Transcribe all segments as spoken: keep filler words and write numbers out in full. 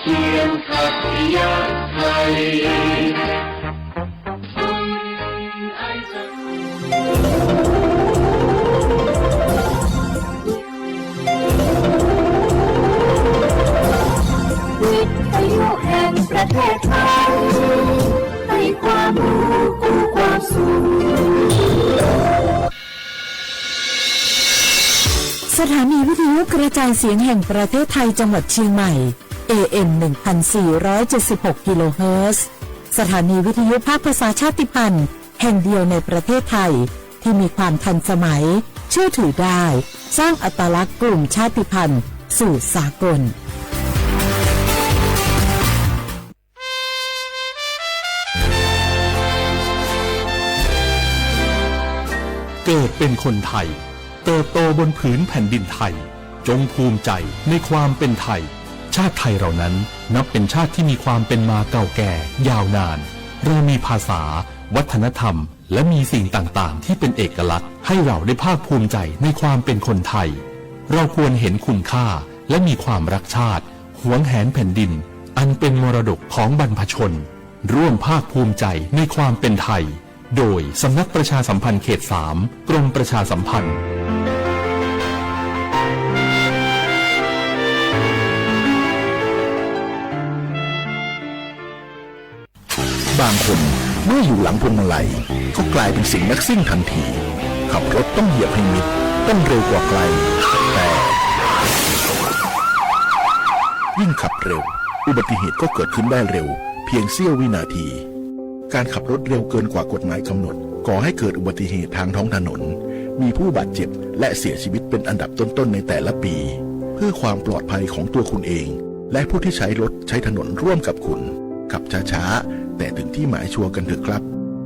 เสียงขัตติยะไทย วิทยุแห่งประเทศไทย ให้ความรู้กู้ความสุข สถานีวิทยุกระจายเสียงแห่งประเทศไทยจังหวัดเชียงใหม่ เอ เอ็ม หนึ่งพันสี่ร้อยเจ็ดสิบหก กิโลเฮิรตซ์ สถานีวิทยุภาคภาษาชาติพันธุ์แห่งเดียวในประเทศไทย ที่มีความทันสมัย เชื่อถือได้ สร้างอัตลักษณ์กลุ่มชาติพันธุ์สู่สากล เกิดเป็นคนไทย เติบโตบนผืนแผ่นดินไทย จงภูมิใจในความเป็นไทย ชาติไทยเรานั้นนับเป็นชาติที่มีความเป็นมาเก่าแก่ยาวนาน เรามีภาษา วัฒนธรรม และมีสิ่งต่างๆ ที่เป็นเอกลักษณ์ ให้เราได้ภาคภูมิใจในความเป็นคนไทย เราควรเห็นคุณค่า และมีความรักชาติ หวงแหนแผ่นดิน อันเป็นมรดกของบรรพชน ร่วมภาคภูมิใจในความเป็นไทย โดยสำนักประชาสัมพันธ์เขตสาม กรมประชาสัมพันธ์ บางคนเมื่ออยู่หลังพวงมาลัยก็กลายเป็นเสียงนักซิ่งทันที ขับรถต้องเหยียบให้มิด ต้องเร็วกว่าใคร แต่ยิ่งขับเร็ว อุบัติเหตุก็เกิดขึ้นได้เร็ว เพียงเสี้ยววินาที การขับรถเร็วเกินกว่ากฎหมายกำหนด ก่อให้เกิดอุบัติเหตุทางท้องถนน มีผู้บาดเจ็บและเสียชีวิตเป็นอันดับต้นๆ ในแต่ละปี เพื่อความปลอดภัยของตัวคุณเอง และผู้ที่ใช้รถใช้ถนนร่วมกับคุณ ขับช้าๆ แต่ถึงที่หมายชัวร์กันเถอะครับ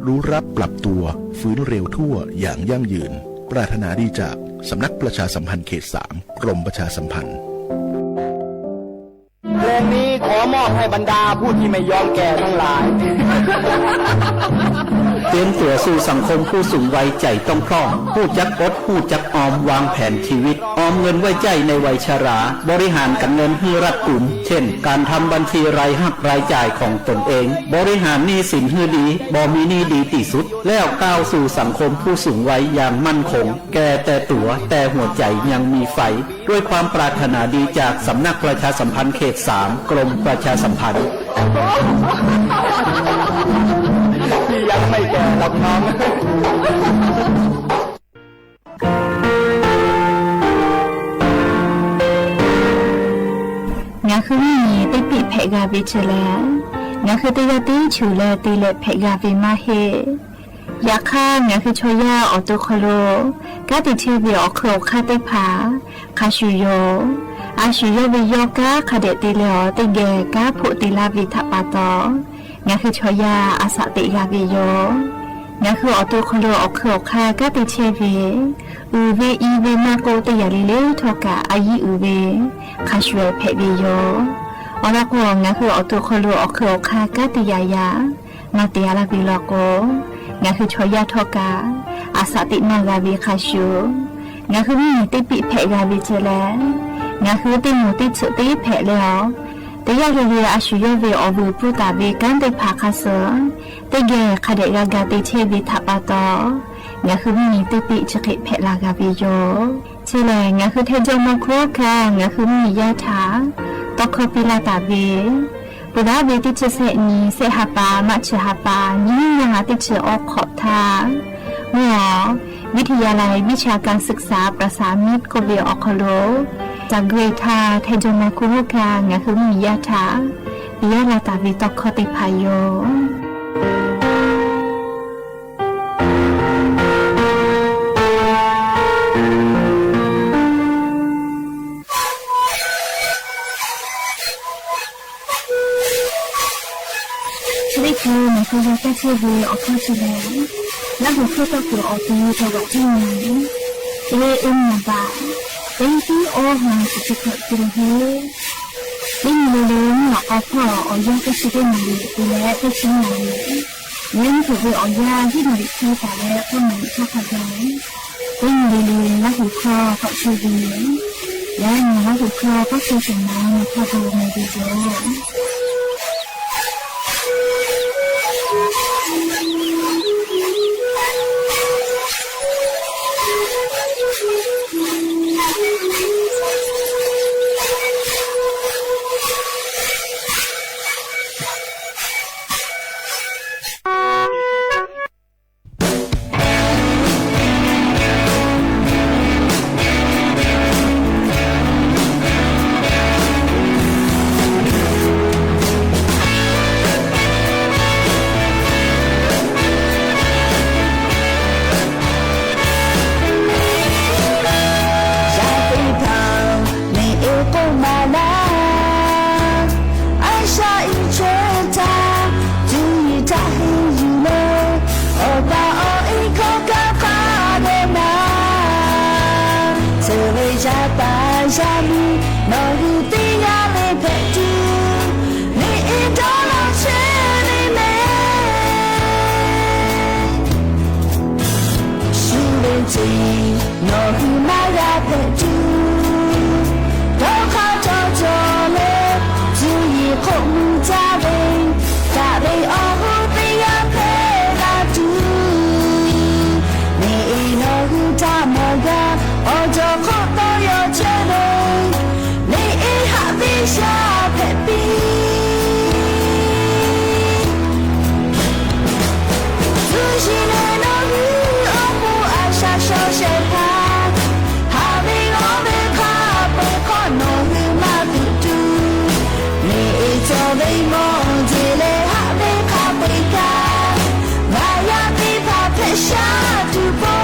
รู้ระดับปรับตัว ฟื้นเร็วทั่วอย่างยั่งยืน ปรารถนาดีจากสำนักประชาสัมพันธ์เขตสาม กรมประชาสัมพันธ์ เพลงนี้ขอมอบให้บรรดาผู้ที่ไม่ยอมแก่ทั้งหลาย เตรียมตั๋วสู่สังคมผู้สูงวัย ใจ๋ต้องพร่อง ฮู้จักอด ฮู้จักออม วางแผนชีวิต ออมเงินไว้ใจ๊ในวัยชรา บริหารก๋านเงินหื้อรัดกุม เช่น ก๋านทำบัญชีรายฮับรายจ่ายของต๋นเอง บริหารหนี้สินหื้อดี บ่มีหนี้ดีตี้สุด แล้วก้าวสู่สังคมผู้สูงวัยอย่างมั่นคง แก่แต่ตั๋ว แต่หัวใจ๋ยังมีไฟ ด้วยความปรารถนาดีจากสำนักประชาสัมพันธ์เขตสาม กรมประชาสัมพันธ์ พี่ยังไม่แก่หรอกน้อง งาคือมีตี้ปิ๊แผะกาเวเจอแล งาคือตี้ยาตี้ฉือแลตี้แหละแผะกาเวมาเฮ ยาค่า งาคือชอยา ออโตคอโล ก๊าตี้เชยเว ออคือออกค่าตี้ผา คาชูโย อาชูโยเวโยก้า คาเดะตี้แลออตี้แก ก้าโผตี้ลาเวทะปาตอ งาคือชอยา อาสะเตะกาเวโย งาคือออโตคอโล ออคือออกค่า ก๊าตี้เชยเว อือเว อีเว มาโก ตี้ยาลีเลทอกะ อายีอือเว คาชูแผะเวโย ออละโก งาคือออโตคอโล ออคือออกค่า ก๊าตี้ยายา มาเตียลาเวลอโก งาคือชอยาทอกะ อาสะเตะมากาเวคาชู งาคือมีตี้ปิ๊แผะกาเวเจอแล งาคือตี้หมู่ตี้ฉือตี้แผะแลออ ตี้ยาเรเร อาชูโยเว ออวือปูตาเว ก้านตี้ผาคาเสือ ตี้แก คาเดะกากาตี้เชยเวทะปาตอ งาคือมีตี้ปิ๊จะเขะแผะลากาเวโย เจอแล งาคือไทยจอมมอครัวค่ะ งาคือมียาถา ตอกคอปีลาตาเว ปุระเวตี้จะเสะนี เสะหาปา มะเฉอหาปา ยี่ยาตี้จะออกขอบทา เมื่อวิทยาลัยวิชาการศึกษาประสานมิตร โกเวออคโล จากเกรทา ไทยจอมมอครัวค่ะ งาคือมียาถา ปิยาลาตาเวตอกคอตี้ผาโย เชอรี่คือ มันคือยาแก้เชยเว ออกข้อแสดง และหัวข้อก็คือออกตีตลอดที่มี เอ เอ็ม หนึ่งบาท เต็มตี้โอฮัง สิบเจ็ดกิโลเฮิรตซ์ ได้มีเร็วๆ นี่ออกข้อ ออกยาแก้เชยเว หนึ่งบาท และแก้เชยเว หนึ่งบาท เว้นถูกไปออกยาที่หน่วยเครือข่ายและข้อมูลข้อความ ได้มีเร็วๆ และหัวข้อเกาะเชยเว လၢနဟီၣ်ခိၣ်ချၢ ပၣ်ဃုာ်သနာ် နခီၣ်ထီၣ်မ့ၢ်ဒ်သိး ယသ့ၣ်တဖၣ် မ့ၢ်အဲၣ်ကိးမးလၢ် အၡါအံၣ်ဆၢတၢ် တုၤယတၢ်ဟ့ၣ်ယုၢ်လၢ အီၣ်ဘၣ်အီအံၤခီကခါဒဲးနၤ ဆၢဝဲယၤပၢ်ယၤမံၤ နီၣ်ဂံၢ်သ့ၣ်ညါလၢဖဲတုၤ မ့ၢ်အဲၣ်ဒီးလီၤဆၢန့ၣ်မ့ၢ် ဆူလ့ၣ်ထံ နီၣ်ဂံၢ်မၤယၤဖဲတုၤ ဒီးခီၣ်ထီၣ်ကီၤလၢ တုၤယံၤခိၣ်မုၢ်တၢ်လ့ၣ် တၢ်လ့ၣ်အီၣ်ဟူသ့ၣ်ညါဖဲလၢတုၤ မ့ၢ်အဲၣ်နီၣ်ဂံၢ်တၢ်မၤယၤ အီၣ်ဒီးခိၣ်တီယီၤဆၢန့ၣ် မ့ၢ်အဲၣ်ဟးသ့ၣ်ယၤဖဲပံၤ တုၤယံၤန့ၣ်နီၣ်ဂံၢ်အီၣ်ဟူအၡါစီဆှံဖး ဟးမ့ၢ်ဂီၤမ့ၢ်ခါပှဲၤခီနီၣ်ဂံၢ်မၤသုတုၤ မ့ၢ်အဲၣ်ကၠီၤဝဲမီၣ်ဒ်လဲၣ်ဟးမ့ၢ်ခါပှဲၤကါ မၤယၤသ့ၣ်တဖၣ်ဖဲဆၣ်တူၢ်ဘီ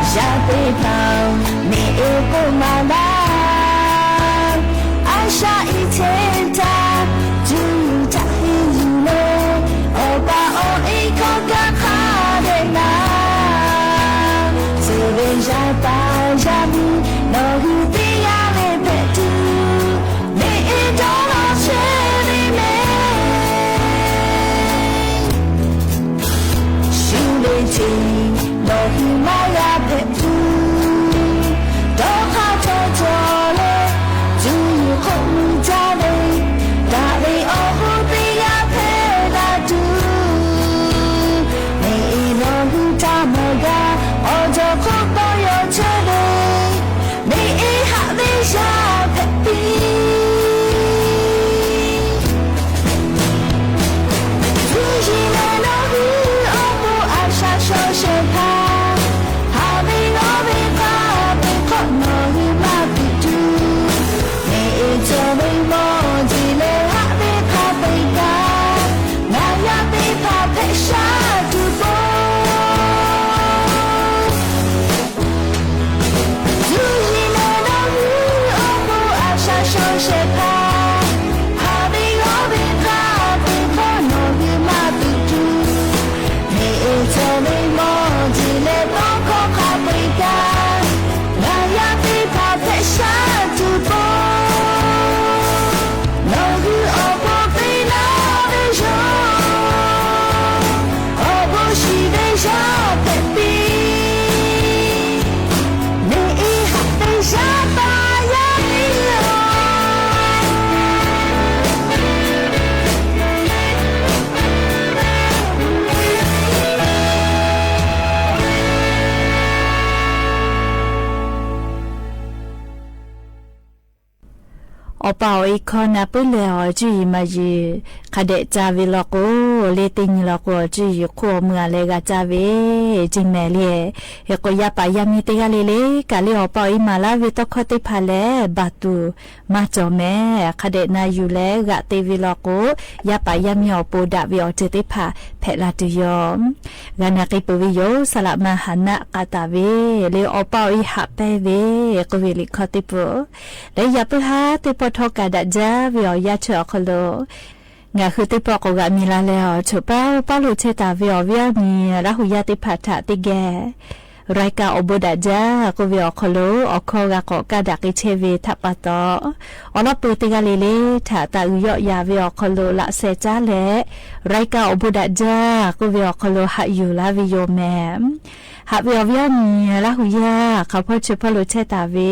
ယၤသ့ၣ်တဖၣ် မ့ၢ်အဲၣ်ကိးမးလၢ် အၡါအံၣ်ဆၢတၢ် တုၤယတၢ်ဟ့ၣ်ယုၢ်လၢ အီၣ်ဘၣ်အီအံၤခီကခါဒဲးနၤ ဆၢဝဲယၤပၢ်ယၤမံၤ နီၣ်ဂံၢ်သ့ၣ်ညါလၢဖဲတုၤ မ့ၢ်အဲၣ်ဒီးလီၤဆၢန့ၣ်မ့ၢ် ဆူလ့ၣ်ထံ နီၣ်ဂံၢ်မၤယၤဖဲတုၤ ဒီးခီၣ်ထီၣ်ကီၤလၢ တုၤယံၤခိၣ်မုၢ်တၢ်လ့ၣ် တၢ်လ့ၣ်အီၣ်ဟူသ့ၣ်ညါဖဲလၢတုၤ မ့ၢ်အဲၣ်နီၣ်ဂံၢ်တၢ်မၤယၤ အီၣ်ဒီးခိၣ်တီယီၤဆၢန့ၣ် မ့ၢ်အဲၣ်ဟးသ့ၣ်ယၤဖဲပံၤ တုၤယံၤန့ၣ်နီၣ်ဂံၢ်အီၣ်ဟူအၡါစီဆှံဖး ဟးမ့ၢ်ဂီၤမ့ၢ်ခါပှဲၤခီနီၣ်ဂံၢ်မၤသုတုၤ မ့ၢ်အဲၣ်ကၠီၤဝဲမီၣ်ဒ်လဲၣ်ဟးမ့ၢ်ခါပှဲၤကါ မၤယၤသ့ၣ်တဖၣ်ဖဲဆၣ်တူၢ်ဘီ တုၤယံၤန့ၣ်နီၣ်ဂံၢ်အီၣ်ဟူအၡါစီဆှံဖး ဟးမ့ၢ်ဂီၤမ့ၢ်ခါပှဲၤခီနီၣ်ဂံၢ်မၤသုတုၤ မ့ၢ်အဲၣ်ကၠီၤဝဲမီၣ်ဒ်လဲၣ်ဘီခီခါပှဲၤကါ မၤယၤသ့ၣ်တဖၣ်ဖဲဆၣ်တူၢ်ဘီ နီၣ်ဂံၢ်အီၣ်ဘီသ့ၣ်နၤလၢယီၤ အီၣ်ဘီဆံးသ့ၣ်ယၤဖဲပံၤ မ့ၢ်အဲၣ်ဟးသ့ၣ်ယၤဘၣ်ယၤလၢယီၤ အီၣ်ပာ်အီၤအံၤခီ နၢ်ပၢၢ်လဲၣ်အီၤ အီၤကၠူၣ်အံၤမၤယံၤ ခးဒဲးကၢ်ဝဲလီၤကိး လၢတ့ၢ်ညီလီၤကိး အီၤကၠူၣ်အံၤ ခိၣ်အီၤမုၢ်အလဲၤဂၤကၢ်ဝဲ က့ၤမဲာ်လံ ဟ့ၣ်ကိးယၤပာ်ယၤမံၤသ့ၣ်ဂၤလံလၢ ကးလၢအီၣ်ပာ်အံၤမၤလၢဝဲတီခီသ့ၣ်တဖၣ်လဲၣ် ဘၣ်တူၢ်မၤကၠီၣ်မဲာ် ခးဒဲးနၤယူၤလဲၣ် ဂာ်သ့ဝဲလီၤကိး ယၤပာ်ယၤမံၤအီၤပိာ်ဒၣ်ဝဲအီၤတ့ၢ်သ့ၣ်တဖၣ် ဖဲလၢတုၤယီၤ ဂၤနၤက့ၤပၢၢ်ဝဲယိၤ စလးမၤဟးနးကးတၢ်ဝဲ လၢအီၣ်ပာ်အံၤဟးပဲဝဲ ကိးဝဲလံခီသ့ၣ်ပူၤ လၢယၤပၢၢ်ဟးသ့ၣ်ပီၣ်ထီၣ်ကးဒၣ်ဒၣ်ဝဲအီၤယါထွဲအီၤခီလိာ် ငါး ဃု သ့ၣ်ပီၣ် ကိးဂၤမံၤလၢ်လၢ် အိၣ်ဆိးပၢ် ပၢ်လိာ်ဆဲးတၢ်ဝဲအီၤဝဲအီၤန့ၣ် လၢဟူယၢ်သ့ၣ်တဖၣ် တၢ်သ့ၣ်ဂဲၤ ရၢၢ်ကၢ်အိၣ်ဘိးဒးဒၢ ကိးဝဲအီၤခီလိာ် အိၣ်ခီဂၤကိးကၢ်ဒၣ်က့ၤဆဲးဝဲတၢ်ပာ်တီၣ် အလီၢ်ပၢၢ်သ့ၣ်ဂၤလၢ်လၢ် တၢ် တၢ်အုၣ်ယီၣ်ယၤဝဲအီၤခီလိာ် လၢစဲးကၠၢလဲၣ် ရၢၢ်ကၢ်အိၣ်ဘိးဒးဒၢ ကိးဝဲအီၤခီလိာ် ဟးယူၢ်လၢ်ဝဲယိာ်မဲာ် ဟးဝဲအီၤဝဲအီၤန့ၣ် လၢဟူယၢ် ခီဖီဆိ ပၢ်လိာ်ဆဲးတၢ်ဝဲ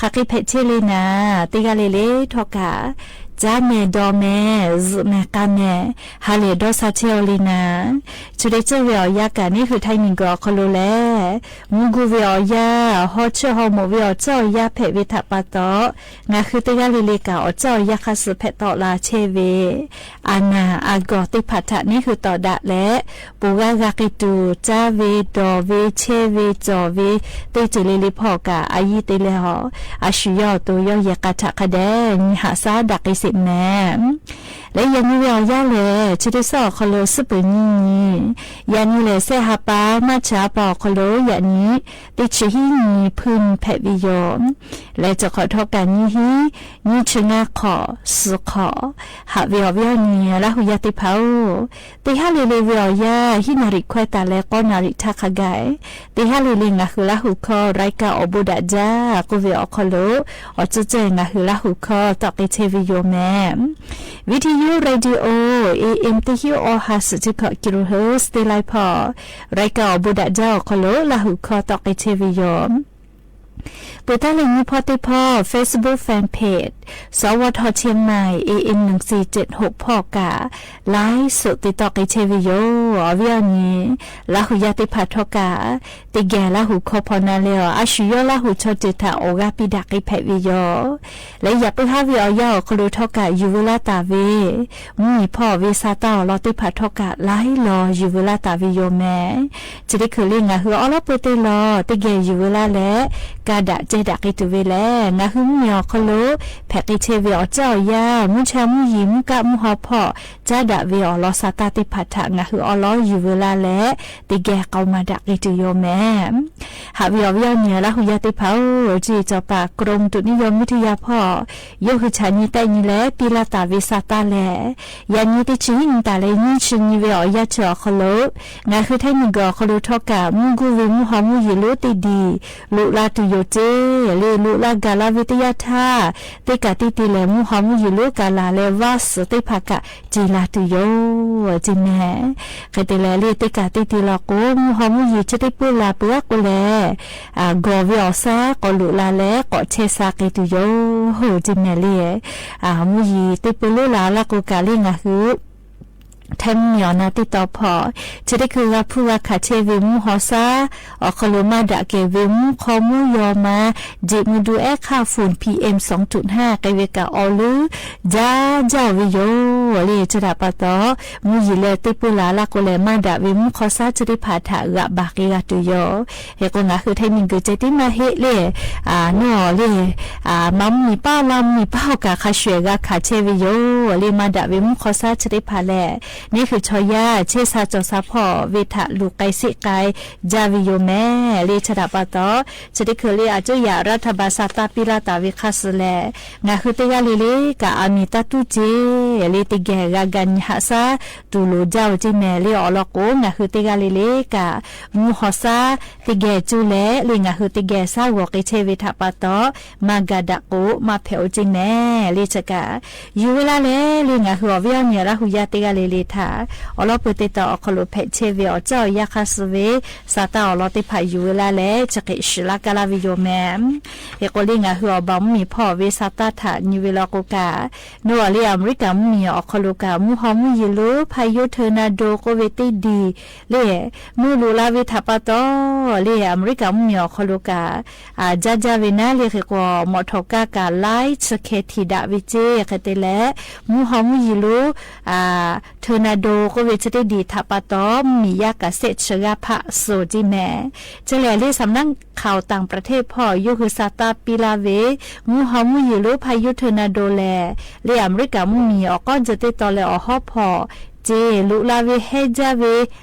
ခါဃ့ဖဲးဆဲးလံနၤ သ့ၣ်ဂၤလၢ်လၢ် ထီၣ်ကၢ် ကၠၢမဲာ် ဒီးမဲာ် ယိာ်မဲာ် ကၢ်မဲာ် ဟးလဲၤဒီးစးဆဲးအီၤလံနၤ ဆိဒ့ကၠိဝဲအီၤယၤကၢ်န့ၣ် ဃုထၢနံၣ်ဂီၤခီလိာ်လဲၣ် မူဂူာ်ဝဲအီၤယၤ ဟီဆၢၣ်ဟီမိာ်ဝဲအီၤ ကၠီၣ်ယၤဖဲးဝဲတၢ်ပာ်တီၣ် ငါး ဃု သ့ၣ်ဂၤလၢ်လၢ် ကၢ်အီၤကၠီၣ်ယၤခါဆူဖဲးတီၣ်လၢဆဲးဝဲ အနၢ်အဂီၢ်သ့ၣ်တဖၣ် တၢ်န့ၣ်ဃုတီၣ်ဒၣ်လဲၣ် ပူၤဂၤဂၤက့ၤတုၤ ကၠၢဝဲ ဒီးဝဲ ဆဲးဝဲ ကၠီၣ်ဝဲ သ့ၣ်တဖၣ်လၢ်လၢ်ဖီၣ်ကၢ် အယံာ်သ့လၢ်အီၤ အဆူၣ်ယီၣ်အသိး ယီၣ်ယဲၢ်ကၢ်ထးခါဒဲး နံၣ်ဟးဆါဒၣ်က့ၤစ့းမဲာ် လၢယၤနံၤဝဲအီၤယၤလဲၣ် ဆိဒ့ကၠိအီၤခီလိာ် စူၣ်ပၢၢ်နံၤနံၤ ယၤနံၤလဲၣ် စဲးဟးပၢ် မၤဆါပၢ်အီၤခီလိာ် ယၤနံၤ သ့ၣ်ဆံဟံၣ်နံၤ ဖုၣ်နံၤဖဲးဝဲယိာ် လၢတခီထီၣ်ကၢ်နံၤဟံၣ် နံၤဆံငါးခီၣ် စူၤခီၣ် ဟးဝဲအီၤဝဲအီၤန့ၣ် လၢဟူယၢ်သ့ၣ်တဖၣ်ဧၢ သ့ၣ်ဟးလၢ်လၢ်ဝဲအီၤယၤ ဟံၣ်နၣ်ရံၣ်ခွဲးတၢ်လၢ ဃိးနၣ်ရံၣ်ထးခါဂၤ သ့ၣ်ဟးလၢ်လၢ် ငါး ဃု လၢဟူခီ ရၢၢ်ကၢ်အိၣ်ဘိးဒးဒၢ ကိးဝဲအီၤခီလိာ် အီၤကၠီၣ်ကၠီၣ် ငါး ဃု လၢဟူခီ တီၣ်က့ၤဆဲးဝဲယိာ်မဲာ် ဝံထယု ရေဒီယို အေအ့မ် တစ်ဆယ့်ရှစ် အီဟၣ် ဆယ့်ခြောက် ကီလိုဟၢၣ် သ့ၣ်လၢ်ဖီၣ် ရၢၢ်ကၢ်အိၣ်ဘိးဒးဒၢအီၤခီလိာ် လၢဟူခီ တီၣ်က့ၤဆဲးဝဲယိာ် ပှၤတၢ်လၢညူဖီသ့ၣ်ဖီၣ် Facebook Fan Page စဝထ เชียงใหม่ เอเอ็ม หนึ่งสี่เจ็ดหก ဖီၣ်ကၢ် ไลฟ์สด သ့ၣ်တီၣ်က့ၤဆဲးဝဲယိာ် အီၤဝဲအီၤန့ၣ် လၢဟူယၢ်သ့ၣ်တဖၣ်ထီၣ်ကၢ် သ့ၣ်ဂဲၤလၢဟူခီဖီနၤလၢ်အီၤ အဆူၣ်ယီၣ်လၢဟူဆိတၢ် အီၣ်ဂၤပံးဒၣ်က့ၤဖဲးဝဲယိာ် လၢယၤပၢဟးဝဲအီၤယၤအီၤခီလိာ်ထီၣ်ကၢ် ယူၢ်ဝဲလၢတၢ်ဝဲ မုၢ်နံၤဖီၣ်ဝဲစးတၢ်အီၣ်လီၤသ့ၣ်တဖၣ်ထီၣ်ကၢ် လၢ်လီၤ ယူၢ်ဝဲလၢတၢ်ဝဲယိာ်မဲာ် ဆိဒ့ခုလၢ် ငါး ဃု အီလီၢ်ပၢၢ်သ့ၣ်လီၤ သ့ၣ်ဂဲၤယူၢ်ဝဲလၢ်လဲၣ် ကၢ်ဒၣ်ကဲဒၣ်က့ၤတုၤဝဲလဲၣ် ငါး ဃု မုၢ်နံၤအီၤခီလိာ် ဖဲးက့ၤဆဲးဝဲအီၤ ကၠီၣ်ယၤ မူဆါမူယံၤ မူကၣ်မူဟီဖီၣ် ကၢ်ဒၣ်ဝဲအီၤလီၤစးတၢ်သ့ၣ်တဖၣ်ထၣ် ငါး ဃု အီလီၢ်ယူၢ်ဝဲလၢ်လဲၣ် သ့ၣ်ဂဲၤကီးမၤဒၣ်က့ၤတုၤယိာ်မဲာ် ဟးဝဲအီၤဝဲအီၤန့ၣ် လၢဟူယၢ်သ့ၣ်တဖၣ်ဧၢ ကၠီၣ်ပၢ် กรมอุตุนิยมวิทยา ဖီၣ် ယိၣ်ဃုဆၢနံၤတၢ်နံၤလၢ် ပံလၢ်တၢ်ဝဲစးတၢ်လဲၣ် ယၤနံၤသ့ၣ်ဆံဟံၣ်နံၤတၢ်လၢ နံၤဆံနံၤဝဲအီၤယၤဆၢအီၤခီလိာ် ငါး ဃု ထၢနံၣ်ဂီၤခီလိာ်ထီၣ်ကၢ် မူဂူာ်ဝဲမူဟီမူယံၤလိၤသ့ၣ်ဒံး လူးလၢတုၤယိာ်က့ လၢလူးလၢဂၤလၢ်ဝဲတယၢ်ထါ သ့ၣ်ကၢ်သ့ၣ်တံၢ်လၢ် မူဟီမူယံၤလိၤကၢ်လၢ်လၢ် ဝါစၢၤသ့ၣ်တဖၣ်ကၢ် က့ၤလၢ်တုၤယိာ် က့ၤမဲာ် ဃဲၤသ့ၣ်လဲၣ်လၢ် သ့ၣ်ကၢ်သ့ၣ်တံၢ်လီၤကိး မူဟီမူယံၤဆၢသ့ၣ်ပၢလၢ်ပၢအါကိးလဲၣ် အဂီၤဝဲအီၤစါ ကိးလူးလၢ်လၢ် ကိးဆဲးစးက့ၤတုၤယိာ် က့ၤမဲာ်လၢ် မူယံၤသ့ၣ်ပၢလိလၢ်လၢ်ကိးကၢ်လၢ် ငါး ဃု ထၢမုၢ်နံၤအီၤနၤသ့ၣ်တီဖီၣ် ဆိဒ့ခုဂၤဖုးဂၤခးဆဲးဝဲမူဟီၣ်စါ အီၤခီလိာ်မၤဒၣ်က့ၤဝဲမူခီမူယီၤမၤ ဒံးမူဒူအဲၣ်ခၣ် ฝุ่น PM สองจุดห้า ကဲဝဲကၢ်အီလုး ဒၣ်ဒၣ်ဝဲယိာ် လၢ်ဆၢဒၣ်ပာ်တီၣ် မူယံၤလၢ်သ့ၣ်ပၢလၢ်လၢ်ကိးလဲၣ် မၤဒၣ်ဝဲမူခီၣ်စါဆၢသ့ၣ်တဖၣ်ထၣ် ဂၤဘၣ်က့ၤဂၤတုၤယိာ် ဟဲကိး ငါး ဃု ထၢနံၣ်ဂီၤ ကဲတံၤမၤဟ့ၣ်လၢ် အနီၢ်လၢ် မၤမုၢ်နံၤပၢ်လၢ်မုၢ်နံၤပၢ်အီၣ်ကၢ် ခးဆှဲးဂၤခးဆဲးဝဲယိာ် လၢ်မၤဒၣ်ဝဲမူခီၣ်စါဆၢသ့ၣ်တဖၣ်လဲၣ် န့ၣ်ဃုဆီယၤ ဆဲးစးကၠီၣ်စးဖီၣ်ဝဲထၣ် လူးကဲစ့းကဲ ဒၣ်ဝဲယိာ်မဲာ် လၢ်ဆၢဒၣ်ပာ်တီၣ် ဆိဒ့ခုလၢ် အကၠိယၤ ရၤထၢၣ်ဘၣ်စးတၢ်ပံလၢ်တၢ်ဝဲခါဆူလဲၣ် ငါး ဃု သ့ၣ်ဂၤလၢ်လၢ် ကၢ်အမံၤတၢ်တူၢ်စ့ လၢ်သ့ၣ်ဂဲၤဂၤဂၤနံၤဟးစါ တူၢ်လိာ်ဒၣ်ဝဲက့ၤမဲာ် လၢ်အီၤလီၤကိး ငါး ဃု သ့ၣ်ဂၤလၢ်လၢ် ကၢ်မူဟီၣ်စါ သ့ၣ်ဂဲၤကၠိလဲၣ် လၢ် ငါး ဃု သ့ၣ်ဂဲၤစါဂီၤက့ၤဆဲးဝဲထၣ်ပာ်တီၣ် မၤဂၤဒၣ်ကိး မၤဖဲးအိၣ်က့ၤမဲာ် လၢ်ဆၢကၢ် ယူၢ်ဝဲလၢ်လဲၣ် လၢ် ငါး ဃု အီၤဝဲအီၤန့ၣ် လၢဟူယၢ်သ့ၣ်ဂၤလၢ်လၢ်ထၣ် အီလီၢ်ပၢၢ်သ့ၣ်တီၣ်အီၤခီလိာ်ဖဲးဆဲးဝဲအီၤ ကၠီၣ်ယၤခါဆူဝဲ စးတၢ်အီၣ်လီၤသ့ၣ်တဖၣ်ယူၢ်ဝဲလၢ်လဲၣ် ဆၢက့ၤဆှုလၢ်ကၢ်လၢ်ဝဲယိာ်မဲာ် ဟဲကိးလၢ် ငါး ဃု အီၤဘၣ်မုၢ်နံၤဖီၣ်ဝဲစးတၢ်ထၣ် နံၤဝဲလီၤကိးကၢ် နီၢ်အီၤလၢ် အမဲရကၤမုၢ်နံၤအီၤခီလိာ်ကၢ် မူဟီမူယံၤလိၤ พายุทอร์นาโด ကိးဝဲသ့ၣ်ဒံး လၢ် မုၢ်လူးလၢ်ဝဲထၣ်ပာ်တီၣ် လၢ် အမဲရကၤမုၢ်နံၤအီၤခီလိာ်ကၢ် အဒၣ်ဒၣ်ဝဲနၤ လၢ်ဃု ကိးမီၣ်ထိၣ်ကၢ်ကၢ် လၢ်ဆၢခဲထံးဒၣ်ဝဲက့ၤ ဃဲၤသ့ၣ်လဲၣ် မူဟီမူယံၤလိၤ ทอร์นาโด ကိးဝဲဆၢသ့ၣ်ဒံးထၣ်ပာ်တီၣ် မုၢ်နံၤယါကၢ်စဲးဆၢဂၤဖးစိၤက့ၤမဲာ် ကၠီၣ်လဲၣ်လၢ် สำนักข่าวต่างประเทศ ဖီၣ် ယိၣ်ဃုစးတၢ်ပံလၢ်ဝဲ မူဟီမူယံၤလိၤ พายุทอร์นาโด လဲၣ် လၢ် အမဲရကၤမုၢ်နံၤအီၤကီၢ်စဲၣ်သ့ၣ်တီၣ်လဲၣ် အီၤဟီၣ်ဖီၣ် เจ လူလႃးဝ့ႉ ဟဲဒ်ဝ့ႉ လႄႈ ၼူးအီၤ ရၢၵ်ႈထဵၵ်ႉသၢတ်ႉ လႄႈ ရၢၵ်ႈၶႅၼ်ႇသၢတ်ႉ ၵူၺ်းဝ့ႉ တႄႉတေႃႇၽွင်ႈ ၸေး လႆႈၵႃႈမူႇႁေႃမူႇယိုဝ်း လူလႃးဝ့ႉ ထႃႈပႃႈတေႃႈ လႄႈ ဢႃႇမီႇၾႆးၾႃး ၵႃႈမႃး ၵႃႈယႄႈလႄႈ ၸေႃႈၵႃႈလႄႈ ဢႃႇ သႄႉမိုဝ်း ဢႃႇ သႄႉမိုဝ်း ၸေး တေမႃးႁဵတ်းလေႃႇလီႇ သႄႉ သႄႉငိုၼ်းမိုဝ်း ၵႃႈၶႄႇ ၵႃႈၽေႃႇတေႃႇ လႃးဝ့ႉ ၸေး ႁႄႈၵေႃႈ ၸေး တေၶိုၼ်း ၸေႃႈသႂ်ႇဝႆႉလႄႈ ရႃႇမီႇသူႇရီႇ ၵူၺ်းဝ့ႉ တႄႉတေႃႇၽွင်ႈ တႄႉ ၸိုင်ၼႆႉ ၵႃႈသႂ်ႇလႄႈ ၸေႃႈ တေၵႃႈမႄးဝႆႉ ၸေး ၶႂ်ႈတႄႉလႄႈ ရႃႇမီႇသီႇ သီႇပီႇ ၵူၺ်းဝ့ႉ တႄႉတေႃႇၽွင်ႈ ၶေႃႈၵႃႈၼႃႇဝႆႉ ၼိုင်ႈသၵေႃႇၵႃႈ ၸေး ရၢၵ်ႈ ဢႃႇၶၢၼ်ႇသေႃႇ ၵူၺ်းဝ့ႉ ၽွင်ႈၵႃႈ သႄႉၵႃႈၼႃႇဝႆႉ သႄႉ ၸိုင်ၼႆႉ ၵႃႈၸေး မႄး ဢလူဝ်ႇ ၸႃႉၸႃႉလေႃႈ မႄးလႄႈ ဢလူဝ်ႇ ၸႃႉဝေႃႈ မႃးပိုတ်ႇလႄႈ မႃးၸႃႉဝႆႉ ထႃႈပႃႈတေႃႈ ႁႄႈၵေႃႈ ဢႃႇမီႇၾႆးၾႃး ၵႃႈၵေႃႈ ၽႄႈဝႆႉ ၸေး ၼူးဢီႇ လႄႈ ရၢၵ်ႈ ဢူဝ်ႇ ဢူဝ်ႇၵလႃႇႁူဝ်ႇမႃႇ ၵူၺ်းဝ့ႉ တႄႉတေႃႇၽွင်ႈ တေႁၢင်ႈငၢၼ်း သၵႃႇၶႄႇ ဢႃႇမီႇၵေႃႈ တူၵ်းဝႆႉ ၸေး ႁႄႈ ပေႃးၶေႃႈ ဢႃႇမီႇတူၵ်းၵႆႉ ပိူဝ်ႈဝႆႉၵႃႈ ဢေႃႈ သႄႉ သႄႉမိုဝ်းလႆႈၵဝ်ႇ ၸေး မႄးလႄႈ ႁႄႈၵေႃႈ ဢႃႇမီႇယႃႉဝႆႉ ယႄႈၵႃႈ ဢႃႇမီႇတူၵ်းၵႆႉဝႆႉၵႃႈ သႄႉ ႁႃႈယႄႈၵဝ်ႇ ၸေး ႁႄႈၵေႃႈ ဢမ်ႇမီးယႃႉ ဢဝ်မိုဝ်းဢွၵ်ႇသႄႉၵႃႈ လႄႈ ဢႃႇမီႇၾႆးၾႃး ၵႃႈမႃးၸေႃႇလႄႈ တေၽႃႇၵေႃႈ ယႄႈၵႃႈ ဢႃႇမီႇတူၵ်းပႃး ပိူဝ်ႈဝႆႉ ထႃႈပႃႈတေႃႈ ၸေးၵိူဝ် တေၽႃႇၵႃႈမႃးၸေႃႇ ၸေး မႄးလႄႈ ၶႂ်ႈတႄႉလႄႈ ဢမေႇရိၵႃႇ ဢမ်ႇမီးၸေႃႇလႄႈ ဢႃႇ မူႇၵူႈဝႆႉဢေႃႈယႃႇ ႁေႃႈဝႆႉဢေႃႈယႃႇ လႄႈၵေႃႈ ဢႃႇ ၵူႈၸူဝ်ႈၵူႈၶႄႈဝႆႉ ထႃႈပႃႈတေႃႈ ၼႃႇလီႇမူႇႁေႃႈၵႃႈၵေႃႈ ဢိူဝ်ႇ လႄႈ ဢႃႇ မီးၾႆးပႃး တေႃႇပႆမႃး ၵႃႈၵႆႉၵႆႉဝႆႉ ၸေး မီးယႃႉယႄႈၵႃႈ သႄႉ ႁႃႈယႄႈ တူၵ်းပႃးၵႆႉဝႆႉ ၸေး မႄးလႄႈ ၸေးၵႃႈ ဢမေႇရိၵႃႇ ဢမ်ႇမီးၽေႃႇဝႆႉ သႃႇတႃႇလႄႈ သမ်ႇၼၵ်ႉၶၢဝ်ႇတၢင်ႇပရထဵတ်ႈ ၽေႃႇယူႇႁိုဝ်ဢေႃႈ လေႃႇသႃႇတႃႇ ပီႈလႃႇတႃႇဝီႇယိူဝ်ႇ ၶႄႇတႄႉလႄႈၵႃႈလႄႈ ၸိူဝ်းတီႈၶိုၼ်ႈဝႆႉဢေႃႈယႃႇလႄႈ မူႇၶျႃႇၸိူဝ်ႉလႄႈ ႁေႃႈဝႆႉၵႂႃႇလႃႇၵေႃႈလႄႈ ၼႆႉၶိုဝ်းထႅင်ႈမီးဢေႃႈ ၶေႃႈလူဝ်ႇၸႂ်တီႈမႃးႁဵတ်းလေႃႇမႄးလႄႈ ၸိူဝ်းတီႈၶိုၼ်ႈဝႆႉဢေႃႈယႃႇလႄႈ ၼေႃႈလႄႈ ဢႃႇ ဢေႃးသတြေးလီးယႃး မီးဢေႃႈ ၶေႃႈလူဝ်ႇၵႃႈလႄႈ မူႇၶျႃႇၸိူဝ်ႉလႄႈ ႁေႃႈၸႃႉဝႆႉၸေး မႄးလႄႈ ၶႂ်ႈတႄႉလႄႈဢေႃႈ မူႇၶျႃႇၸိူဝ်ႉလႄႈ ႁေႃႈဝႆႉဢေႃႈ သႃႇၸိူဝ်ႉတႄႉၽႃႇလႄႈ လႄႈ ဢေႃးသတြေးလီးယႃး မီးၸေႃႉတႄႉၽႃႇ ၼိမ်မႃႇသႃႇဢႃႇၼႃႇ ၽႄႈတႃႇဝႆႉၸေႃႉတႄႉၽႃႇ ဢေႃႈ ပူႇလႄႈ တေႃႇႁႃႈ တေႃႇၶိတ်ႉတူႇၶႃႈ ပီႈၸေႃႉဝႆႉၸေးလႄႈ ၸိူဝ်းတႄႉၶိုဝ်းလႄႈ ႁေႃႈၸိူဝ်ႉႁေႃႈမူဝ်ႇဝႆႉဢေႃႈသႃႇ လႄႈ ငႃးႁိုဝ်ထႅင်ႈမီးၸေး တီႈမႃးႁဵတ်းလေႃႇမႄးလႄႈ ဢေႃးသတြေးလီးယႃး မီးဢေႃႈ ၶေႃႈလူဝ်ႇၵႃႈ ၵႃႈလႃႇဝႆႉ ထႃႈပႃႈတေႃႈ လႄႈ ႁေႃႈၸႃႉလႃႇၵေႃႈ ဢေႃးသတြေးလီးယႃး မီးၸေႃႉလႄႈ ၼိမ်မႃႇသႃႇဢႃႇၼႃႇ ၽႄႈဝႆႉ လႄႈ လၢႆးပူႇၵေႃႈ မႃးတႃႇလႃႇဝႆႉၸေးလႄႈ ၸိူဝ်းၵႃႈ ယူႇဝေးလႃးလႄႈ လႄႈ ဢဝ်ဝႆႉဢဝ်ၼႆႉ ရႃႇႁူႇယႃႇ တႄႉၽႃႇ ထႃႇၵေႃႈ မႃးလႃႇဝႆႉယူႇမႄး ဢေႈ လႄႈ တႄႉၶိုဝ်းၵေႃႈ ၸႂ်ႈလႄႈဢေႃႈ ဢႃႇ လီၶေႃႈ တႄႉပူႇၵေႃႈ ၼႃႈသေ လႄႈ ၼႃႈပူႇၶေႃႈ တေႃႇၵေႃႈ ၵေႃႈလႃႇလႄႈ ဢႃႇ ငႃးႁိုဝ်မီးဢေႃႈ ၶေႃႈလူဝ်ႇဝႆႉ သႃႇတႃႇဢေႃႈ လေႃႇ တႄႉၽႃႇၵႃႈ လႆႈလေႃႇ ၸေႃႇတႃႇသေဝႆႉယူႇ လႄႈ ၸိူဝ်းတႄႉၶိုဝ်း လီၶေႃႈ ဢေႈ တႄႉပူႇ သႃႇမႃႇၼႃႇ ႁေႃးတိၵႃႈတႃႇဝႆႉ လႄႈ ၼေႃႈႁႃႉဝႆႉ ထႃႇလႄႈ ငႃးၶႃႈၶႄႇ တေသိုပ်ႇၽႄႈတူႈလႄႈ ၸိူင်ႉမႄးလႄႈ တေၵႄႈၼႃႈသေမႄး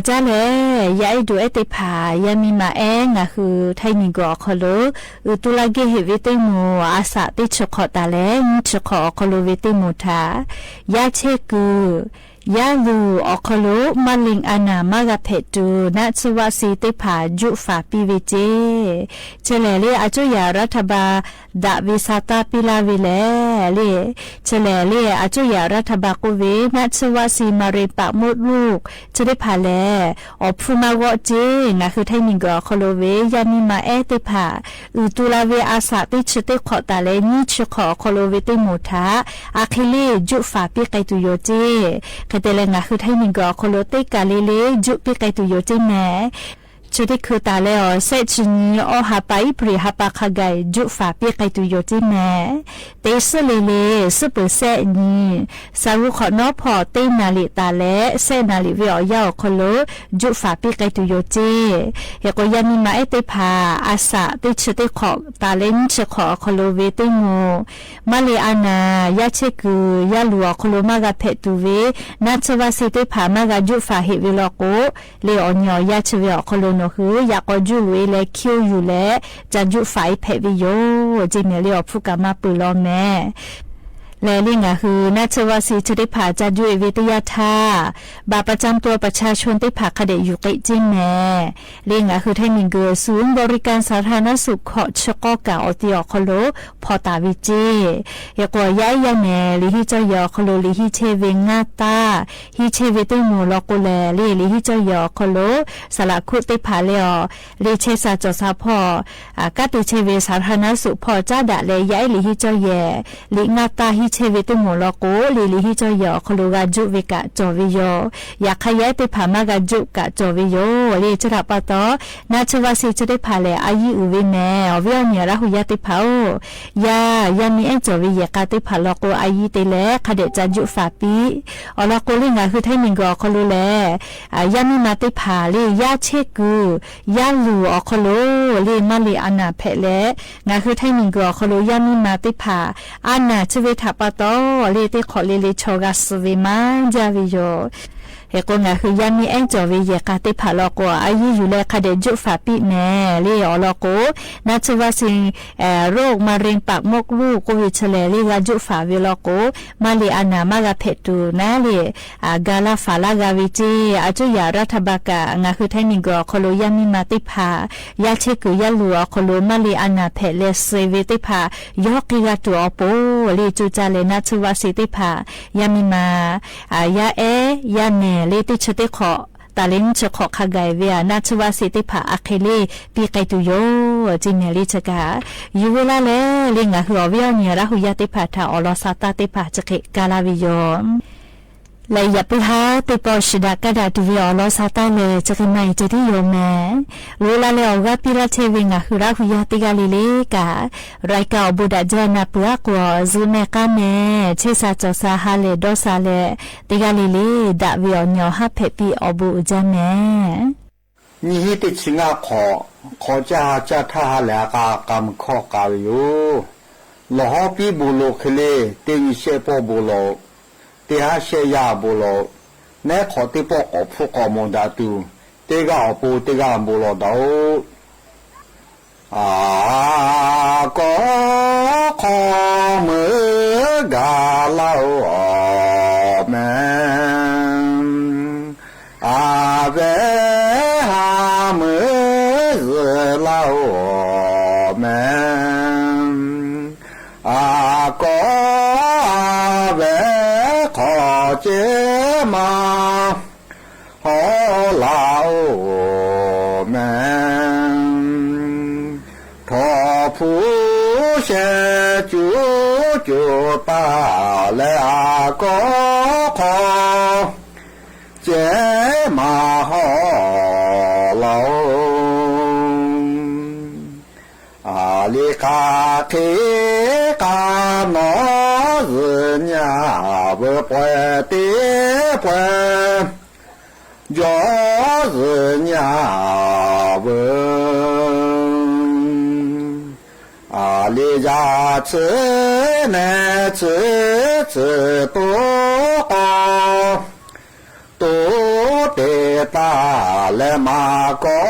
ကၠၢလဲၣ် ယအဲၣ်ဒိးအဲၣ်တ့ၢ်ဖၣ် ယါမံမၤအဲၣ် ငါဟု ထၢၣ်နံၣ်ဂီၤ အခီပညီ အုးတူၢ်လၢ်က့ၢ်ဟ့ၣ်ဝဲတ့ၢ်မူး အါစး တဆံခွံ တၢ်လၢ နွံဆံခွံ အခီပညီ ဝဲတ့ၢ်မူးထၢၣ် ယါဆဲးကုၢ် ယါလူၢ် အခီပညီ မါလ့ၣ်အနၢ် မါဂၤဖဲးတူ နၢ်ဆၢဝၣ်စံတ့ၢ်ဖၣ် ယူးဖးပံဝဲကၠ့ ဆဲးလဲၣ်လၢ အစိယၤရးထၢၣ်ဘၢၣ် ဒၣ်ဝဲဆါတၢ်ပံလၢ်ဝဲလဲၣ် လၢ ဆဲးလဲၣ်လၢ အစိယၤရးထၢၣ်ဘၢၣ်ကိးဝဲ နၢ်ဆၢဝၣ်စံ မါရ့ၣ်ပၣ်မူၣ်လူၢ် ဆၢတ့ၢ်ဖၣ်လဲၣ် အိၣ်ဖှိၣ်မးဂီၢ်ကၠ့ ငါဟု ထၢၣ်နံၣ်ဂီၤ အခီပညီ ဝဲ ယါမံမၤအဲၣ်တ့ၢ်ဖၣ် အုးတူၢ်လၢ်ဝဲအါစး တဆံခွံ တၢ်လၢ နွံဆံခွံ အခီပညီ ဝဲတ့ၢ်မူးထၢၣ် အခဲလၢာ် ယူးဖးပံကဲတူယိာ်ကၠ့ ခဲတဲလဲၣ် ငါဟု ထၢၣ်နံၣ်ဂီၤ အခီပညီ တ့ၢ်ကးလံလၢ ယူးပံကဲတူယိာ်ကၠ့မ့ၢ် ဆၢတ့ၢ်ခုတၢ်လၢ အီၤ စဲးဆံနွံ အီၣ်ဟါပာ် အ့ဖြ့ၣ်ဟါပာ် ခါဂၤ ယူးဖးပံကဲတူယိာ်ကၠ့မ့ၢ် တ့ၢ်စဲးလ့ၣ်လၢ စဲးပၢၢ်စဲးနွံ စးရူးခီၣ်နီဖီၣ် တ့ၢ်နၣ်ရံၣ်တၢ်လၢ စဲးနၣ်ရံၣ်ဝဲအီၤ ယါ အခီပညီ ယူးဖးပံကဲတူယိာ်ကၠ့ ဟဲကိး ယါမံမၤအဲၣ်တ့ၢ်ဖၣ် အါစး တဆံခွံ တၢ်လၢ နွံဆံခွံ အခီပညီ ဝဲတ့ၢ်မူး မါလ့ၣ်အနၢ် ယါဆဲးကုၢ် ယါလူၢ် အခီပညီ မါဂၤဖဲးတူဝဲ နၢ်ဆၢဝၣ်စံတ့ၢ်ဖၣ် မါဂၤယူးဖးဟ့ၣ်ဝဲလီၤကိး လၢအီၤနံၤအီၤယါဆၢဝဲ အခီပညီ နၢ်ဟု ယကိးယူးလူၢ်အံၤလဲၣ် ခံယူးလဲၣ် ကၠၢယူးဖးအံၤဖဲးဝဲယိာ် ကၠ့မ့ၢ်လၢ အိၣ်ဖှိၣ်ကးမးပၢၢ်လီၤမ့ၢ် လဲၣ်လၢ ငါဟု နၢ်ဆၢဝၣ်စံ ဆၢတ့ၢ်ဖၣ် ကၠၢယူးအံၤဝဲတယၢ်ထၢၣ် ဘၣ်ပကၠၢမ်တူာ်ပဆါၡိၣ်တ့ၢ်ဖၣ် ခါဒဲးယူၤက့ၣ်ကၠ့မ့ၢ် လၢ ငါဟု ထၢၣ်နံၣ်ဂီၤ သုးဘရိကၣ် စးထၢၣ်နၢၣ်စူး ခီၣ်ဆၢကီၢ်ကး အီၤတ့ၢ် အခီပညီ ဖီၣ်တၢ်ဝဲကၠ့ ဟဲကိး ယါအံၤယါမ့ၢ် လံာ်ဟံၣ်ကၠီယဲၢ် အခီပညီ လံာ်ဟံၣ်ဆဲးဝဲ ငါးသား ဟံၣ်ဆဲးဝဲတ့ၢ်မူးလီၤကိးလဲၣ် လၢ လံာ်ဟံၣ်ကၠီယဲၢ် အခီပညီ စလးခူၣ်တ့ၢ်ဖၣ်လၢအီၤ လၢဆဲးစၢ်စီၤစၢ်ဖီၣ် ကးတ့ၢ်ဆဲးဝဲ စးထၢၣ်နၢၣ်စူး ဖီၣ်ကၠၢ်ဒၣ်လဲာ် ယါအံၤ လံာ်ဟံၣ်ကၠီယဲၢ် လံာ်ငါးသား ဟံၣ်ဆဲးဝဲတ့ၢ်မူးလီၤကိး လၢ လံာ်ဟံၣ်ကၠီယဲၢ် အခီပညီ ဂၤယူးဝဲကး ကၠီၤဝဲယိာ် ယခါယါအံၤတ့ၢ်ဖၣ် မါဂၤယူးကး ကၠီၤဝဲယိာ် လၢ ဆၢတၢ်ပာ်တီၢ် နၢ်ဆၢဝၣ်စံ ဆၢတ့ၢ်ဖၣ်လဲၣ် အယံၢ်အုၣ်ဝဲမ့ၢ် အီၤဝဲအီၤနံၤ ရးဟူယါတ့ၢ်ဖၣ်အိၣ် ယါ ယါမံအဲၣ်ကၠီၤဝဲယဲၢ်ကးတ့ၢ်ဖၣ်လီၤကိး အယံၢ်တ့ၢ်လဲၣ် ခါဒဲးကၠၢယူးဖးပံ အီၤလီၤကိးလၢ ငါဟု ထၢၣ်နံၣ်ဂီၤ အခီပညီ လဲၣ် ယါမံမၤတ့ၢ်ဖၣ်လၢ ယါဆဲးကုၢ် ယါလူၢ် အခီပညီ လၢ မါလ့ၣ်အနၢ်ဖဲလဲၣ် ငါဟု ထၢၣ်နံၣ်ဂီၤ အခီပညီ ယါမံမၤတ့ၢ်ဖၣ် အနၢ်ဆၢဝဲထၢၣ်ပာ်တီၢ် လၢတ့ၢ်ခီၣ်လ့လ့ ဆီဂၤစၢၤဝဲမးဒ်ဝဲယိာ် ဟဲကိး ငါဟု ယါမံအဲၣ်ကၠီၤဝဲယဲၢ်ကးတ့ၢ်ဖၣ်လီၤကိး အယံၢ်ယုၢ်လဲၣ် ခါဒဲးယူးဖးပံမ့ၢ် လၢအီၤလီၤကိး နၢ်ဆၢဝၣ်စံ ရိၣ် မါရ့ၣ်ပၣ်မူၣ်လူၢ် ကိးဝဲဆဲးလဲၣ် လၢဂၤယူးဖးဝဲလီၤကိး မါလ့ၣ်အနၢ် မါဂၤဖဲးတူနၤလၢ ဂၤလၢ်ဖးလၢဂၤဝဲကၠ့ အစိယၤရးထၢၣ်ဘၣ်ကး ငါဟု ထၢၣ်နံၣ်ဂီၤ အခီပညီ ယါမံမၤတ့ၢ်ဖၣ် ယါဆဲးကုၢ် ယါလူၢ် အခီပညီ မါလ့ၣ်အနၢ်ဖဲလဲၣ် စၢၤဝဲတ့ၢ်ဖၣ် ယီၤက့ၤဂၤတုၤအပူၤ လၢကၠိကၠၢ်လဲၣ် နၢ်ဆၢဝၣ်စံတ့ၢ်ဖၣ် ယါမံမၤ ယါအဲၣ် ယါနဲၣ် လၢတ့ၢ်ဆၢတ့ၢ်ခီၣ် တၢ်လၢနွံဆၢခီၣ်ခါဂၤဝဲဧါ နၢ်ဆၢဝၣ်စံတ့ၢ်ဖၣ် အခဲလၢာ် ပံကဲတူၢ်ယိာ် ကၠ့နဲၣ်လၢဆၢကတီၢ် ယုၢ်ဝဲလၢလဲၣ် လၢငါဟု အီၤဝဲအီၤနံၤ ရးဟူယါတ့ၢ်ဖၣ် ထၢၣ်အီၤလီၤစါတၢ်တ့ၢ်ဖၣ် ဆၢကတီၢ်ကါလၢ်ဝဲယိာ် လၢယပုၢ်ဟါ တ့ၢ်ပီၣ်ဆံးဒၣ်ကါဒၣ်တုၤဝဲအီၤလီၤစါတၢ်လဲၣ် ဆၢကတီၢ်မၤအံၤ ကၠ့ဒ်ယိာ်မ့ၢ် ဝဲလၢလဲၣ် အီၤဂၤပံလၢထဲဝဲ ငါဟု ရးဟူယါတ့ၢ်ဂၤလံလၢကး ရၢၢ်ကၢ်အီၤဘူးဒၣ် ကၠၢ်နၢ်ပၢၢ်အကွီၢ် စုမဲာ်ကါမဲာ် ဆ့စၢ်စီၤစၢ် ဟါလဲၣ်ဒီးစၢ်လဲၣ် တ့ၢ်ဂၤလံလၢ ဒၣ်ဝဲအီၤနံၤအီၤဟါဖဲးပံ အီၤဘူးအုၣ်ကၠၢ်မဲာ် နံၣ်ဟံၣ်တဆံငါးခီၣ် ခီကၠၢ်ဟါကၠၢ်ထၢၣ်ဟါလဲၣ် အကါကါမုၢ်ခီၣ်ကါဝဲယိာ် လီၤဟီၣ်ပံဘူးလိာ်ခဲလၢာ် တ့ၢ်နံၤရှဲးပီၢ်ဘူးလိာ် တ့ၢ်ဟါရှဲးယၤဘူးလိာ် နဲခီၣ်တ့ၢ်ပီၣ်ကိးဖုကိးမိၢ်ဒၣ်တုၤ တ့ၢ်ဂၤအီၤပူၤ တ့ၢ်ဂၤဘူးလိာ်ဒၣ်အိၣ် အကီခီမုၢ်ဂၤလၢအိၣ်မဲာ် အဝဲဟါမုၢ်ဂၤလၢအိၣ်မဲာ် အကီအဝဲခီၣ်ကၠ့မး ဟီၣ်လၢအိၣ်မဲာ် ထီၣ်ဖူရှဲကၠူကၠူတၢ်လဲၣ် အကီခီၣ်ကၠ့မး ဟီၣ်လၢအိၣ် အလံၤဃာ်ဃ့ဃာ်နီၢ် စုညါဝဲပှဲၤတ့ၢ်ပှဲၤ ယီၤစုညါဝဲ အလံၤယၤဆၢနဲၣ်ဆၢဆၢတိၢ်ဃီ တိၢ်တ့ၢ်တၢ် လႄႈ မႃးၵေႃႈ ၵေႃႈ ၶေႃၵေႃႈ ၸိုဝ်ႈၺႃႇဝိူဝ်း၊ မႃးၵေႃႈ ဝႄႈ ႁႃႈဝႄႈ ၸိုဝ်ႈၺႃႇဝိူဝ်း။ ဢႃႇ လီလေႃးပတေႉ လေႃးၵူဝ်လေႃးၺီးတေႉ လေႃးၵႃႇလႃႇ ၵူဝ်ၵႃႈၶႄႉၵႃႈၶေႃး ၵိူဝ်ႇပိူဝ်ႇၵူဝ် ပွႆႇတေႉပွႆႇၶေႃးၵိူဝ်ႇ ဢႃႇ လီႁႄႉသႃႇ ဢူဝ်း မႄႈၽူႈၶႄႇ လီတေႉၵႄႇၽူႈ မိူဝ်ႈလႄႈ လၢတ်ႈသိုဝ်ႈၵိူဝ်ႇၽူႈ ၵိူဝ်ႇသိုဝ်ႈၸူဝ်ႈတႃႉလႄႈ ဢူဝ်း ၽူႈသိုဝ်ႈတႃႉ ၵိူဝ်ႇလီႁႃႉ လီသေႃးပျႃးဝိူဝ်း ဢႃႇ လီသေႃးလီဝႃႈ လီယူႇပျႃးဝိူဝ်း၊ ၵိူဝ်ႇလီသႃႇ လီသေႃးလီဝႃႈ လီယူႇပိူဝ်ႇၵူဝ် ဢႃႇ လီလေႃးႁေႃးပီႈ ပေႃးၶႄႇတေႉၵႄႇပေႃး လေႃးသိူဝ်ႇလေႃးဝိူဝ်း၊ ပေႃးလေႃးသိူဝ်ႇလေႃးပိူဝ်ႇၵူဝ်လႄႈ ပႄႇလႄႈၽႃႈ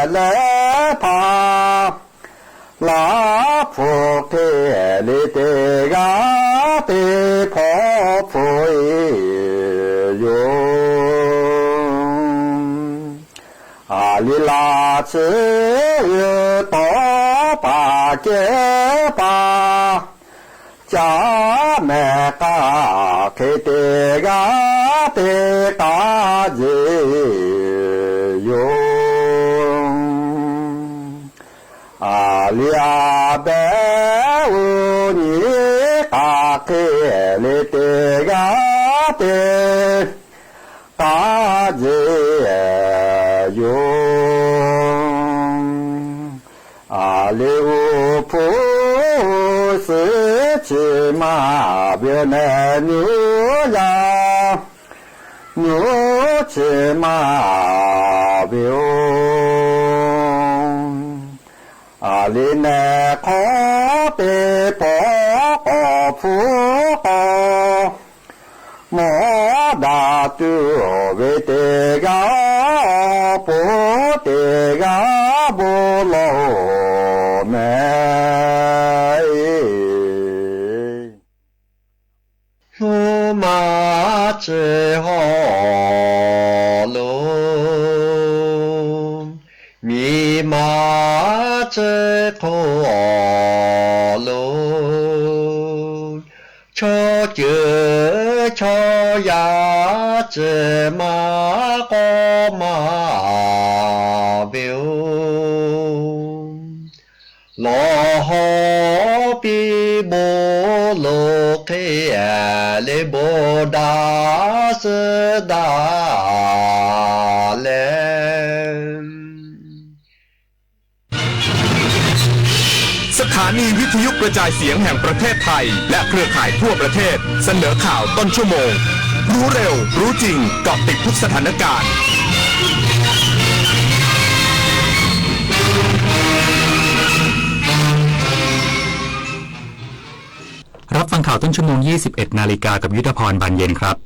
လႃႈ ၽူႈၶႄႇလီတေႉၵႃႈ တေႉၽေႃႇၽူၺ်ယူႇ ဢႃႇ လီလႃႇသိုဝ်ႈ တေႃႇပႃႇၵႄႇပႃႇ ၸႃႇမႄႈၵႃႈ ၶႄႇတေႉၵႃႈ တေႉၵႃႈၸေႇယူႇ ဢႃႇ လီဢႃႇပႄႇဢူႇၺီႇၵႃႈ ၶႄႇလီတေႉၵႃႈ တေႉၵႃႈၸေႇယူႇ ဢႃႇ လီဢူႈၽူႈသိုဝ်ႈ ၶျီႇမႃႇဝဵဝ်ႇၼႄႇ ၼူႇယႃႇ ၼူႇၶျီႇမႃႇဝဵဝ်ႇ ဢႃႇ လီၼႄႇၶေႃး တေႉပေႃႇၵေႃႇ ၽူႈၵေႃႇ မေႃတႃႇတူႉ ဝေႇတေႇၵႃႇ ပေႃးတေႇၵႃႇ ပေႃးလေႃးမႄႈ ႁူမႃၸေႈႁေႃးလူင် မီးမႃးၸိူဝ်းၶူဝ်လူင် ၶျေႃးၸိူဝ်ႉၶျေႃးယႃႉ ၸိူဝ်းမႃးၵေႃႈမႃးဝဵဝ်း လေႃးႁေႃးပီႈ ပေႃးလူၵ်ႈၶႄႇလႄႈ ပေႃးတႃႇသိူဝ်းတႃႇလႄႈ สถานีวิทยุกระจายเสียงแห่งประเทศไทย และเครือข่ายทั่วประเทศ เสนอข่าวต้นชั่วโมง รู้เร็ว รู้จริง เกาะติดทุกสถานการณ์ รับฟังข่าวต้นชั่วโมง ยี่สิบเอ็ดนาฬิกา กับยุทธพร บานเย็นครับ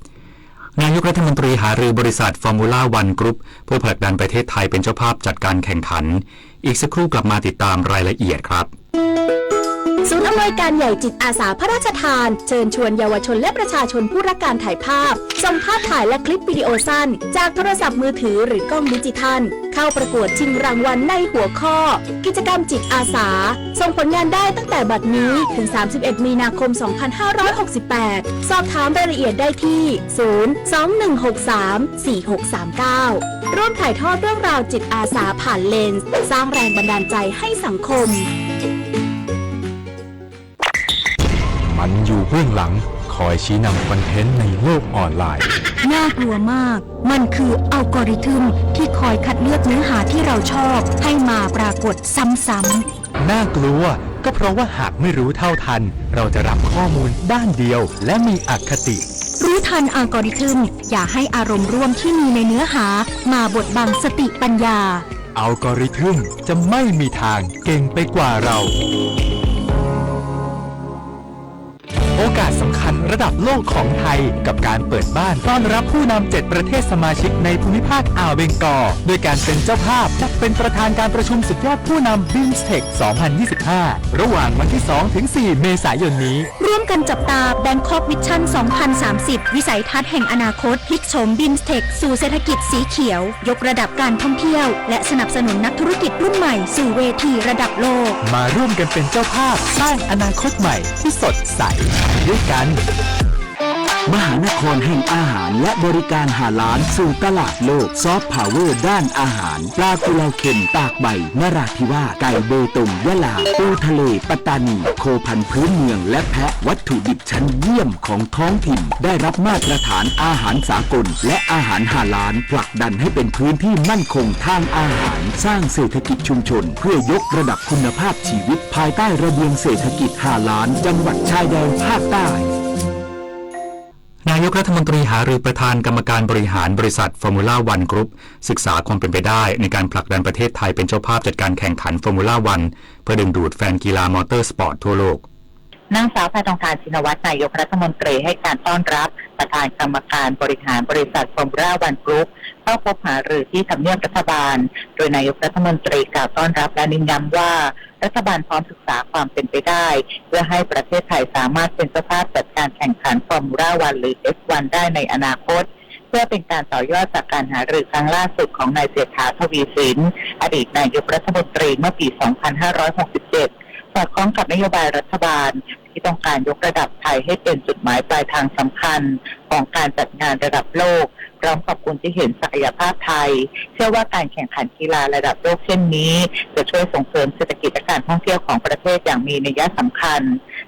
นายกรัฐมนตรีหารือบริษัท Formula One Group ผู้ผลักดันประเทศไทยเป็นเจ้าภาพจัดการแข่งขัน อีกสักครู่กลับมาติดตามรายละเอียดครับ ศูนย์อำนวยการใหญ่จิตอาสาพระราชทาน เชิญชวนเยาวชนและประชาชนผู้รักการถ่ายภาพ ส่งภาพถ่ายและคลิปวิดีโอสั้น จากโทรศัพท์มือถือหรือกล้องดิจิทัล เข้าประกวดชิงรางวัลในหัวข้อ กิจกรรมจิตอาสา ส่งผลงานได้ตั้งแต่บัดนี้ถึง สามสิบเอ็ด มีนาคม สองพันห้าร้อยหกสิบแปด สอบถามรายละเอียดได้ที่ ศูนย์ สอง หนึ่ง หก สาม สี่ หก สาม เก้า ร่วมถ่ายทอดเรื่องราวจิตอาสาผ่านเลนส์ สร้างแรงบันดาลใจให้สังคม มันอยู่เบื้องหลัง คอยชี้นำคอนเทนต์ในโลกออนไลน์ น่ากลัวมาก มันคืออัลกอริทึมที่คอยคัดเลือกเนื้อหาที่เราชอบให้มาปรากฏซ้ำๆ น่ากลัว ก็เพราะว่าหากไม่รู้เท่าทัน เราจะรับข้อมูลด้านเดียวและมีอคติ รู้ทันอัลกอริทึม อย่าให้อารมณ์ร่วมที่มีในเนื้อหามาบดบังสติปัญญา อัลกอริทึมจะไม่มีทางเก่งไปกว่าเรา โอกาสสำคัญระดับโลกของไทย กับการเปิดบ้านต้อนรับผู้นำเจ็ดประเทศสมาชิกในภูมิภาคอ่าวเบงกอล ด้วยการเป็นเจ้าภาพและเป็นประธานการประชุมสุดยอดผู้นำ BIMSTEC สองพันยี่สิบห้า ระหว่างวันที่สองถึงสี่เมษายนนี้ ร่วมกันจับตา Bangkok Vision สองพันสามสิบ วิสัยทัศน์แห่งอนาคต พลิกโฉม BIMSTEC สู่เศรษฐกิจสีเขียว ยกระดับการท่องเที่ยว และสนับสนุนนักธุรกิจรุ่นใหม่สู่เวทีระดับโลก มาร่วมกันเป็นเจ้าภาพสร้างอนาคตใหม่ที่สดใสด้วยกัน มหานครแห่งอาหารและบริการฮาลาลสู่ตลาดโลก ซอฟต์พาวเวอร์ด้านอาหาร ปลากุเลาเค็มตากใบนราธิวาส ไก่เบตงยะลา ปูทะเลปัตตานี โคพันธุ์พื้นเมืองและแพะ วัตถุดิบชั้นเยี่ยมของท้องถิ่น ได้รับมาตรฐานอาหารสากล และอาหารฮาลาล ผลักดันให้เป็นพื้นที่มั่นคงทางอาหาร สร้างเศรษฐกิจชุมชน เพื่อยกระดับคุณภาพชีวิตภายใต้ระเบียงเศรษฐกิจฮาลาล จังหวัดชายแดนภาคใต้ นายกรัฐมนตรีหารือประธานกรรมการบริหารบริษัท Formula One Group ศึกษาความเป็นไปได้ในการผลักดันประเทศไทยเป็นเจ้าภาพจัดการแข่งขัน Formula One เพื่อดึงดูดแฟนกีฬามอเตอร์สปอร์ตทั่วโลก นางสาวแพทองธาร ชินวัตร นายกรัฐมนตรีให้การต้อนรับประธานกรรมการบริหารบริษัท Formula One Group เข้าพบหารือที่ทำเนียบรัฐบาล โดยนายกรัฐมนตรีกล่าวต้อนรับและเน้นย้ำว่า รัฐบาลพร้อมศึกษาความเป็นไปได้ เพื่อให้ประเทศไทยสามารถเป็นเจ้าภาพจัดการแข่งขัน Formula One หรือ F one ได้ในอนาคต เพื่อเป็นการต่อยอดจากการหารือครั้งล่าสุดของนายเศรษฐา ทวีสิน อดีตนายกรัฐมนตรีเมื่อปี สองพันห้าร้อยหกสิบเจ็ด สอดคล้องกับนโยบายรัฐบาลที่ต้องการยกระดับไทยให้เป็นจุดหมายปลายทางสำคัญของการจัดงานระดับโลก พร้อมขอบคุณที่เห็นศักยภาพไทย เชื่อว่าการแข่งขันกีฬาระดับโลกเช่นนี้ จะช่วยส่งเสริมเศรษฐกิจและการท่องเที่ยวของประเทศอย่างมีนัยสำคัญ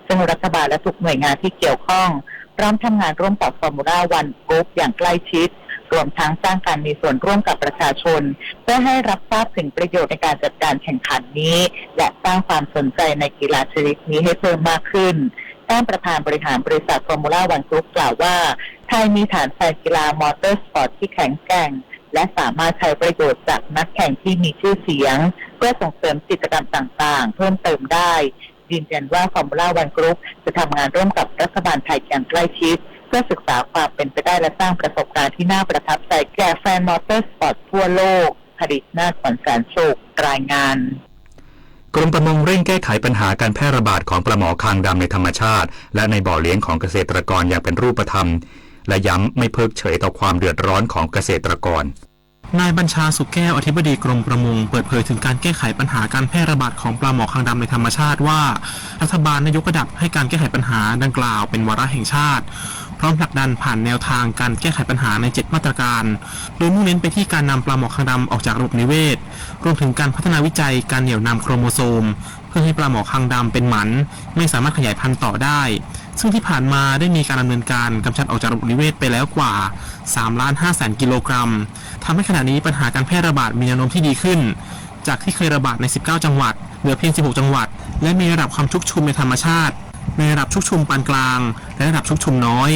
ซึ่งรัฐบาลและทุกหน่วยงานที่เกี่ยวข้อง พร้อมทำงานร่วมกับ Formula One Group อย่างใกล้ชิด รวมทั้งสร้างการมีส่วนร่วมกับประชาชน เพื่อให้รับทราบถึงประโยชน์ในการจัดการแข่งขันนี้ และสร้างความสนใจในกีฬาชนิดนี้ให้เพิ่มมากขึ้น ด้านประธานบริหารบริษัท Formula One Group กล่าวว่า ไทยมีฐานแฟนกีฬามอเตอร์สปอร์ตที่แข็งแกร่ง และสามารถใช้ประโยชน์จากนักแข่งที่มีชื่อเสียง เพื่อส่งเสริมกิจกรรมต่างๆ เพิ่มเติมได้ ยืนยันว่า Formula One Group จะทำงานร่วมกับรัฐบาลไทยอย่างใกล้ชิด เพื่อศึกษาความเป็นไปได้และสร้างประสบการณ์ที่น่าประทับใจแก่แฟนมอเตอร์สปอร์ตทั่วโลก ผลิตนาถ ขวัญแสนสุข รายงาน กรมประมงเร่งแก้ไขปัญหาการแพร่ระบาดของปลาหมอคางดำในธรรมชาติ และในบ่อเลี้ยงของเกษตรกรอย่างเป็นรูปธรรม และย้ำไม่เพิกเฉยต่อความเดือดร้อนของเกษตรกร นายบัญชา สุขแก้ว อธิบดีกรมประมง เปิดเผยถึงการแก้ไขปัญหาการแพร่ระบาดของปลาหมอคางดำในธรรมชาติว่า รัฐบาลได้ยกระดับให้การแก้ไขปัญหาดังกล่าวเป็นวาระแห่งชาติ พร้อมผลักดันผ่านแนวทางการแก้ไขปัญหาในเจ็ดมาตรการ โดยมุ่งเน้นไปที่การนำปลาหมอคางดำออกจากระบบนิเวศ รวมถึงการพัฒนาวิจัยการเหนี่ยวนำโครโมโซม เพื่อให้ปลาหมอคางดำเป็นหมัน ไม่สามารถขยายพันธุ์ต่อได้ ซึ่งที่ผ่านมาได้มีการดำเนินการกำจัดออกจากระบบนิเวศไปแล้วกว่า สามล้านห้าแสนกิโลกรัม ทำให้ขณะนี้ปัญหาการแพร่ระบาดมีแนวโน้มที่ดีขึ้น จากที่เคยระบาดใน สิบเก้า จังหวัด เหลือเพียง สิบหก จังหวัด และมีระดับความชุกชุมในธรรมชาติ ในระดับชุกชุมปานกลาง และระดับชุกชุมน้อย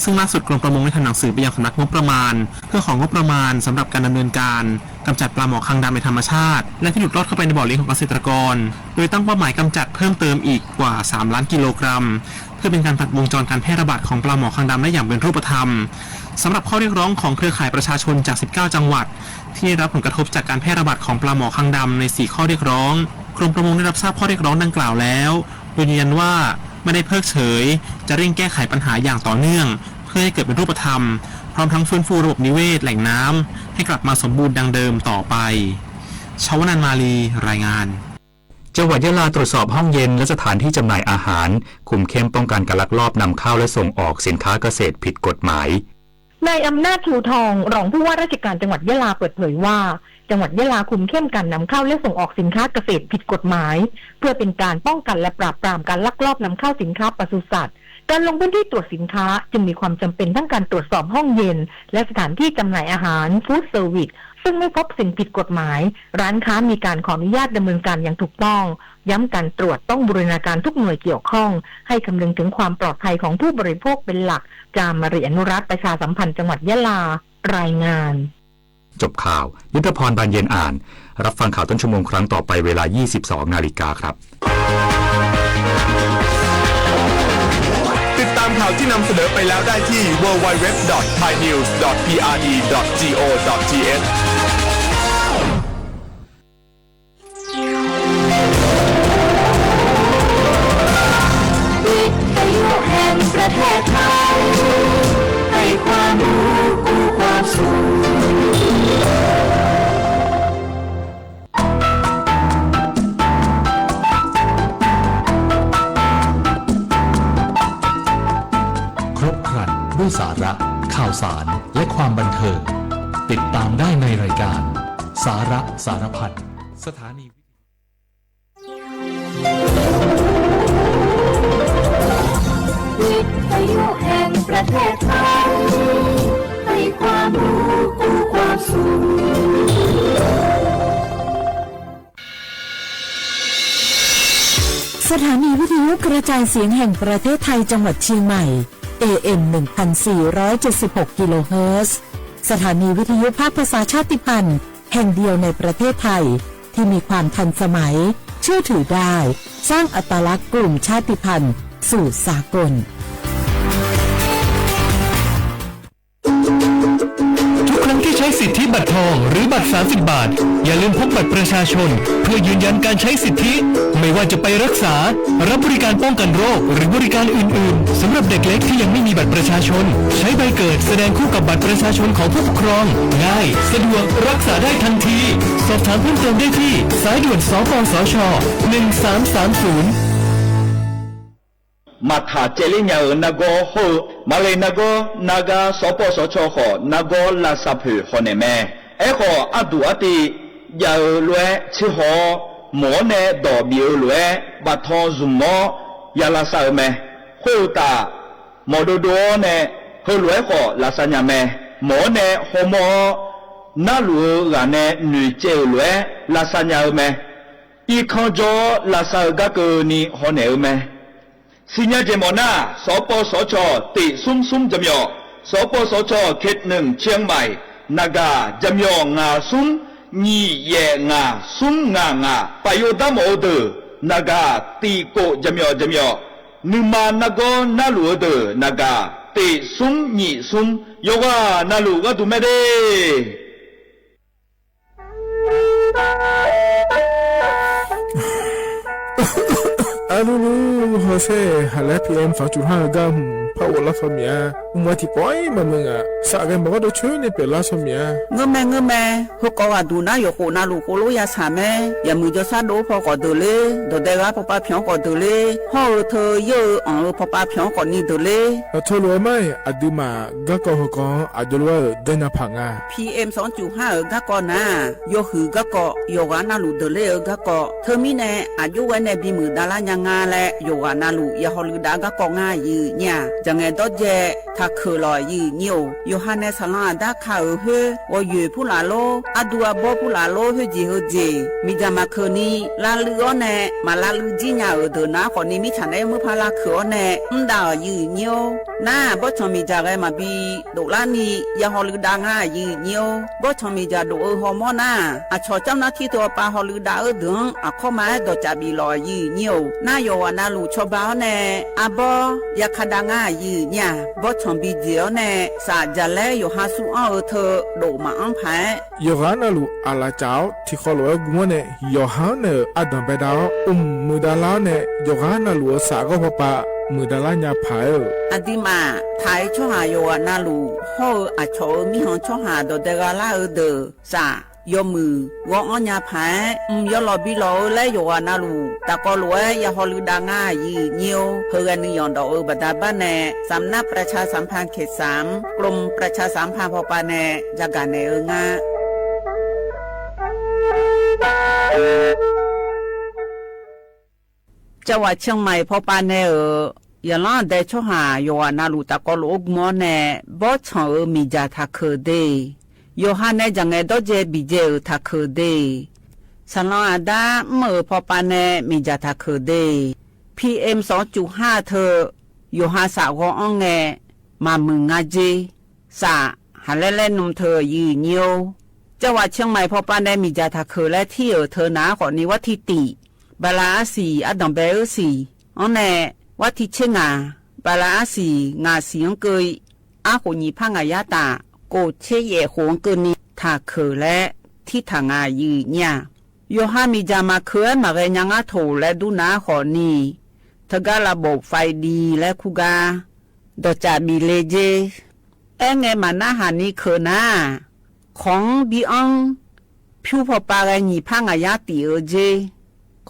ซึ่งล่าสุดกรมประมงได้ทำหนังสือไปยังสำนักงบประมาณ เพื่อของงบประมาณสำหรับการดำเนินการกำจัดปลาหมอคางดำในธรรมชาติ และที่หลุดรอดเข้าไปในบ่อเลี้ยงของเกษตรกร โดยตั้งเป้าหมายกำจัดเพิ่มเติมอีกกว่า สามล้านกิโลกรัม เพื่อเป็นการตัดวงจรการแพร่ระบาดของปลาหมอคางดำได้อย่างเป็นรูปธรรม สำหรับข้อเรียกร้องของเครือข่ายประชาชนจาก สิบเก้า จังหวัด ที่ได้รับผลกระทบจากการแพร่ระบาดของปลาหมอคางดำใน สี่ ข้อเรียกร้อง กรมประมงได้รับทราบข้อเรียกร้องดังกล่าวแล้ว โดยยืนยันว่าไม่ได้เพิกเฉย จะเร่งแก้ไขปัญหาอย่างต่อเนื่อง เพื่อให้เกิดเป็นรูปธรรม พร้อมทั้งฟื้นฟูระบบนิเวศแหล่งน้ำให้กลับมาสมบูรณ์ดังเดิมต่อไป ชวนันท์ มาลี รายงาน จังหวัดยะลาตรวจสอบห้องเย็นและสถานที่จำหน่ายอาหาร คุมเข้มป้องกันการลักลอบนำเข้าและส่งออกสินค้าเกษตรผิดกฎหมาย นายอำนาจ ชูทอง รองผู้ว่าราชการจังหวัดยะลาเปิดเผยว่า จังหวัดยะลาคุมเข้มการนำเข้าและส่งออกสินค้าเกษตรผิดกฎหมาย เพื่อเป็นการป้องกันและปราบปรามการลักลอบนำเข้าสินค้าปศุสัตว์ การลงพื้นที่ตรวจสินค้าจึงมีความจำเป็นทั้งการตรวจสอบห้องเย็น และสถานที่จำหน่ายอาหาร food service ซึ่งไม่พบสิ่งผิดกฎหมาย ร้านค้ามีการขออนุญาตดำเนินการอย่างถูกต้อง ย้ำการตรวจต้องบูรณาการทุกหน่วยเกี่ยวข้อง ให้คำนึงถึงความปลอดภัยของผู้บริโภคเป็นหลัก จามรี อนุรักษ์ ประชาสัมพันธ์จังหวัดยะลา รายงาน จบข่าว ยุทธพร บานเย็นอ่าน รับฟังข่าวต้นชั่วโมงครั้งต่อไปเวลา ยี่สิบสองนาฬิกาครับ ติดตามข่าวที่นำเสนอไปแล้วได้ที่ ดับเบิลยู ดับเบิลยู ดับเบิลยู ดอท ไทยนิวส์ ดอท พี อาร์ ดี ดอท จี โอ ดอท ที เอช วิทยุแห่งประเทศไทย ให้ความรู้คู่ความสุข ครบครันด้วยสาระ ข่าวสาร และความบันเทิง ติดตามได้ในรายการ สาระสารพัน สถานีวิทยุแห่งประเทศไทย ให้ความรู้คู่ความสุข สถานีวิทยุกระจายเสียงแห่งประเทศไทยจังหวัดเชียงใหม่ เอ เอ็ม หนึ่งพันสี่ร้อยเจ็ดสิบหก กิโลเฮิรตซ์ สถานีวิทยุภาคภาษาชาติพันธุ์ แห่งเดียวในประเทศไทย ที่มีความทันสมัย เชื่อถือได้ สร้างอัตลักษณ์กลุ่มชาติพันธุ์สู่สากล ทุกครั้งที่ใช้สิทธิบัตรทองหรือบัตร สามสิบ บาท อย่าลืมพกบัตรประชาชน เพื่อยืนยันการใช้สิทธิ ไม่ว่าจะไปรักษา รับบริการป้องกันโรค หรือบริการอื่นๆ สำหรับเด็กเล็กที่ยังไม่มีบัตรประชาชน ใช้ใบเกิดแสดงคู่กับบัตรประชาชนของผู้ปกครอง ง่าย สะดวก รักษาได้ทันที สอบถามเพิ่มเติมได้ที่ สายด่วน สปสช หนึ่งสามสามศูนย์ မၤထၣ်ကဲလၢညါဧိၤ နဂီၢ်ဟီၣ် မၤဂ့ၤ နဂီၢ် နဂါ စပစချ ဃိး နဂီၢ် လၢ်စၢ်ဖၢၣ် ဃိး န့ၣ်မ့ၢ် အဲၣ်ဃိး အဒူၣ်အတ့ၢ် ယၤဧိၤလွဲ ဆ့ဟီၣ် မ့ၢ်အီၤနဲ ဒီးဘံၣ်ဧိၤလွဲ ဘၣ်ထီၣ် Zoom မ့ၢ် ယၤလၢ်စၢ်ဧိၤမ့ၢ် ဃိၣ်တၢ် မ့ၢ်ဒိၣ်ဒိၣ်အီၤနဲ ဟၢလွဲဃိး လၢ်စၢ်ညါမ့ၢ် မ့ၢ်အီၤနဲ ဟီမီၣ်အီၤ နၢ်လူၢ်ဧိၤဂၤနဲ နွံၸဲဧိၤလွဲ လၢ်စၢ်ညါဧိၤမ့ၢ် အံၤခီကၠီ လၢ်စၢ်ဧိၤ ကါကၢၤနံၤ ဃိး န့ၣ်ဧိၤမ့ၢ် စံးညါက့ၤမ့ၢ်နၢ် စပစချ တ့ၢ် သုမ်သုမ် ကမျီၣ် စပစချ เขตหนึ่ง เชียงใหม่ နဂါ ကမျီၣ် ငါး သုမ် နံၣ် ယဲၢ် ငါး သုမ် ငါး ငါး ပာ်ယိၤဒါမ့ၢ်အီၤဒၢး နဂါ တံၣ် ကိၣ် ကမျီၣ် ကမျီၣ် နုၢ်မၤနဂီၢ်နၢ်လူၢ်ဧိၤဒၢး နဂါ တ့ၢ် သုမ် နံၣ် သုမ် ယွၤဂၤနၢ်လူၢ်ဂၤဒုးမဲဒၣ် အလူလူ ဟိုစ့ၢ် ဟးလၢ PM สองจุดห้า ဂၤ ဟွမ် ဖးအိၣ်လါထီၣ်မံၤဧါ မွဲထံၣ်ပီၢ်မုၢ်ဧါ စးဂဲၤမၤဝဲဒီးဆၢန့ၢ်ပဲာ်လါထီၣ်မံၤဧါ ငၢၢ်မဲာ် ငၢၢ်မဲာ် ဟိုကိးဂၤဒုးနၢ်ယိးဃိးနၢ်လူၢ်ဃိးလိယၤဆၣ်မဲာ် ယမုၢ်ကၠီဆၣ်ဒိၣ်ဖီကီၢ်ဒၢးလၢ ဒီးဒဲဂၤဖီပာ်ဖျီကီၢ်ဒၢးလၢ ဟီၣ်ဧိၤထၢယၢၢ်ဧိၤအီၣ်ဧိၤဖီပာ်ဖျီကီၢ်နံၤဒၢးလၢ အထိၣ်လိာ်အမါ အဒုးမး ဂၤကီၢ်ဟိုကီၢ် အဒိးလီၤဝဲဧိၤ ဒဲညါဖးငါ PM สองจุดห้า ဧိၤ ဂၤကီၢ်နၤ ယိၤဟုၣ်ဂၤကီၢ် ယိၤဂၤနၢ်လူၢ်ဒၢးလၢဧိၤ ဂၤကီၢ် ထၢမံၤန့ၣ် အယိဝဲန့ၣ် ဘံမုၢ်ဒါလါညါငါလဲၣ် ယိၤဂၤနၢ်လူၢ် ယဟီၣ်လူၢ်ဒါဂၤကီၢ် ငါယုၢ်ညါ ယငဲၤဒီးယဲ ထးခုၣ်လီၤယုၢ်ညါဧိၤ ယိၤဟၣ်နဲၣ်ဆၣ်လီၤအဒါခးဧိၤဟၢ ဂီၤယွဲၢ်ဖုလၢ်လိ အဒူအဘီဖုလၢ်လိ ဟၢစ့ၢ်ဟၢစ့ၢ် မ့ၢ်ဒၣ်မၤခၢၣ်နံၤ လါလုၢ်အီၤနဲၣ် မၤလါလုၢ်ကံညါဧိၤဒၢးနၤ ဃိးနံၤမ့ၢ်ဆၣ်န့ၣ် မုၢ်ဖးလၢ်ခုၣ်အီၤနဲၣ် မ့ၢ်ဒၣ်အီၤယုၢ်ညါဧိၤ နၤ ဘီၣ်ဆီၣ်မ့ၢ်ဒၣ်ဂဲၤမၤဘံ ဒိၣ်လါနံၤ ယဟီၣ်လူၢ်ဒါငါယုၢ်ညါဧိၤ ဘီၣ်ဆီၣ်မ့ၢ်ဒၣ်ဒိၣ်ဧိၤဟီၣ်မီၢ်နၤ အဆီၣ်ကၠီနၢ်ထံတအိၣ်ပာ်ဟီၣ်လူၢ်ဒါဧိၤဒၢး အခီမၤအဲၣ်ဒိးကၠးဘံလီၤယုၢ်ညါဧိၤ နၤ ယိၤဟၣ်နၢလူၢ် ချီၣ်ဘၣ်အီၤနဲၣ် အဘီ ယခါဒါငါ ယံာ်ညါ ဘီၣ်ဆီၣ်ဘံၣ်စ့ၢ်အီၤနဲၣ် စး ယလဲ ယိၤဟၣ်ဆူအီၣ်အၢ ထၢၣ်ဒိၣ်မးအီပၢ် ယိၤဟၣ်နၢလူၢ် အးလးစၢ်အီၤ ထံၣ်ဃီလိာ်ဝဲ ဂုၢ်မီၣ် နဲၣ် ယိၤဟၣ်အၢ နဲၣ် အဒၢၣ်ဘဲဒါအီၤ အိၣ်မုာ်ဒၣ်လၢအီၤ နဲၣ် ယိၤဟၣ်နၢလူၢ်အစး ဂီၢ်ဖီပၢ် မုာ်ဒၣ်လၢညါပၢ်ဧၢ အဒံးမး ထါအံၤဆီၣ်ဟၣ် ယိၤဟၣ်နၢလူၢ် ဟီၣ်အၢ အဆီၣ်အၢ မံဟီၣ်ဆီၣ်ဟၣ် ဒီးဒဲဂၤလၢအအၢ ဒၢး စး ယီၢ်မုၢ် ဂီၢ်အီၣ်ညါပၢ် ယီၢ်လီၤဘံလီၤအၢ လၢယိၤဟၣ်နၢလူၢ် တၢ်ကီလိာ်ဝဲ ယဟီၣ်လုၢ်ဒါငါ ယံာ်ညါ ဟၢဂဲၤနုာ်ယီၢ်ဒီးအၢ ဘၣ်ဒါဘၣ်နဲၣ် စမ်မနၢ်ပြၢၣ်ဆါစမ်ဖၢၣ် ခေတ်စမ် ကရူမ်ပြၢၣ်ဆါစမ်ဖၢၣ်ဖီပၢ်နဲၣ် ယကၣ်နဲၣ်အၢ ငါ ကၠီဝး เชียงใหม่ ဖီပၢ်နဲၣ်ဧၢ, ယလီၤဒဲးဆီၣ်ဟၣ် ယိၤဟၣ်နၢလူၢ် တၢ်ကီလိာ်အိၣ် ဂုၢ်မီၣ် နဲၣ် ဘီၣ်ဆီၣ်အၢ မ့ၢ်ယၤထးခုၣ်ဒ့ ယိၤဟၣ်နဲၣ် ယၤငဲၤဒီး ယဲၢ်ဘံၣ်ယဲၢ်အၢ ထးခုၣ်ဒ့ စးလီၤအဒါ အၢ ဖီပၢ်နဲၣ် မ့ၢ်ယၤထးခုၣ်ဒ့ PM สองจุดห้า ထၢၣ် ယိၤဟၣ်စး ဂီၢ်အီၣ်ငဲၤ မၤမုာ်ငါက့ စး ဟးလဲလဲနုာ်ထၢၣ် ယံာ်ညါ ကၠီဝး เชียงใหม่ ဖီပၢ်နဲၣ် မ့ၢ်ယၤထးခုၣ်လၢထံၣ်အၢ ထၢၣ်နၤအဃိန့ၣ် ဝးထံၣ်တံၣ် ဘၤလးအါစံၣ် အဒိၣ်ဘဲအၢစံၣ် အီၤနဲၣ် ဝးထံၣ်ဆ့ငါ ဘၤလးအါစံၣ် ငါစံၣ်အီၤက့ အါဃိၣ်ညံၣ်ဖးငါယါတၢ် ကိၣ်ဆ့ယဲၢ်ဃိၣ်အီၤက့န့ၣ် ထးခုၣ်လၢ ထံထၣ်ငါ ယံာ်ညါ ယိၤဟၣ်မ့ၢ်ယၤမၤခုၣ် မၤဂဲၤညါငါထိၣ် လဲၤဒုးနၤအဃိန့ၣ် ထၢၣ်ကါလၢဘိၣ် ไฟดี လၢခူၣ်ကါ ဒီးစးဘံၣ်လ့က့ အဲၣ်ငဲၤမၤနၢ်ဟးနံၤခုၣ်နၤ ของဘံၣ်အီၤ ဖၠူဖီပၢ်ဂဲၤညံၣ်ဖးငါယါတံၣ်အၢက့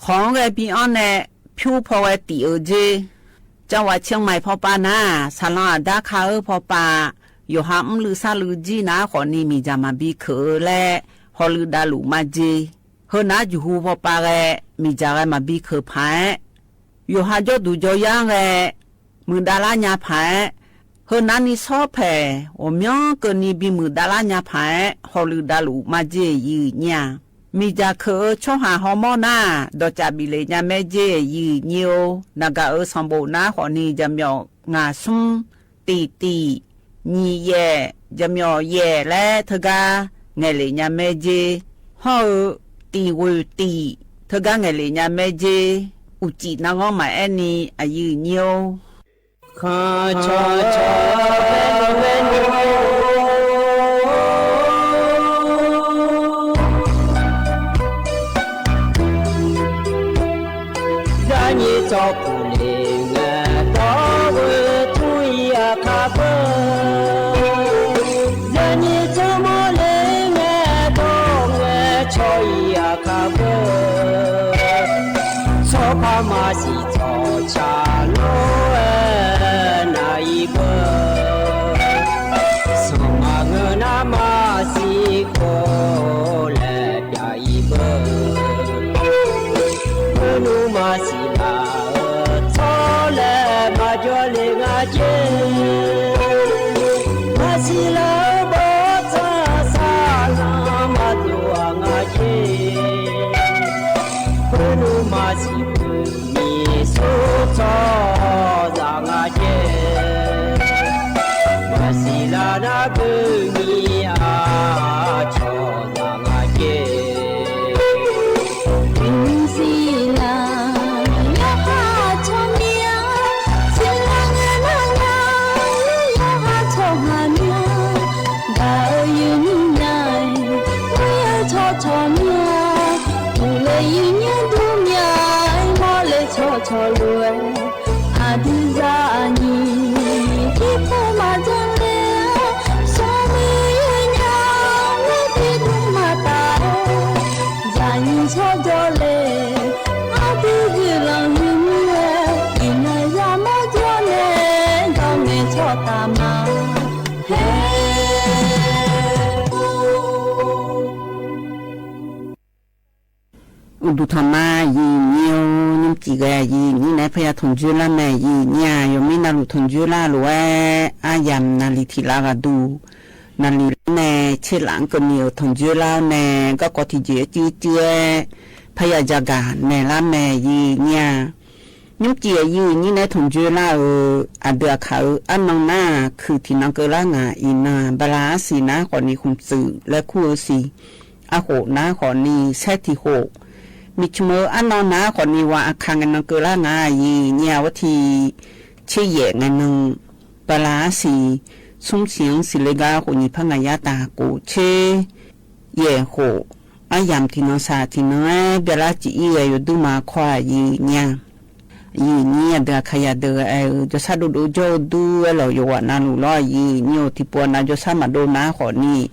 ของဂဲၤဘံၣ်အီၤနဲၣ် ဖၠူဖီဝဲတံၣ်အၢက့ ကၠီဝး เชียงใหม่ ဖီပၢ်နၤ စးလီၤအဒါခါအၢ ဖီပၢ် ယိၤဟၣ်အုၣ်လုၢ်သးလုၢ်ကံနၤအဃိန့ၣ် မ့ၢ်ယၤမၤဘံခုၣ်အၢလဲၣ် ဟီၣ်လုၢ်ဒါလုၢ်မၤက့ ဟၢနၤယူၢ်ဟူဖီပၢ်ဂဲၤ မ့ၢ်ယၤဂဲၤမၤဘံခုၣ်ပၢ် ယိၤဟၣ်ကၠီဒူၣ်ကၠီယါဂဲၤ မုာ်ဒၣ်လၢညါပၢ် ဟၢနၤနံၤဆီဖဲ အိၣ်မံကၢၢ်နံၤဘံမုာ်ဒၣ်လၢညါပၢ် ဟီၣ်လုၢ်ဒါလုၢ်မၤက့ ယံာ်ညါ မ့ၢ်ယၤခုၣ်အၢဆီၣ်ဟၣ်ဟီၣ်မီၣ်နၤ ဒီးစးဘံၣ်လ့ညါမဲက့ ယံာ်ညါ နဂၤအၢ ဆီၣ်ဘိၣ်နၤအဃိန့ၣ် ယမၠီၣ် ငါးဆူ တံၣ်တံၣ် ညံၣ်ယဲၢ် ယမၠီၣ်ယဲၢ်လၢထၢၣ်ကါ ငဲၤလ့ညါမဲက့ ဟီၣ်အၢ တံၣ်ဝုၢ်တံၣ် ထၢၣ်ကါငဲၤလ့ညါမဲက့ အူၣ်ကံၣ်နါဂီၢ်မးအဲၣ်နံၤ အယံာ်ညါ အိၣ်ဒူၣ်ထီၣ်မး ယံာ်ညါ ညီမ့ၢ်စံးဂ့ၤ ယံာ်ညါန့ၣ် ဖဲယၤထိၣ်ကၠိလါမဲာ် ယံာ်ညါ ယမ့ၢ်နၢ်လူၢ်ထိၣ်ကၠိလါလိာ်ဝဲ အါယၤနၢ်လံထံၣ်လါဂၤဒူၣ် နၢ်လံၣ်လါမဲာ် ဆ့လၣ်ကနံၣ်အၢထိၣ်ကၠိလါမဲာ် ကီၢ်ကီၢ်ထံၣ်ကၠံၣ်အၢကၠံၣ်ကၠံၣ် ဖဲယၤယၤဂၤနဲၣ်လါမဲာ် ယံာ်ညါ ညီမ့ၢ်စံးဂ့ၤ ယံာ်ညါန့ၣ် ထိၣ်ကၠိလါဧၢ အဒုးအခါအၢ အနီၢ်နၢ် ခုၣ်ထံၣ်နီၢ်ကၢလါငါ အံၤနၢ် ဘၤလးအါစံၣ်နၢ်ဃိးနံၣ် ဃုၣ်စုး လၢခူၣ်အၢစံၣ် အဃိးနၢ်ဃိးနံၣ် ဆဲးထံၣ်ဃိး မ့ၢ်ဆမၢအါနီၢ်နၤ ဃိးနံၣ်ဝၢ အခါငဲၣ်နၢ်ကၢလၢ် ငါယံာ်ညါ ဝဲထံၣ် ဆ့ယဲၣ် ငဲၣ်နၢ် ပလါစံ သုးဆံ စံးလ့ကါ ဃိုနံၣ် ဖးငါယါတၢ်ကိးဆ့ယဲၣ်ဃို အယၣ်ထံၣ်နီၢ်သးထံၣ်နီၢ် ဘျၣ်လၢ်ကံအံၤဂဲၤ ယိၤဒုးမၤခွါယံာ်ညါ ယံာ်ညါ ယဒုးအခါယၤဒုး အဲ ကၠီဆၣ်ဒိၣ်ဒိၣ်ကၠီဒုးဝဲလီၤ ယွၤနၢ်လူၢ်လီၤ ယံာ်ညါ ထံၣ်ပှၤနၤ ကၠီဆၣ်မၤဒိၣ်နၤဃိုနံၣ်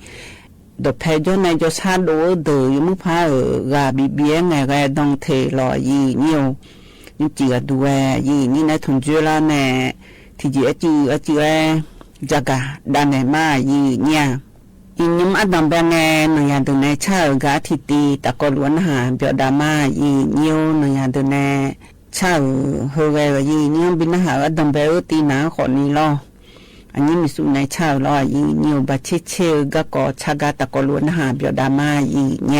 ဒီးဖဲကၠီန့ၣ် ကၠီဆၣ်ဒိၣ်ဧၢဒုး ယမုၢ်ဖးဧၢ ဂၤဘံၣ်ဘံၣ် အဲ ငဲၤဂဲၤဒိၣ်ထဲလီၤ ယံာ်ညါ ယစံးဂၤဒုးဝဲ ယံာ်ညါ နဲ ထုးကၠိလၢ်နဲ ထံၣ်ကံအစုအစုအဲ ကၠီကၤ ဒၣ်နဲမး ယံာ်ညါ ယံာ်ညါ အဒိၣ်ဘဲနဲ နယၤဒုးနဲ ဆၣ်ဧၢ ဂၤထံၣ်တံၢ် တၢ်ကီလူၤအနဟး ဘျီဒၣ်မး ယံာ်ညါ နယၤဒုးနဲ ဆၣ်ဧၢ ဟဲဂဲၤဂၤ ယံာ်ညါ ဘံနဟး အဒိၣ်ဘဲဧၢ တံၢ်နၤဃိုနံၣ်လီၤ အညါမ့ၢ်စူနဲဆၣ်ဧၢလီၤ ယံာ်ညါ ဘၣ်ဆ့ဆ့ဧၢ ဂၤကီဆၣ်ဂၤ တၢ်ကီလူၤအနဟး ဘျီဒၣ်မး ယံာ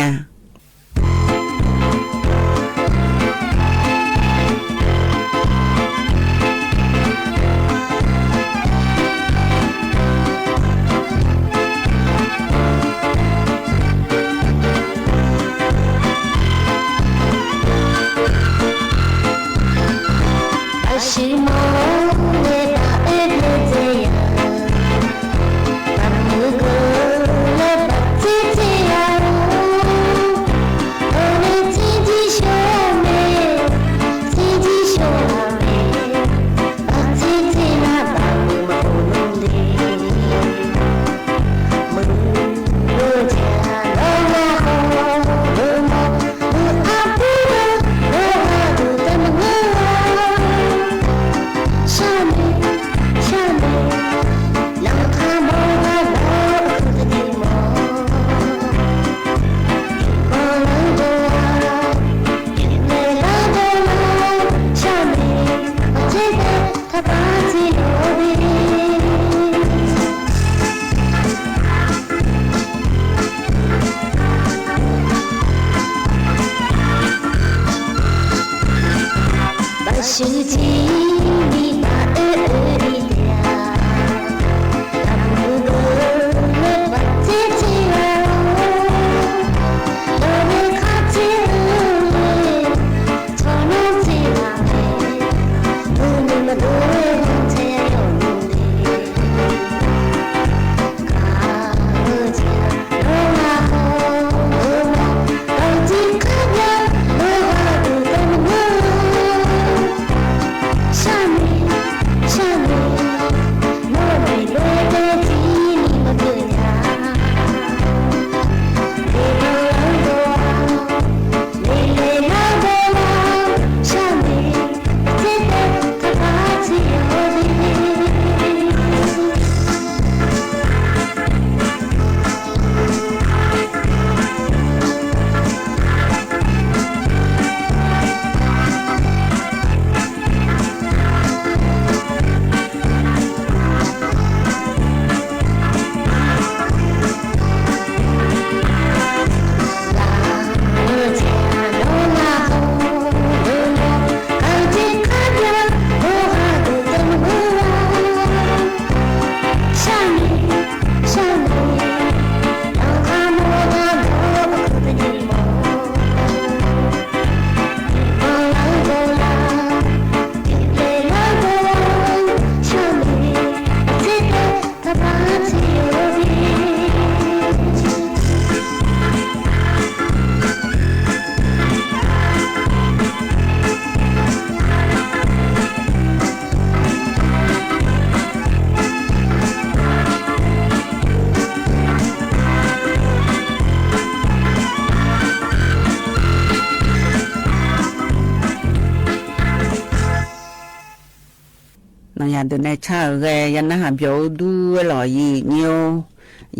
်ညါ နယၤဒုးနဲ ဆၣ်ဧၢဂဲၤ ယနၢ်ဟးပျီဢူဒူဝဲလီၤ ယံာ်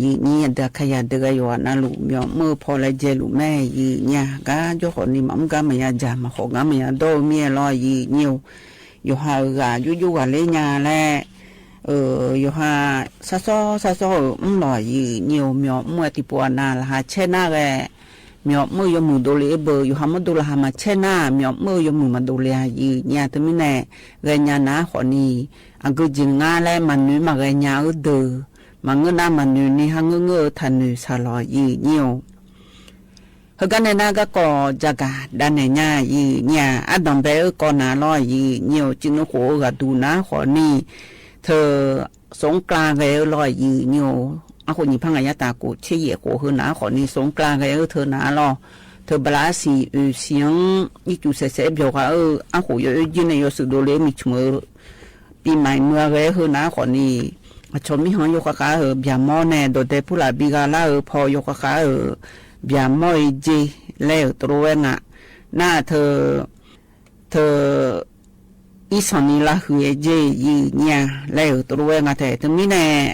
ညါဧိၤ, ယံာ်ညါ ယဒုးခါယၤဒုးဂဲၤ ယွၤနၢ်လူၢ် မၠီၤမုၣ်ဖီလဲၤယဲလူၢ်မဲ ယံာ်ညါ ဂၤကၠီဃီၤနံၤ မၤမုၣ်ဂၤမၤယၤဒၣ် မၤဃီၤဂၤမၤယၤဒီမ့ၢ်လီၤ ယံာ်ညါဧိၤ, ယိၤဟၣ်ဧၢဂၤ ယူၢ်ယူၢ်ဂၤလၢညါလဲၣ်, အၢ ယိၤဟၣ် စၢ်စီ စၢ်စီဧၢ အၢ မၢလီၤ ယံာ်ညါဧိၤ မၠီၤမုၣ်အတံၤပှၤနၤ လၢဟးဆဲနၢ်ဂဲၤ မၠီၤမုၣ်ယိာ်မုၣ်ဒိးလံ အ့ဘၢ ယိၤဟၣ်မၢဒိးလၢဟးမၤဆဲနၢ် မၠီၤမုၣ်ယိာ်မုၣ်မၤဒိးလံ ယံာ်ညါ တမံၤနဲၣ် ဂဲၤညါနၤဃီၤနံၤ အဂုၤကံနငါလဲၣ် မၤနၢၤမၤဂဲၤညါအၢဒုး, မၤငၢၢ်နၤမၤနၢၤနံၤ ဟးငၢၢ်ငၢၢ်အၢထးနၢၤဆၢလီၤ ယံာ်ညါဧိၤ ဟဲကါနဲၣ် နၢ်ကီၢ် ကၠၢ်ကၣ် ဒၣ်နဲၣ်ညါ ယံာ်ညါ အဒံၣ်ဘဲဧၢ ကီၢ်နၤလီၤ ယံာ်ညါ ကၠံနူဃိၣ်ဧၢ ဂၤဒူၣ်နၤဃီၣ်နံၤ ထၢၣ် สงกรานต์ဂဲၤဧၢလီၤ ယံာ်ညါ အဃိ နံၣ်ဖးငါးရာ်တၢ်ကိုးဆံယဲၢ်ဃိၣ် ဟဲနၤဃီၣ်နံၤ สงกรานต์ဂဲၤဧၢ ထၢၣ်နၤလီၤ ထၢၣ်ဘလးစံၣ် အုၣ်စံၣ် ယံာ်ကၠူၣ်စဲးစဲး ဘျီၣ်ဂၤဧၢ အဃိ ယအိၣ်ယံၤန့ၣ် ယိးစူးဒိၣ်လၢမုၢ်ဆ့ၣ်မုၢ် ပီမၢၣ်မုၢ်ဂဲၤဧၢ ဟဲနၤဃီၣ်နံၤ အဆီၣ်မံဟီၣ် ယိးဃာ်ဃာ်ဧၢ ဘၣ်မီၢ်နဲၣ် ဒီးတဲဖိလၢ်ဘံဂၤလၢဧၢ ဖီ ယိးဃာ်ဃာ်ဧၢ ဘၣ်မီၢ်အ့ၣ်ကၠ့ လဲၣ်ဧၢ တြီဝဲငါ နၢ်ထၢၣ် ထၢၣ် အ့ၣ်ဆီၣ်နံၤလၢဟုၣ်အ့ၣ်ကၠ့ ယံာ်ညါ လဲၣ်ဧၢ တြီဝဲငါထဲ တမံၤန့ၣ်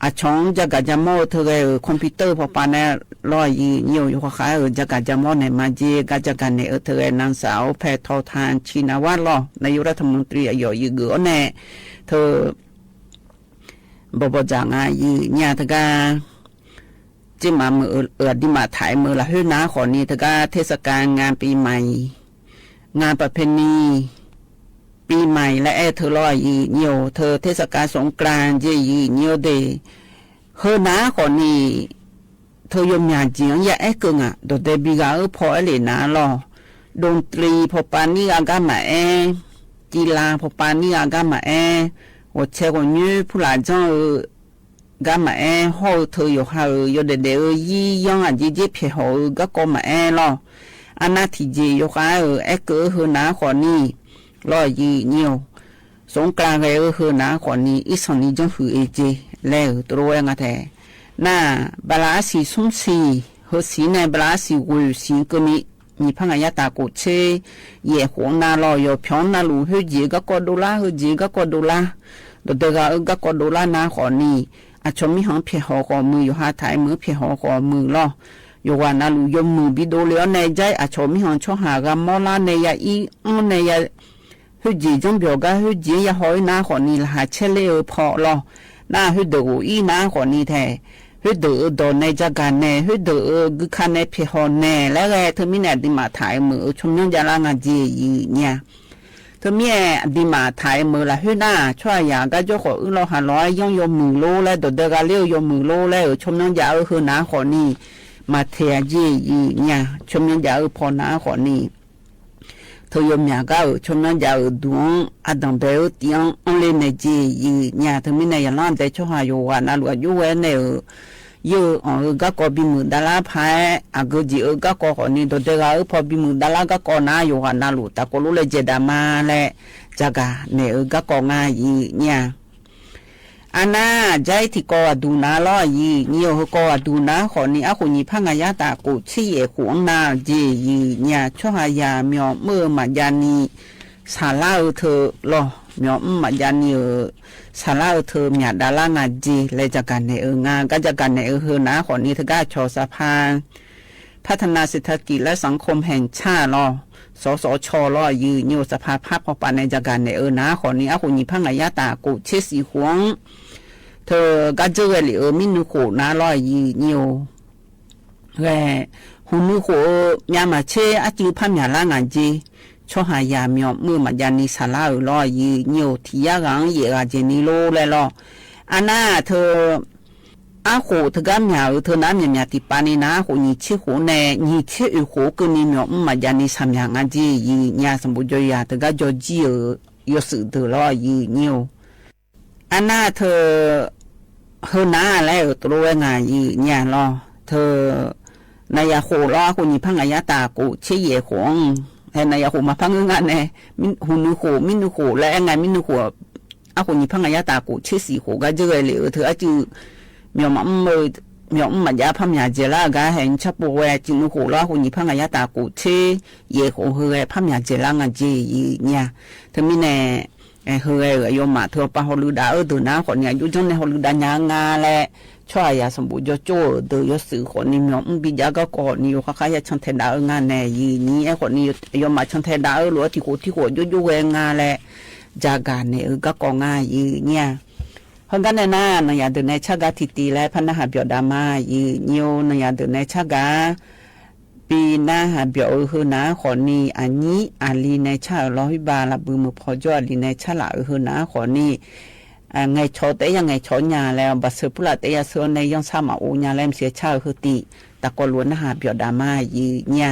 အဆီၣ် ကၠၢ်ကၣ်ကၠၢ်မီၢ်ဧၢ ထၢၣ်ဂဲၤဧၢ คอมพิวเตอร์ဖီၣ်ပၤနဲၣ်လီၤ ယံာ်ညါ ယိးဃာ်ဃာ်ဧၢ ကၠၢ်ကၣ်ကၠၢ်မီၢ်နဲၣ် မၤကၠ့ ကၠၢ်ကၣ်နဲၣ်ဧၢ ထၢၣ်ဂဲၤ นางสาว แพทองธาร ชินวัตรလီၤ นายกรัฐมนตรี အယီၢ်ယံာ်ဂုာ်အီၤနဲၣ် ထၢၣ် ဘီၣ်ဘီၣ်ကၠၢ် ယံာ်ညါတဂၤ ကၠ့မးမုၢ် အဒံးမးထၢၣ်မုၢ် လၢဟဲနၤဃီၣ်နံၤတဂၤ เทศกาลงานปีใหม่ งานประเพณีปีใหม่ လၢအဲၣ်ထၢၣ်လီၤ ယံာ်ညါ ထၢၣ် เทศกาลสงกรานต์ ကၠ့ ယံာ်ညါဒ့ၣ် ဟဲနၤဃီၣ်နံၤ ထၢၣ် ယိးမၠၣ်ကၠ့ ယအဲၣ်ကၢၣ်ငါ ဒီးတဲဘံဂၤဧၢ ဖီအဲၣ်လံနၤလီၤ ဒိၣ်တြံၤဖီၣ်ပၤနံၣ်ဂၤ ကါမးအဲၣ် ကံလၤဖီၣ်ပၤနံၣ်ဂၤ ကါမးအဲၣ် ဂီၤဆဲးဂီၤညါ ဖုလၢ်ကၠီဧၢ ကါမးအဲၣ် ဟီၣ်ဧၢ ထၢၣ် ယိးဃာ်ဧၢ ယိးဒဲးဒဲးဧၢ ယံၣ်ယီၣ် အကၠ့ကၠ့ဖျဲၣ်ဟီၣ်ဧၢ ကၣ်ကီမးအဲၣ်လီၤ အနၢ်ထံၣ်ကၠ့ ယိးဃာ်ဧၢ အဲၣ်ကၢၣ်ဧၢ ဟဲနၤဃီၣ်နံၤ လီၤ ယံာ်ညါ สงกรานต์ဂဲၤဧၢ ဟဲနၤဃီၣ်နံၤ အ့ၣ်ဆီၣ်နံၤ ကၠီဟုၣ်အ့ၣ်ကၠ့ လဲၣ်ဧၢ တြီဝဲငါထဲ နၢ် ဘလးစံၣ် ဆူၣ်စံၣ် ဟဲစံၣ်န့ၣ် ဘလးစံၣ် ဂွံစံၣ် ကၢၢ်မံ နံၣ်ဖးငါးရာ်တၢ်ကိုးဆံယဲၢ်ဃိၣ်နၤလီၤ ယီၢ်ဖျီနၤလူၤ ဟဲကၠ့ကၣ်ကီဒိၣ်လၢ ဟဲကၠ့ကၣ်ကီဒိၣ်လၢ ဒီးတဲဂၤဧၢ ကၣ်ကီဒိၣ်လၢနၤဃီၣ်နံၤ အဆီၣ်မံဟီၣ်ဖျဲၣ်ဟီၣ်ဃီၣ်မုၢ် ယိးဟးထၢၣ်မုၢ် ဖျဲၣ်ဟီၣ်ဃီၣ်မုၢ်လီၤ ယိးဝဲနၤလူၤ ယိးမုၢ်ဘံဒိၣ်လံအီၤနဲၣ် ကၠဲ အဆီၣ်မံဟီၣ်ဆီဟးဂၤ မီၢ်လါနဲၣ် ယအံၣ်အီၣ်နဲၣ် ယ ဟဲကၠ့ကၠီဘျီၣ်ဂၤ ဟဲကၠ့ယဟီၣ်အံၤနၤဃီၣ်နံၤ လၢဟးဆဲးလ့ဧၢ ဖီလီၤ နၢ် ဟဲဒၢးအိၣ်အံၤနၤဃီၣ်နံၤထဲ ဟဲဒၢးဧၢ ဒီးနဲၣ် ကၠၢ်ကၣ်နဲၣ် ဟဲဒၢးဧၢ ဂုၢ်ခါနဲၣ် ဖျဲၣ်ဟီၣ်နဲၣ် လၢဂဲၤ ထၢၣ်မံၤန့ၣ် အဒံးမးထၢၣ်မုၢ် အဆီၣ်မံကၠၢ်လၢငါကၠ့ ယံာ်ညါ ထၢၣ်မံၤ အဒံးမးထၢၣ်မုၢ်လၢဟဲနၤ ဆီၣ်ယၤ ကၠီဃီၣ်အုၣ်လီၤဟးလီၤ ယီၣ်ယိးမုၢ်လိလၢ ဒီးတဲဂၤလၢယိးမုၢ်လိလၢ အဆီၣ်မံကၠၢ်ဧၢ ဟဲနၤဃီၣ်နံၤ မၤထဲးအကၠ့ ယံာ်ညါ ဆီၣ်မံကၠၢ်ဧၢ ဖီနၤဃီၣ်နံၤ ထၢၣ် ယိးမၠၣ်ကၠၢ်ဧၢ ဆီၣ်မံကၠၢ်ဧၢ ဒုးအီၣ် အဒံးဘဲဧၢ တံၢ်အီၣ် အီၣ်လ့နဲၣ်ကၠ့ ယံာ်ညါ ထၢၣ်မံၤန့ၣ် ယလီၤတဲ ဆီၣ်ဟးယိးဝဲနၤလူၤ အယိးဝဲနဲၣ်ဧၢ ယဲၢ်အီၤဧၢ ကၠၢ်ကီဘံမုၢ်ဒၣ်လၢဖဲ အဂ့ၢ်ကၠ့ဧၢ ကၠၢ်ကီဃီၣ်နံၤ ဒီးတဲဂၤဧၢ ဖီဘံမုၢ်ဒၣ်လၢကၠၢ်ကီနၤ ယိးဝဲနၤလူၤ တၢ်ကိးလိလၢကၠဲဒၣ်မါလဲၣ် ကၠၢ်ကၣ်နဲၣ်ဧၢ ကၠၢ်ကီငါ ယံာ်ညါ အနၢ် ကၠဲထံၣ်ကီၢ်အဒုးနၤလီၤ ယံာ်ညါ ဟဲကီၢ်အဒုးနၤဃီၣ်နံၤ အဃိ နံၣ်ဖးငါးရာ်တၢ် ကိးဆံယဲၢ်ဃိၣ်နၤကၠ့ ယံာ်ညါ ဆီၣ်ဟးယၤ မၠီၣ်မုၣ်မးယါနံၤ ဆၣ်လါဧၢ ထၢၣ်လီၤ မၠီၣ်မုၣ်မးယါနံၤဧၢ ဆၣ်လါဧၢ ထၢၣ် မၠၣ်ဒၣ်လၢငါကၠ့ လဲၣ် ကၠၢ်ကၣ်နဲၣ်ဧၢ ငါ ကၠၢ်ကၣ်နဲၣ်ဧၢ ဟဲနၤဃီၣ်နံၤ ထၢၣ် ကၠၢ်ဆီၣ် สภา พัฒนาเศรษฐกิจและสังคมแห่งชาติလီၤ စ စ ချ လီၤ ယံာ်ညါ စภาพัฒน์ဖီၣ်ပၤနဲၣ် ကၠၢ်ကၣ်နဲၣ်ဧၢ နၤဃီၣ်နံၤ အဃိ နံၣ်ဖးငါးရာ်တၢ် ကိးဆံဆံဃိၣ် ထၢၣ် ကၠၢ်ကၠၢ်ဂဲၤလံဧၢ မံနုၤဃိၣ်နၤလီၤ ယံာ်ညါ ဂဲၤ ဟူနုၤဃိၣ်ဧၢ မၠၣ်မၤဆ့ အစုဖးမၠၣ်လၢငါကၠ့ ဆီၣ်ဟးယၤ မၠီၣ်မုၣ်မးယါနံၤ ဆၣ်လါဧၢ လီၤ ယံာ်ညါ ထံၣ်ယါဂၤ ယဲၢ်ဂၤကၠ့နံၤလိလဲၣ်လီၤ အနၢ်ထၢၣ် အဃိ ထၢၣ် ကၠၢ်မၠၣ်ဧၢ ထၢၣ် နၤမၠၣ်မၠၣ်တံၢ်ပၤနံၤ နၤဃိၣ် နံၣ်ဆံဃိၣ်နဲၣ် နံၣ်ဆံအုၣ်ဃိၣ် ကၠ့နံၤ မၠီၣ်မုၣ်မးယါနံၤ ဆၣ်မၠၣ်ငါကၠ့ ယံာ်ညါ စံဘိယါ ထၢၣ် ကၠၢ်ကၠၢ်ဧၢ ယိးစူးဒိၣ်လီၤ ယံာ်ညါ အနၢ်ထၢၣ် ဟဲနၤလဲၣ်ဧၢ တြီဝဲငါ ယံာ်ညါလီၤ ထၢၣ် နၤယၤဃိၣ်လီၤ အဃိ နံၣ်ဖးငါးရာ်တၢ် ကိးဆံယဲၢ်ဃိၣ် ဟဲ နၤယၤဃိၣ် မၤဖးငါန့ၣ် ဟူနုၤဃိၣ် မံနုၤဃိၣ် လၢအဲၣ်ငါ မံနုၤဃိၣ် အဃိ နံၣ်ဖးငါးရာ်တၢ် ကိးဆံဆံဃိၣ် ကၠၢ်ကၠၢ်ဂဲၤလံဧၢ ထၢၣ် အစု မၠီၣ်မုၣ်မးယါ ဖးမၠၣ်ကၠ့လၢအဂၤ ဟဲ ဆၣ်ပိၢ်ဝဲ ကၠ့နုၤဃိၣ်လီၤ အဃိ နံၣ်ဖးငါးရာ်တၢ် ကိးဆံယဲၢ်ဃိၣ် ဟဲ ဖးမၠၣ်ကၠ့လၢငါကၠ့ ယံာ်ညါ ထၢၣ် မံၤန့ၣ် ဟဲဂဲၤ အယိးမး ထၢၣ် ပၢ်ဟီၣ်လုၢ်ဒၣ်ဧၢ ဒုးနၤဃီၣ်နံၤ အယိးကၠီန့ၣ် ဟီၣ်လုၢ်ဒၣ်ညါငါလဲၣ် ဆီၣ်ဟးယၤ စံဘိယါ ကၠိဧၢ ဒုးယိးစူးဃိၣ်နံၤ မၠီၣ်မုၣ်ဘံယါ ကၠၢ်ကီနံၤ ယိးဃါဃါ ယဆၣ်ထဲဒၣ်ဧၢ ငါန့ၣ် ယံာ်ညါ အဲၣ်ဃိၣ်နံၤ အယိးမး ဆၣ်ထဲဒၣ်ဧၢ လိာ်အထံၣ်ဃိၣ်ထံၣ်ဃိၣ် ယိးယိးဝဲငါလဲၣ် ကၠၢ်ကၣ်နဲၣ်ဧၢ ကၠၢ်ကီငါ ယံာ်ညါ ဟဲဂၤန့ၣ်နၤ နၤယၤဒုးနဲၣ်ဆၣ်ဂၤထံၣ်တံၢ်လၢ ဖးနၢ်ဟးဘျီၣ်ဒၣ်မး ယံာ်ညါ နၤယၤဒုးနဲၣ်ဆၣ်ဂၤ ပံၤနၢ်ဟးဘျီၣ်ဧၢ ဟဲနၤဃီၣ်နံၤ အနံၤအလံၤ နဲၣ်ဆၣ်ဧၢ လီၤဟံၣ်ဘၣ် လၢဘုမုၢ်ဖီကၠိအလံၤ နဲၣ်ဆၣ်လၢဧၢ ဟဲနၤဃီၣ်နံၤ ငဲၤဆီတဲယၤ ငဲၤဆီညါလဲၣ် ဘၣ်ဆၢဖုလၢ်တဲယၤဆၢန့ၣ် ယီၣ်ဆၣ်မၤအိၣ်ညါလဲၣ် မစဲဆၣ်ဧၢ ဟဲတံၢ် ตะกั๋วหลวงนะหาบยอดดราม่ายื้อเนี่ย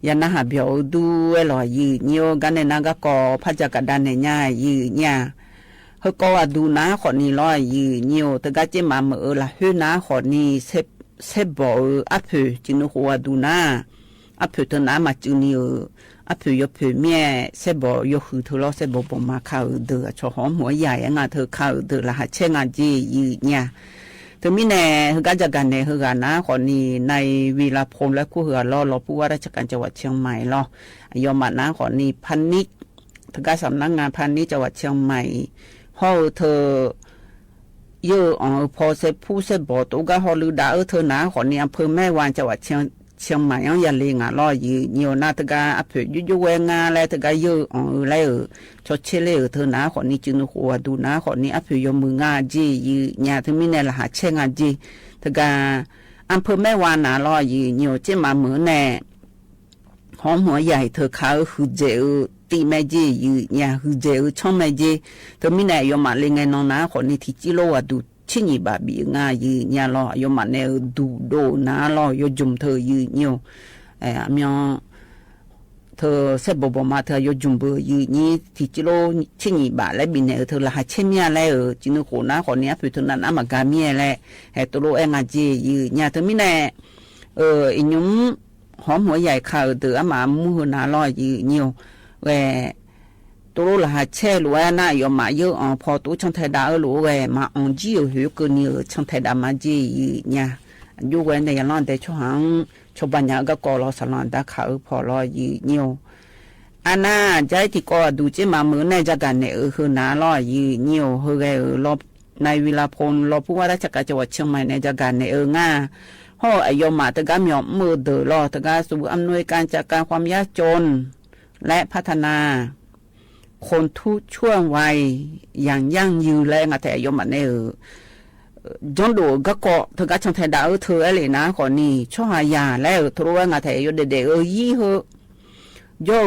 ယၤနဟးပြောၣ်အီၤဒုးဝဲလီၤ ယိုဝ်းညိၣ် ကါန့ၣ်နၤ ကၢ်ကီၢ်ဖးကၠၣ်ကဒါန့ၣ်ညါ ယိုဝ်းညိၣ် ဟဲကီးဝဲဒုးနၤဃီန့ၣ်လီၤ ယိုဝ်းညိၣ် တဂၤက့မးမုာ်အၢ လၢဟဲနၤဃီန့ၣ် ဆဲးဘီၣ်အၢ အဖၢၣ် စံးနုာ်ဃုာ်ဝဲဒုးနၤ အဖၢၣ်တနၤမၤစၢၤန့ၢ်အၢ အဖၢၣ်ယီၤဖၢၣ်မ့ၢ် ဆဲးဘီၣ်ယီၤဃုာ်ထၢၣ်လီၤ ဆဲးဘီၣ်ဘီၣ်မး ခးအၢဒၢး အဆီၣ်ဟီၣ်မူအယၣ် ယဲငါထၢၣ်ခးအၢဒၢး လၢဟးဆဲးငါက့ ယိုဝ်းညိၣ် တမံၤန့ၣ် ဟဲကါကၠၣ်ကဒါန့ၣ် ဟဲဂၤနၤဃီန့ၣ် နၢ်ဝံလးဖိလၢ ခိၣ်ဟဲဂၤလီၤ လီၤပူၤဝါ ရၢၣ်စၢၣ်ကၣ် ကၠၣ်ဝးၡၢၣ်မၢၣ်လီၤ အယီၤမးနၤဃီန့ၣ် ဖးနံၣ် တဂၤ สำนักงานพาณิชย์ ကၠၣ်ဝးၡၢၣ်မၢၣ် ဟီၣ်အၢထၢၣ် ယၢၢ်အီၤအၢ ဖီဆဲးဖူ ဆဲးဘီၣ် တအိၣ်ဂၤဟီၣ်လုၢ်ဒၣ်အၢထၢၣ်နၤဃီန့ၣ် အဖၢၣ်မဲဝါ ကၠၣ်ဝးၡၢၣ်မၢၣ် ယၤလံငါလီၤ ယိုဝ်းညိၣ် နၤတဂၤ အဖၢၣ်ယိယိဝဲငါလဲၣ် တဂၤယၢၢ်အီၤအၢလဲၣ်အၢ ဆီၣ်ဆဲးလဲၣ်အၢထၢၣ်နၤဃီန့ၣ် စံးနုာ်ဃုာ်ဝဲဒုးနၤဃီန့ၣ် အဖၢၣ်ယီၤမုာ်ငါက့ ယိုဝ်းညိၣ် တမံၤန့ၣ် လၢဟးဆဲးငါက့ တဂၤ အဖၢၣ်မဲဝါနၤလီၤ ယိုဝ်းညိၣ် က့မးမုာ်န့ၣ် ဟီၣ်မူအယၣ်အၢထၢၣ်ခးအၢ ဟုၣ်စဲးအၢတံၢ်မဲက့ ယိုဝ်းညိၣ် ဟုၣ်စဲးအၢဆီမဲက့ တမံၤန့ၣ် ယီၤမးလံ ငဲၤနီၢ်နၤဃီန့ၣ် ထံၣ်ကံလိဝဲဒုး ဆံနံၣ်ဘးဘံးအၢငါ ယိုဝ်းညိၣ်လီၤ အယီၤမးန့ၣ်အၢ ဒုးဒိၣ်နၤလီၤ ယီၤကုမ်ၢ်ထၢၣ် ယိုဝ်းညိၣ် အမ့ၢ် ထၢၣ်ဆဲးဘီၣ်ဘီၣ်မးထၢၣ် ယီၤကုမ်ၢ်ဘၢ ယိုဝ်းညိၣ် ထံၣ်ကံလိ ဆံနံၣ်ဘးလၢဘံးန့ၣ် အၢထၢၣ်လၢဟးဆဲးမ့ၢ်လဲၣ်အၢ စံးနုာ်ဃုာ်နၤဃီန့ၣ် အဖၢၣ်ထၢၣ်နၤ နမၤကၤမ့ၢ်လဲၣ် ဟဲတလိၣ်အဲၣ်ငါက့ ယိုဝ်းညိၣ် တမံၤန့ၣ် အၢ အညို ဟီၣ်မူအယၣ်အၢခးအၢဒၢး အမၤမူဟၢနၤလီၤ ယိုဝ်းညိၣ် ဝဲ တလိၣ်လၢဟးဆဲးလိာ်ဝဲနၤ ယီၤမးယၢၢ်အီၤဖီ တအိၣ်ဆီၣ်ထဲးဒၣ်အၢလိာ်ဝဲ မၤအီၤကံၢ်အၢ ဟဲကၢၢ်နံၤအၢ ဆီၣ်ထဲးဒၣ်မးက့ ယိုဝ်းညိၣ် အယိဝဲန့ၣ် ယလီၤဒဲးဆီၣ်ဟး ဆီၣ်ဘၣ်ညါအၢကၢ်ကီၢ်လီၤ စးလီၤဒၣ်ခးအၢဖီလီၤ ယိုဝ်းညိၣ် အနၤ ကၠဲထံကီၢ်အဒုး က့မးမုာ်န့ၣ် ကၠၣ်ကၣ်နဲၣ်အၢ ဟၢနၤလီၤ ယိုဝ်းညိၣ် ဟဲဂဲၤအၢလီၤ နၢ်ဝံလးဖိ လီၤပူၤဝါ ရၢၣ်စၢၣ်ကၣ် ကၠၣ်ဝးၡၢၣ်မၢၣ်န့ၣ် ကၠၣ်ကၣ်နဲၣ်အၢငါ ဟီၣ်အယီၤမး တဂၤမ့ၢ်အီၤမုာ်ဒၢးလီၤ တဂၤ ศูนย์อำนวยการจัดการความยากจนและพัฒนาคนทุกช่วงวัยอย่างยั่งยืน လၢငါထဲးအယီၤမးန့ၣ်အၢ ကၠီဒိၣ်အၢ ကၢ်ကီၢ် တဂၤဆီၣ်ထဲးဒၣ်အၢထၢၣ်အဲၣ်လံနၤဃီန့ၣ် ဆီၣ်ဟးယၤလဲၣ်အၢ တလိၣ်ဝဲငါထဲး ယီၤဒဲးဒဲးအၢ ယံၤဟၢ ယီၤအ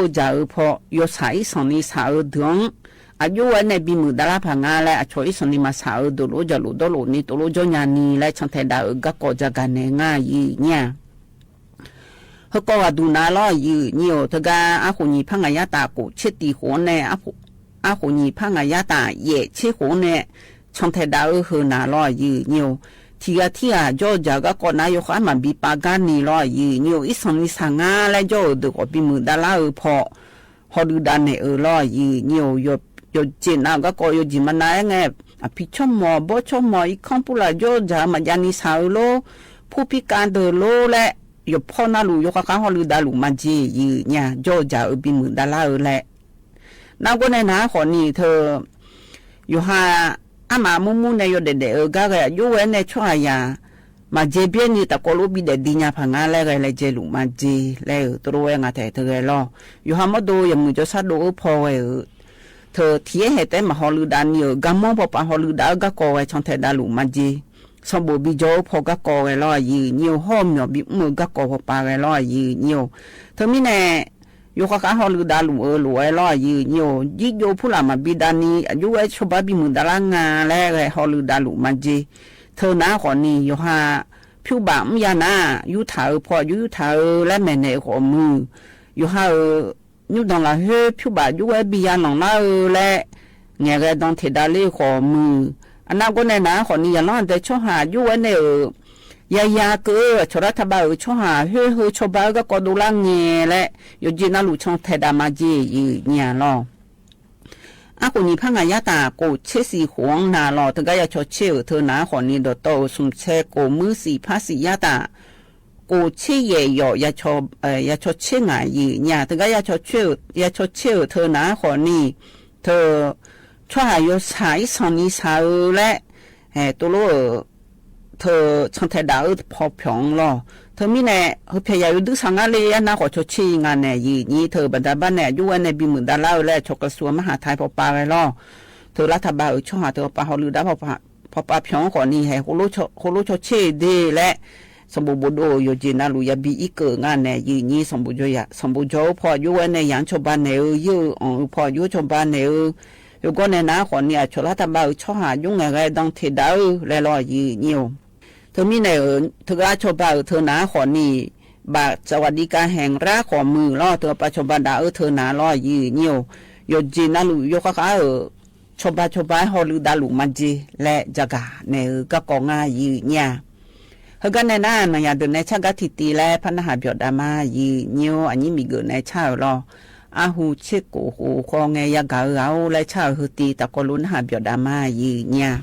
ၢစၢ်အၢဖီ ယီၤဆၣ်အံၣ်စီၤနံဆၣ်အၢဒုး အယိဝဲန့ၣ် ဘံမုာ်ဒၣ်လၢ်ဖးငါလဲၣ် အဆီၣ်အံၣ်စီၤနံမၤဆၣ်အၢ ဒိၣ်လိာ်ယၢ်လိာ်ဒီလိာ်န့ၣ် တလိၣ်ကၠီညါနံၤလဲၣ် ဆီၣ်ထဲးဒၣ်အၢ ကၢ်ကီၢ် ကၠၣ်ကၣ်နဲၣ်ငါ ယိုဝ်းညိၣ် ဟဲကီးဝဲဒုးနၤလီၤ ယိုဝ်းညိၣ် တဂၤ အဃိၣ်ညံၤဖးငါယါတၢ် ကိၣ်ဆ့တံၢ်ဃိန့ၣ် အဃိၣ်ညံၤဖးငါယါတၢ် ယဲၢ်ဆ့ဃိန့ၣ် ဆီၣ်ထဲးဒၣ်အၢဟၢနၤလီၤ ယိုဝ်းညိၣ် ထံဂၤထံဂၤ ကၠီအၢစၢ်အၢ ကၢ်ကီၢ်နၤ ယီၤဃာ်မၤဘံပာ်ကါနံၤလီၤ ယိုဝ်းညိၣ် အံၣ်စီၤနံဆၣ်ငါလဲၣ် ကၠီအၢဒုးဃီၤ ဘံမုာ်ဒၣ်လၢ်အၢဖီ ဟီၣ်ဒုးဒၣ်နဲၣ်အၢလီၤ ယိုဝ်းညိၣ် ယီၤစ့ၣ်နၤ ကၢ်ကီၢ် ယီၤစ့ၣ်မၤနၤအဲၣ်ငဲၣ် အဖံးဆီၣ်မီၤ ဘီၣ်ဆီၣ်မီၤ အံၤခီပူၤလၢ် ကၠီအၢစၢ်အၢ မၤယါနံဆၣ်အၢလိၤ ဖူဖံးကါဒၢးလိၤလဲၣ် ယီၤဖီၣ်နၤလူၤ ယီၤဃာ်ဃာ်ဟီၣ်လုၢ်ဒၣ်လူၤ မၤက့ၤ ယိုဝ်းညိၣ် ကၠီအၢစၢ်အၢ ဘံမုာ်ဒၣ်လၢ်အၢလဲၣ် နၢ်ကိးန့ၣ်နၤဃီန့ၣ် ထၢၣ် ယီၤဟး အါမးမူမူန့ၣ် ယီၤဒဲးဒဲးအၢ ကါဂဲၤ ယိဝဲန့ၣ်ဆီၣ်ဟးယၤ မၤက့ၤဘၣ်န့ၣ် တၢ်ကိးလိဘံဒဲးဒံညါဖးငါလဲၣ် ဂဲၤလဲၤက့ၤလူၤမၤက့ၤလဲၣ်အၢ တလိၣ်ဝဲငါထဲးတဂဲၤလီၤ ယီၤဟးမီၣ်ဒိ ယမုၢ်ကၠီဆၣ်ဒိၣ်အၢဖီဝဲအၢ ထၢၣ်ထံၣ်ဟဲဟဲတဲမၤဟီၣ်လုၢ်ဒၣ်နံၤအၢ ကါမီၢ်ဖီပာ်ဟီၣ်လုၢ်ဒၣ်အၢ ကၢ်ကီၢ်ဝဲ ဆီၣ်ထဲးဒၣ်လူၤမၤက့ၤ စီၤဘိၣ်ဘံကၠီအၢဖီ ကၢ်ကီၢ်ဝဲလီၤ ယိုဝ်းညိၣ် ဟီၣ်မီၣ်ဘံမုာ် ကၢ်ကီၢ်ဖီပာ်ဝဲလီၤ ယိုဝ်းညိၣ် ထၢၣ်မံၤန့ၣ် ယီၤဃာ်ဃာ်ဟီၣ်လုၢ်ဒၣ်လူၤအၢလိာ်ဝဲလီၤ ယိုဝ်းညိၣ် ယံၤယိၤဖူလၢ်မၤဘံဒၣ်နံၤ အယိဝဲဆီၣ်ဘၣ်ဘံမုာ်ဒၣ်လၢ်ငါလဲၣ် ဂဲၤဟီၣ်လုၢ်ဒၣ်လူၤမၤက့ၤ ထၢၣ်နၤဃီန့ၣ် ယီၤဟး ဖၠူဘၣ်မုၣ်ယါနၤ ယူထၣ်အၢဖီ ယူထၣ်အၢလဲၣ် မဲာ်နဲၣ်အဃီမုၢ် ယီၤဟးအၢ ညူဒိၣ်လၢ်ဟၢ ဖၠူဘၣ်ယိဝဲဘံယါလီၤလၢ်အၢလဲၣ် ငဲၤဂဲၤဒီထဲးဒၣ်လၢအဃီမုၢ် အနၢ်ကိးန့ၣ်နၤဃီန့ၣ် ယၤလီၤဒဲးဆီၣ်ဟး ယိဝဲန့ၣ်အၢ ယၤယၤကၢ အဆီၣ်ရၣ်ထးဘၣ်အၢ ဆီၣ်ဟး ဟၢဟၢ ဆီၣ်ဘၣ်အၢကၢ်ကီၢ်ဒိၣ်လၢ်ငဲၤလဲၣ် ယီၤက့ၤနၤလူၤဆီၣ်ထဲးဒၣ်မၤက့ၤ ယိုဝ်းညိၣ်လီၤ အဃိၣ်ညံၤဖးငါယါတၢ် ကိၣ်ဆ့စံၣ်ဃိးနၤလီၤ တဂၤယၤဆီၣ်ဆ့အၢထၢၣ်နၤဃီန့ၣ် ဒီးတီၢ်အၢ သုးဆဲးကိၣ်မုၢ်စံၣ်ဖးစံၣ်ယါတၢ် ကိၣ်ဆ့ယဲၢ်ယီၣ် ယၤဆီၣ်ဆ့ငါ ယိုဝ်းညိၣ် တဂၤယၤဆီၣ်ဆ့အၢထၢၣ်နၤဃီန့ၣ် ထၢၣ် ဆီၣ်ဟးယီၤဆၣ်အံၣ်စီၤနံဆၣ်အၢလဲၣ် တလိၣ်အၢ ထၢၣ်ဆီၣ်ထဲးဒၣ်အၢဖီဖၠီလီၤ ထၢၣ်မံၤန့ၣ် ဟၢဖဲယၤယိၤဒုးဆၣ်ငါလံ ယါနၤဃီဆီၣ်ဆ့အံၤငါန့ၣ် ယိုဝ်းညိၣ် ထၢၣ်ဘၣ်ဒၣ်ဘၣ်န့ၣ် အယိဝဲန့ၣ် ဘံမုာ်ဒၣ်လၢ်အၢလဲၣ် ဆီၣ်ကစူၤမဟါထဲးဖီပာ်ဝဲလီၤ ထၢၣ်ရၣ်ထးဘၣ်အၢဆီၣ်ဟးထၢၣ်ပာ်ဟီၣ်လုၢ်ဒၣ် ဖီပာ်ဖၠီဃီန့ၣ် ဟဲ ဃိၣ်လိဆီၣ်ဆ့ဒ့လဲၣ် စီၤဘိၣ်ဘိၣ်ဒိၣ် ယီၤက့ၤနၤလူၤယၤဘံအံၣ်ကၢးငါန့ၣ် ယိုဝ်းညိၣ် စီၤဘိၣ်ကၠီအၢဖီ ယိဝဲန့ၣ် ယၤဆီၣ်ဘၣ်နဲၣ်အၢ ယၢၢ်အီၣ်အၢဖီ ယိဆီၣ်ဘၣ်နဲၣ်အၢ ယိၤကီးန့ၣ်နၤဃီန့ၣ် အဆီၣ်ရၣ်ထးဘၣ်အၢဆီၣ်ဟး ယိငဲၤဂဲၤဒီထဲးဒၣ်အၢလဲၣ်လီၤ ယိုဝ်းညိၣ် ထၢၣ်မံၤန့ၣ် ထၢၣ်ဂၤဆီၣ်ဘၣ်အၢထၢၣ်နၤဃီန့ၣ် บัตรสวัสดิการแห่งรัฐของมึงลอ เถิงประชาชนบรรดาเออเถิงหนาลอ หยิ่งเยียว โยนเจนนาลูกโยคะคะเออ ชาวบ้านชาวบ้านฮอดลือดาลูกมาเจ และจะก๋าในเออ ก็ก่อง่ายหยิ่งเยียะ เฮอ ก็ในหน้าหนังยาเดินในชาติกาทีตีและพระนหาเปียวดามาหยิ่งเยียว อันนี้มีเกิดในชาติลอ อาหูเชโกโหคอแงยากาเออเอา และชาติเฮอตีตะกอลุนหาเปียวดามาหยิ่งเยียะ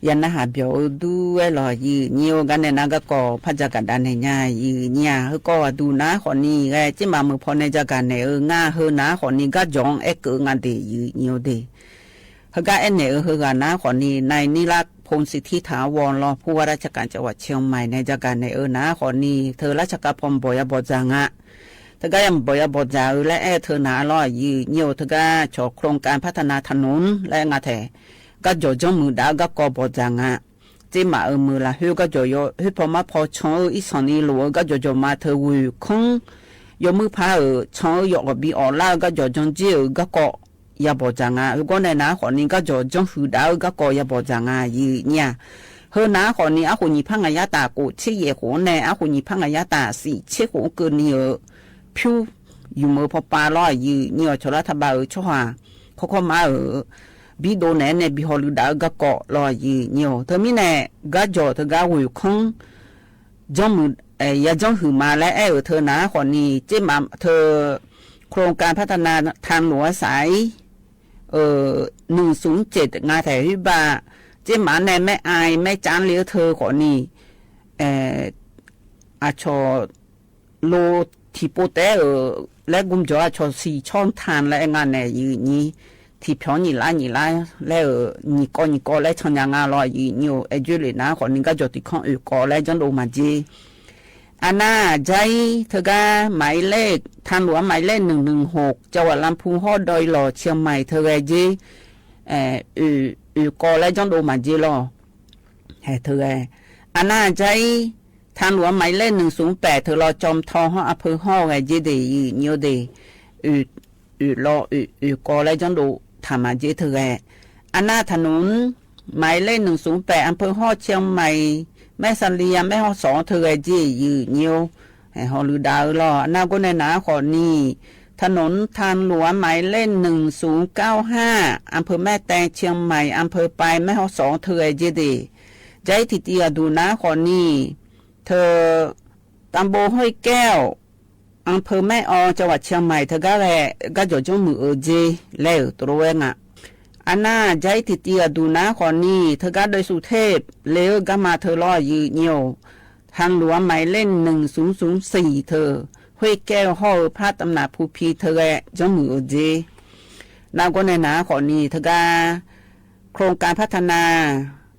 ယနဟးပျီၢ်အိၣ်ဒူဝဲလီၤ ယံာ်ညိ ကါန့ၣ် နကကိးဖးကၠၢကဒါန့ၣ်ညါ ယံာ်ညိ ဟဲကီးဝဲဒူၣ်နၤဃီန့ၣ် ဂဲၤက့ၤမၤမုာ်ဖီန့ၣ် ကၠၢကဒါန့ၣ် အၢ ငါဟၢနၤဃီန့ၣ် ကၠီၣ်အဲၣ်ကၢးငါဒ့ၣ် ယံာ်ညိဒ့ၣ် ဟဲကါအဲၣ်န့ၣ် အၢ ဟဲဂၤနၤဃီန့ၣ် นายนิรักษ์ พงษ์สิทธิถาวร รองผู้ว่าราชการจังหวัดเชียงใหม่ ในจากัดแหน่งเออหนาขอนี้ เธอราชการพรมบ่อยาบ่อจางอะ เธอกะยำบ่อยาบ่อจาเออ และแอ้เธอหนาอร่อย ยืนเยียว เธอกะฉอโครงการพัฒนาถนน และงาแถ ကါจ๋ော် จ้องหมื่น ดาเอ้ย กากอ บ่จ๋า งา เจ๊หมาเอ๋ย เมินละ เฮ้ย กาจ๋อ ยอ เฮ้ย พอมาพอ ชองเอ้ย อีสานนี้ หลัวเอ้ย กาจ๋อ จ๋อ มาเถิง หว่ยข้อง ยอดมือผาเอ๋ย ชองเอ้ย ยอดอ่อมบีอ่อมล้าเอ้ย กาจ๋อ จ้องเจ๊เอ๋ย กากอ ยาบ่จ๋า งา เฮ้ย ก็ในหนาขอนี้ กาจ๋อ จ้องหือดาเอ้ย กากอ ยาบ่จ๋า งา หยือเนี่ย เฮ้ย หนาขอนี้ อะ หกหยี่ พระ งายาต๋า โก เชษแหย่ โขง แน่ อะ หกหยี่ พระ งายาต๋า สี่ เชษ โขง เกินนี้เอ๋ย พิ้ว อยู่เมืองพอปา ลอ หยือเนี่ย ชาวรัฐบาลเอ๋ย ช่อหา ข้อข้อมาเอ๋ย บีโดแหน่ แน่ บีฮอลือดาเอ๋ย กากอ ลอ หยือเนี่ย เธอมีแน่ กาจ๋อ เธอกาหว่ยข้อง จ้องหมื่น เอ่อ ยาจ้องหือมาและ แอ้เอ๋ย เธอหนาขอนี้ เจ๊หมาเถิง โครงการพัฒนาทางหลวงสาย เอ่อ หนึ่งศูนย์เจ็ด งาแถวฮิบา เจ๊หมาแน่ แม่อาย แม่จ๊าน เลี้ยวเธอขอนี้ เอ่อ อาชอ โล ถีโปแต๊เอ๋ย และกุมจ๋อ อาชอ สี่ ช่องทาง และ งาแหน่ หยือนี้ ถีเป๋าหยี่ล้านหยี่ล้าน และ เอ่อ หยี่กอหยี่กอ และ ชัญญา งา ลอ หยือเนี่ย แอ้ จ้วยเหลือหนาขอนี้ กาจ๋อ ติดข้อง เอ่อ กอ และ จ้องโดมาเจ๊ อาหน้า ใจ๊ เธอกา หมายเลข ทางหลวงหมายเลข หนึ่งหนึ่งหก จังหวัดลำพูน ฮอดดอยหล่อ เชียงใหม่ เธอแวเจ๊ เอ่อ เอ่อ เอ่อ กอ และ จ้องโดมาเจ๊ ลอ แห่ เธอแว อาหน้า ใจ๊ ทางหลวงหมายเลข หนึ่งศูนย์แปด เธอลอ จอมทอง ฮอดอำเภอฮอดแวเจ๊เด หยือเนี่ยเด เอ่อ เอ่อ ลอ เอ่อ เอ่อ กอ และ จ้องโด ถามมาเจ๊ เธอแว อาหน้า ถนนหมายเลข หนึ่งศูนย์แปด อำเภอฮอด เชียงใหม่ แม่สะเลียง แม่ฮ่องสอน เธอแวเจ๊ หยือเนี่ย แห่ ฮอลือดาเอ๋ย ลอ อาหน้า ก็ในหนาขอนี้ ถนนทางหลวงหมายเลข หนึ่งศูนย์เก้าห้า อำเภอแม่แตง เชียงใหม่ อำเภอปาย แม่ฮ่องสอน เธอแวเจ๊เด ใจ๊ ถิติอาดูหนาขอนี้ เธอ ตำบลห้วยแก้ว อำเภอแม่ออน จังหวัดเชียงใหม่ เธอกาแล กาจ๋อ จ้องหมื่น เอ่อ เจ๊ และ เอ่อ ตะโลแวงา อาหน้า ใจ๊ ถิติอาดูหนาขอนี้ เธอกา ดอยสุเทพ เลเอ๋ย กามา เธอลอ หยือเนี่ย ทางหลวงหมายเลข หนึ่งศูนย์ศูนย์สี่ เธอ ห้วยแก้ว ฮอด เอ่อ พระตำหนักภูพี เธอแว จ้องหมื่น เอ่อ เจ๊ อาหน้า ก็ในหนาขอนี้ เธอกา โครงการพัฒนา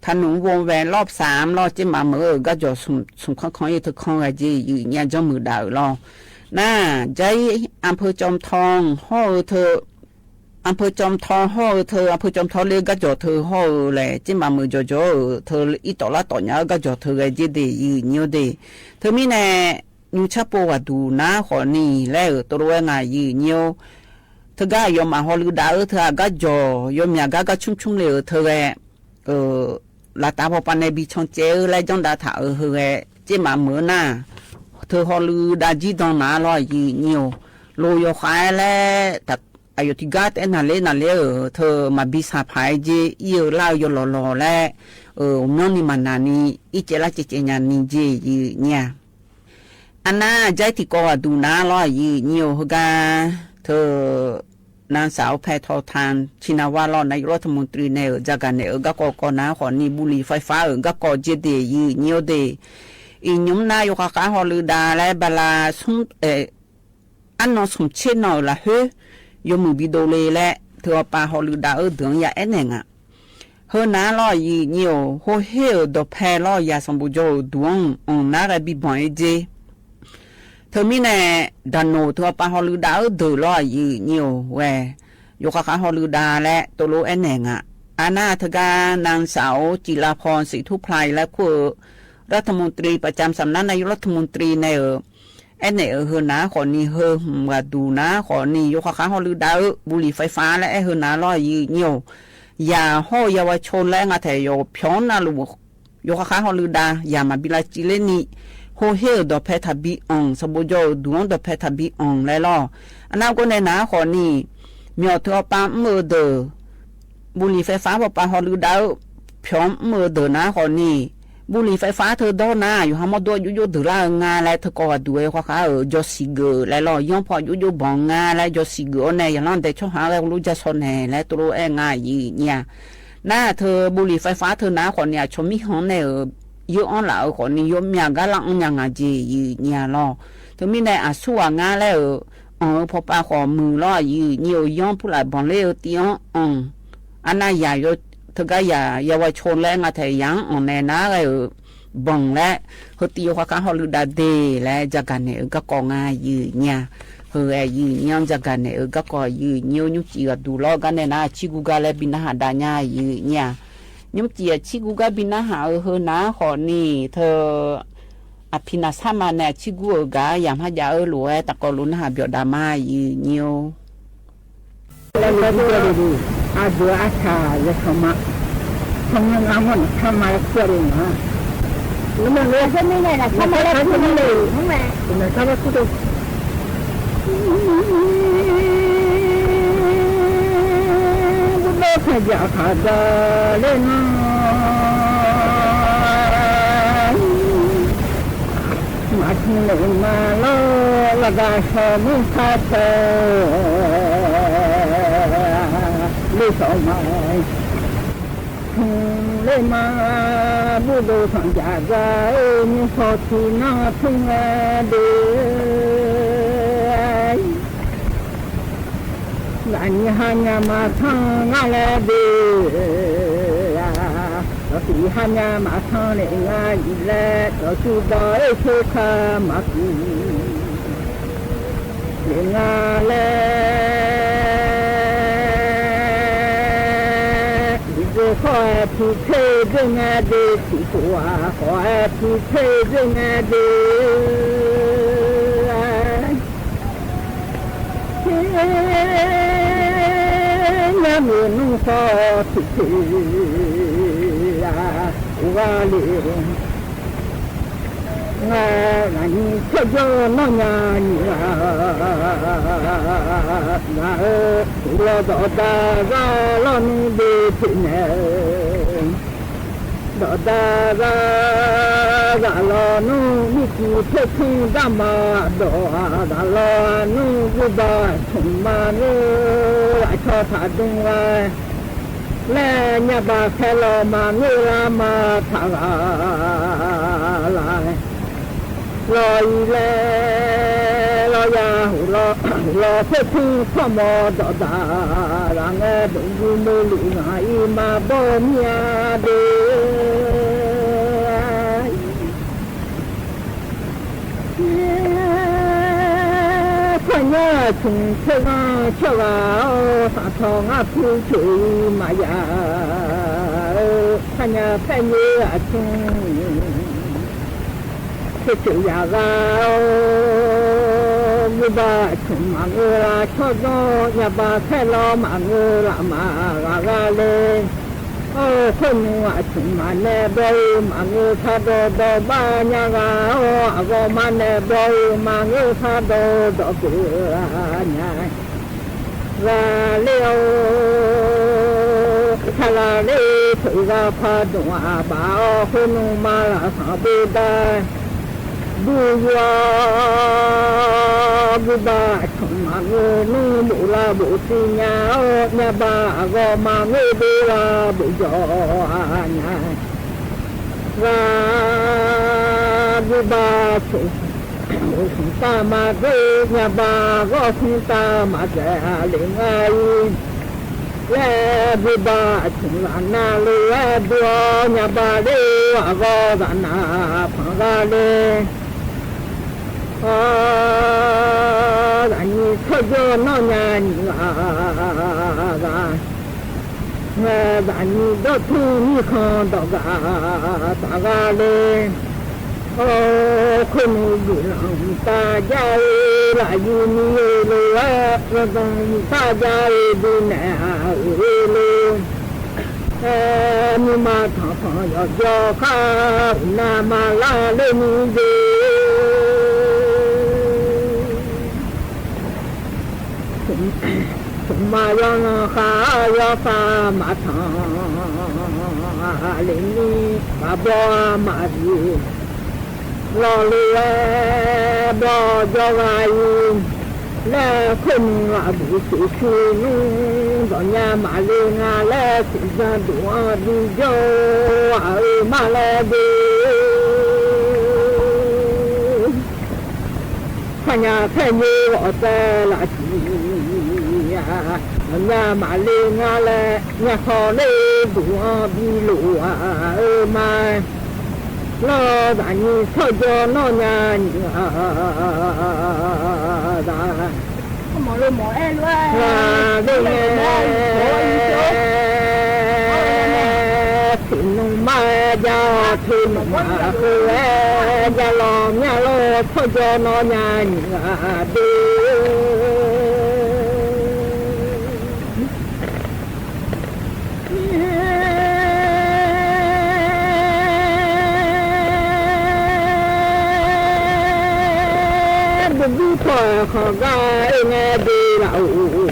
ถนนวงแหวนรอบสาม ลอ เจ๊หมาเมินเอ๋ย กาจ๋อ สุม สุมข้องข้อง เอ่อ เธอข้องแวเจ๊ หยือเนี่ย จ้องหมื่น ดาเอ๋ย ลอ อาหน้า ใจ๊ อำเภอจอมทอง ฮอด เอ่อ เธอ อำเภอจอมทอง ฮอด เอ่อ เธอ อำเภอจอมทอง เลี้ยวกาจ๋อ เธอฮอด เอ่อ แหละ เจ๊หมาเมินจ๋อจ๋อ เอ่อ เธอ อีต่อละต่อเนีย กาจ๋อ เธอแวเจ๊เด หยือเนี่ยเด เธอมีแน่ ยูชาโปวาดูหนาขอนี้ และ เอ่อ ตะโลแวงา หยือเนี่ย เธอกา ยอมมาฮอลือดาเอ๋ย เธอกาจ๋อ ยอมเมียกา กาชุ่มชุ่ม เลเอ๋ย เธอแว เอ่อ ลาต๋าพอปา แน่ บีชองเจ๊เอ๋ย และ จ้องดาถาเอ๋ย เธอแว เจ๊หมาเมินนา เธอฮอลือดาจี้ดองหนา ลอ หยือเนี่ย โลยอขายและ ตะ อะหยกตี้กาแต๊นาเลนาเลเอ๋ย เธอมาบีสาผายเจ๊ อี้เอ๋ย ลาวยอหล่อหล่อและ เอ่อ น้องนี่มานานี่ อี้เจละเจเจญานี่เจ๊ หยือเนี่ย อาหน้า ใจ๊ ถิติกอวาดูหนา ลอ หยือเนี่ย เฮอกา เธอ นางสาว แพทองธาร ชินวัตร ลอ นายกรัฐมนตรี แน่เอ๋ย จาการแน่เอ๋ย กากอกอ หนาขอนี้ บุหรี่ไฟฟ้าเอ๋ย กากอ เจ๊เด หยือเนี่ยเด อีหยุมหน้ายกขะขะฮอลือดา และ บาลา สุม เอ่อ อันนอ สมเชษ หน่อยละเฮ้ย ยอมมือบีโดเล และ เธอเอาปาฮอลือดาเอ๋ย เดืองยาแอ้แหน่งอะ เฮอหนา ลอ หยือเนี่ย โฮเฮ่เอ๋ย ดอกแพ ลอ ยาสัมบูโจ ดวง อ่องหนา และ บีบ่อนเอเจ เธอมีแน่ ดาโน เธอเอาปาฮอลือดาเอ๋ย เดือ ลอ หยือเนี่ย แว ยกขะขะฮอลือดา และ ตะโลแอ้แหน่งอะ อาหน้า เธอกา นางสาว จิราพร ศรีธุไพร และ คู่ รัฐมนตรีประจำสำนักนายกรัฐมนตรี แน่เอ๋ย แอ้แหน่เอ๋ย เฮอหนาขอนี้ เฮอหืมวาดูหนาขอนี้ ยกขะขะฮอลือดาเอ๋ย บุหรี่ไฟฟ้า และ แอ้เฮอหนา ลอ หยือเนี่ย อย่าฮ้อเยาวชน และ งาแถว ยอ เปียวนาลู ยกขะขะฮอลือดา อย่ามาบีลาจีเลนี่ โฮเฮ่เอ๋ย ดอกแพ ถาบีอ่อง สัมบูโจ ดวง ดอกแพ ถาบีอ่อง และ ลอ อาหน้า ก็ในหนาขอนี้ เมียวเธอเอาปา อืมเอ๋ย เดือ บุหรี่ไฟฟ้า ปอปาฮอลือดาเอ๋ย เปียว อืมเอ๋ย เดือหนาขอนี้ บุหรี่ไฟฟ้าเธอด้อหนา อยู่หาหม้อดั้วยุโยเดือละงา และ เธอกอวาดูเอ๋ย ขะขะเอ๋ย ยอดสีเก๋อ และ ลอ ย้อนพอยุโยบ่องงา และ ยอดสีเก๋อ แน่ อย่างนั้นแต่ช่องหา และ ฮู้จักซอแหน่ และ ตะโลแอ้งา หยือเนี่ย หน้า เธอ บุหรี่ไฟฟ้าเธอหนาขอนี้ ชมมิหอง แน่เอ๋ย เยอะอ้อนละเอ๋ย ขอนี้ ยอมเมียกาละอ้อนยางาเจ หยือเนี่ย ลอ เธอมีแน่ อาสู้อางา และ เอ๋ย อ่องเอ๋ย พอปาขอมือ ลอ หยือเนี่ย ย้อนผู้หลายบ่อน เลเอ๋ย ตีอ้อนอ่อง อาหน้า อย่าโย เธอกา อย่า เยาวชน และ งาแถว ยังอ่อนแน่หนา และ เอ่อ บ่อง และ เฮอตีโยกขะขะฮอลือดาเด และ จาการแหน่เอ๋ย กากองา หยือเนี่ย အၢ ယုၢ်ညို စၢ်ကၢ်နဲၣ် အၢ ကီၢ်ကီၢ် ယုၢ်ညို ညိုကံၣ်အီၤဒူၣ်လီၤ ကါန့ၣ်နၤ အဆံဂူာ်ကါလၢဘံနဟးဒါညါ ယုၢ်ညို ညိုကံၣ်အဆံဂူာ်ကါဘံနဟး အၢ ဟၢနၤ ဃိးနံၣ် ထၢ အဖံနၤဆါမၤန့ၣ် အဆံဂူာ်အၢကါ ယၤမၤယၤအၢ လိာ်ဝဲ တၢ်ကီလိာ်နဟး ပျီၣ်ဒါမါ ယုၢ်ညို အဒိအထၣ် ယဆၢမၤ ဆၢမၤငါမ့ၢ်နဆၢမၤလၢကွၢ်ဒံးနၤ နမ့ၢ်လၢ ဆၢမၤလၢကွၢ်ဒံး နဆၢမၤလၢကွၢ်ဒံး ဘုဒ္ဓဆရာခါဒါလၢနၤ မၤထူလၢမၤလီၤ လၢဂၤဆၢမုၢ်ခါဆၢ လၢစီၤမၤ ထူလၢမၤ ဘုဒ္ဓဆရာခါဒါ မုၢ်ခီၣ်ထံးနၢ်ထူဝဲဒၣ် လၢနံၤဟါညါမၤထီၣ်ငါလဲၣ်ဒၣ် လၢသီဟါညါမၤထီၣ်န့ၣ် ငါယံၤလဲၣ် ဒီးသူဒီးအ့ၣ်ဆိခါမၤကူ လၢငါလဲၣ် ဒ်သိးခီၣ်အဲၣ်ထံးဆ့ဒၣ်ငါဒၣ် ထံးဖိဝါခီၣ်အဲၣ်ထံးဆ့ဒၣ်ငါဒၣ် ညါမ့ၢ်နုၢ်ဃီထံးဆ့ အိၣ်ဂၤလၢ ငါ နံၤဆိကၠိနီၢ်ညါနံၤဂၤ ဂၤဧၢ လီၤဒီးဒါဂၤလီၤနုၢ်ဒ့ထံးနဲၣ် ဒီးဒါဂၤ ဂၤလီၤနုၢ်မံကံၤဖ့ၣ်ထံဒၣ်မၤ ဒီးဂၤလီၤနုၢ်ဂုာ်ဘၣ်ဆိၣ်မၤန့ၣ် လၢဆီထးဒူဝဲ လၢညါဘၣ်ခဲလီၤမၤန့ၢ်လၢမၤထးဂၤ လၢ လီၤအံၤလဲၣ် လီၤယၤဟူးလီၤ လီၤဖ့ၣ်ထံဖီၣ်မီၤဒီးဒါ ဂၤငဲဒိးဂုာ်မုာ်လံဂၤအံၤမၤဘီမၠါဒ့ ဖဲညါဆိဆ့ဂၤဆိဂၤ သးထီၣ်ငါဖုဆိအံၤမၤယၤ ဖဲညါဖဲညါအဆိ ဆိဆိယၤဂၤ ဂုာ်ဘၣ်ဆိၣ်မၤန့ၢ်လၢဆီဒိၣ် ညါဘၣ်ခဲလီၤမၤန့ၢ်လၢမၤဂၤဂၤလဲၣ် အိၣ်ခိၣ်နူာ်အဆိၣ်မၤနဲဘျီဧိၤ မၤန့ၢ်ဆါဒီးဒီးဘၣ်ညါဂၤ အိၣ်အဂီၢ်မၤနဲဘျီဧိၤ မၤန့ၢ်ဆါဒီးဒီးက့ၤညါ ဂၤလၢအိၣ် ဆါလၢလၢ ဆိၣ်ဂၤဖးဒိၣ်အဘၣ် အိၣ်ခိၣ်နူာ်မၤလၢဆါဘုဒၣ် ဒူယွၤ ဂုာ်ဘၣ်ဆိၣ်မၤန့ၢ်နူာ်ဘိးလၢဘိးသ့ၣ်ညါ အိၣ်ညါဘၣ်အဂီၢ် မၤန့ၢ်ဘိးလၢဘိးယွၤညါ ဂၤ ဂုာ်ဘၣ်ဆိၣ် အိၣ်ဆိၣ်တၢ်မၤဂ့ၤ ညါဘၣ်ဂီၢ်ဆိၣ်တၢ်မၤစၢၤလၢငါအံၤ လၢဂုာ်ဘၣ်ဆိၣ်လၢနၤလၢဝဲဒိၣ် ညါဘၣ်လၢအဂီၢ်သးနၤဖးဂၤလဲၣ် အၢ ဂၤနံၤဆိကၠိနီၢ်ညါနံၤဂၤ ဂၤ ဂၤ ဂၤနံၤဒီးထူနံၤခီဒီးဂၤ သးဂၤလဲၣ် အိၣ်ခိၣ်နူာ်ဂုာ်လီၤတၢ်ယါဧိၤ လၢယုၢ်နံၤဧိၤလိၤဝဲ ဂုာ်လီၤတၢ်ယါဧိၤ ဒုးနဲၣ်အဧိၤလိၤ အဲ မုၢ်မၤထီၣ်ဖီၣ်ယီၤယီၤခါ နၤမၤလၢလၢနံၤဂ့ၤ ဆိၣ်မၤယီၤနီၢ်ဃာ်ယီၤ သးမၤထီၣ်လၢနံၤ ဘၣ်ဘီမၤဒံး လီၤလၢဝဲ ဘီယီၤဂၤအံၤ လၢခိၣ်နူာ်လၢဘုးဆံးဆံးနူာ် ဒီးညါမၤလၢနၤလၢ စံးစၢ်ဒိၣ်အီၤဒုးယီၤ အအၢမးလၢဒ့ ဖဲညါဖဲညါအီၣ်တဲလၢစံး ညါမၤလၢနၤလၢ ညါခီလၢဒိၣ်အီၤဘံလိာ်အအၢမး လီၤဂၤနံၤဆိကၠိနီၢ်ညါနံၤဂၤ မီၤလိမီၤအဲၣ်လွဲၢ် ဝါ ဒ်န့ၣ် ထံနုမါ ယါ ထံနုမါ ယါလီၤမၠၣ်လီၤ ထီၣ်ယီၤနီၢ်ညါနံၣ်ဂၤဒ့ တဘျုးဖီၣ်ဃီၤဂၤ အ့ၣ် ငဲဒ့လီၤ ဖီၣ်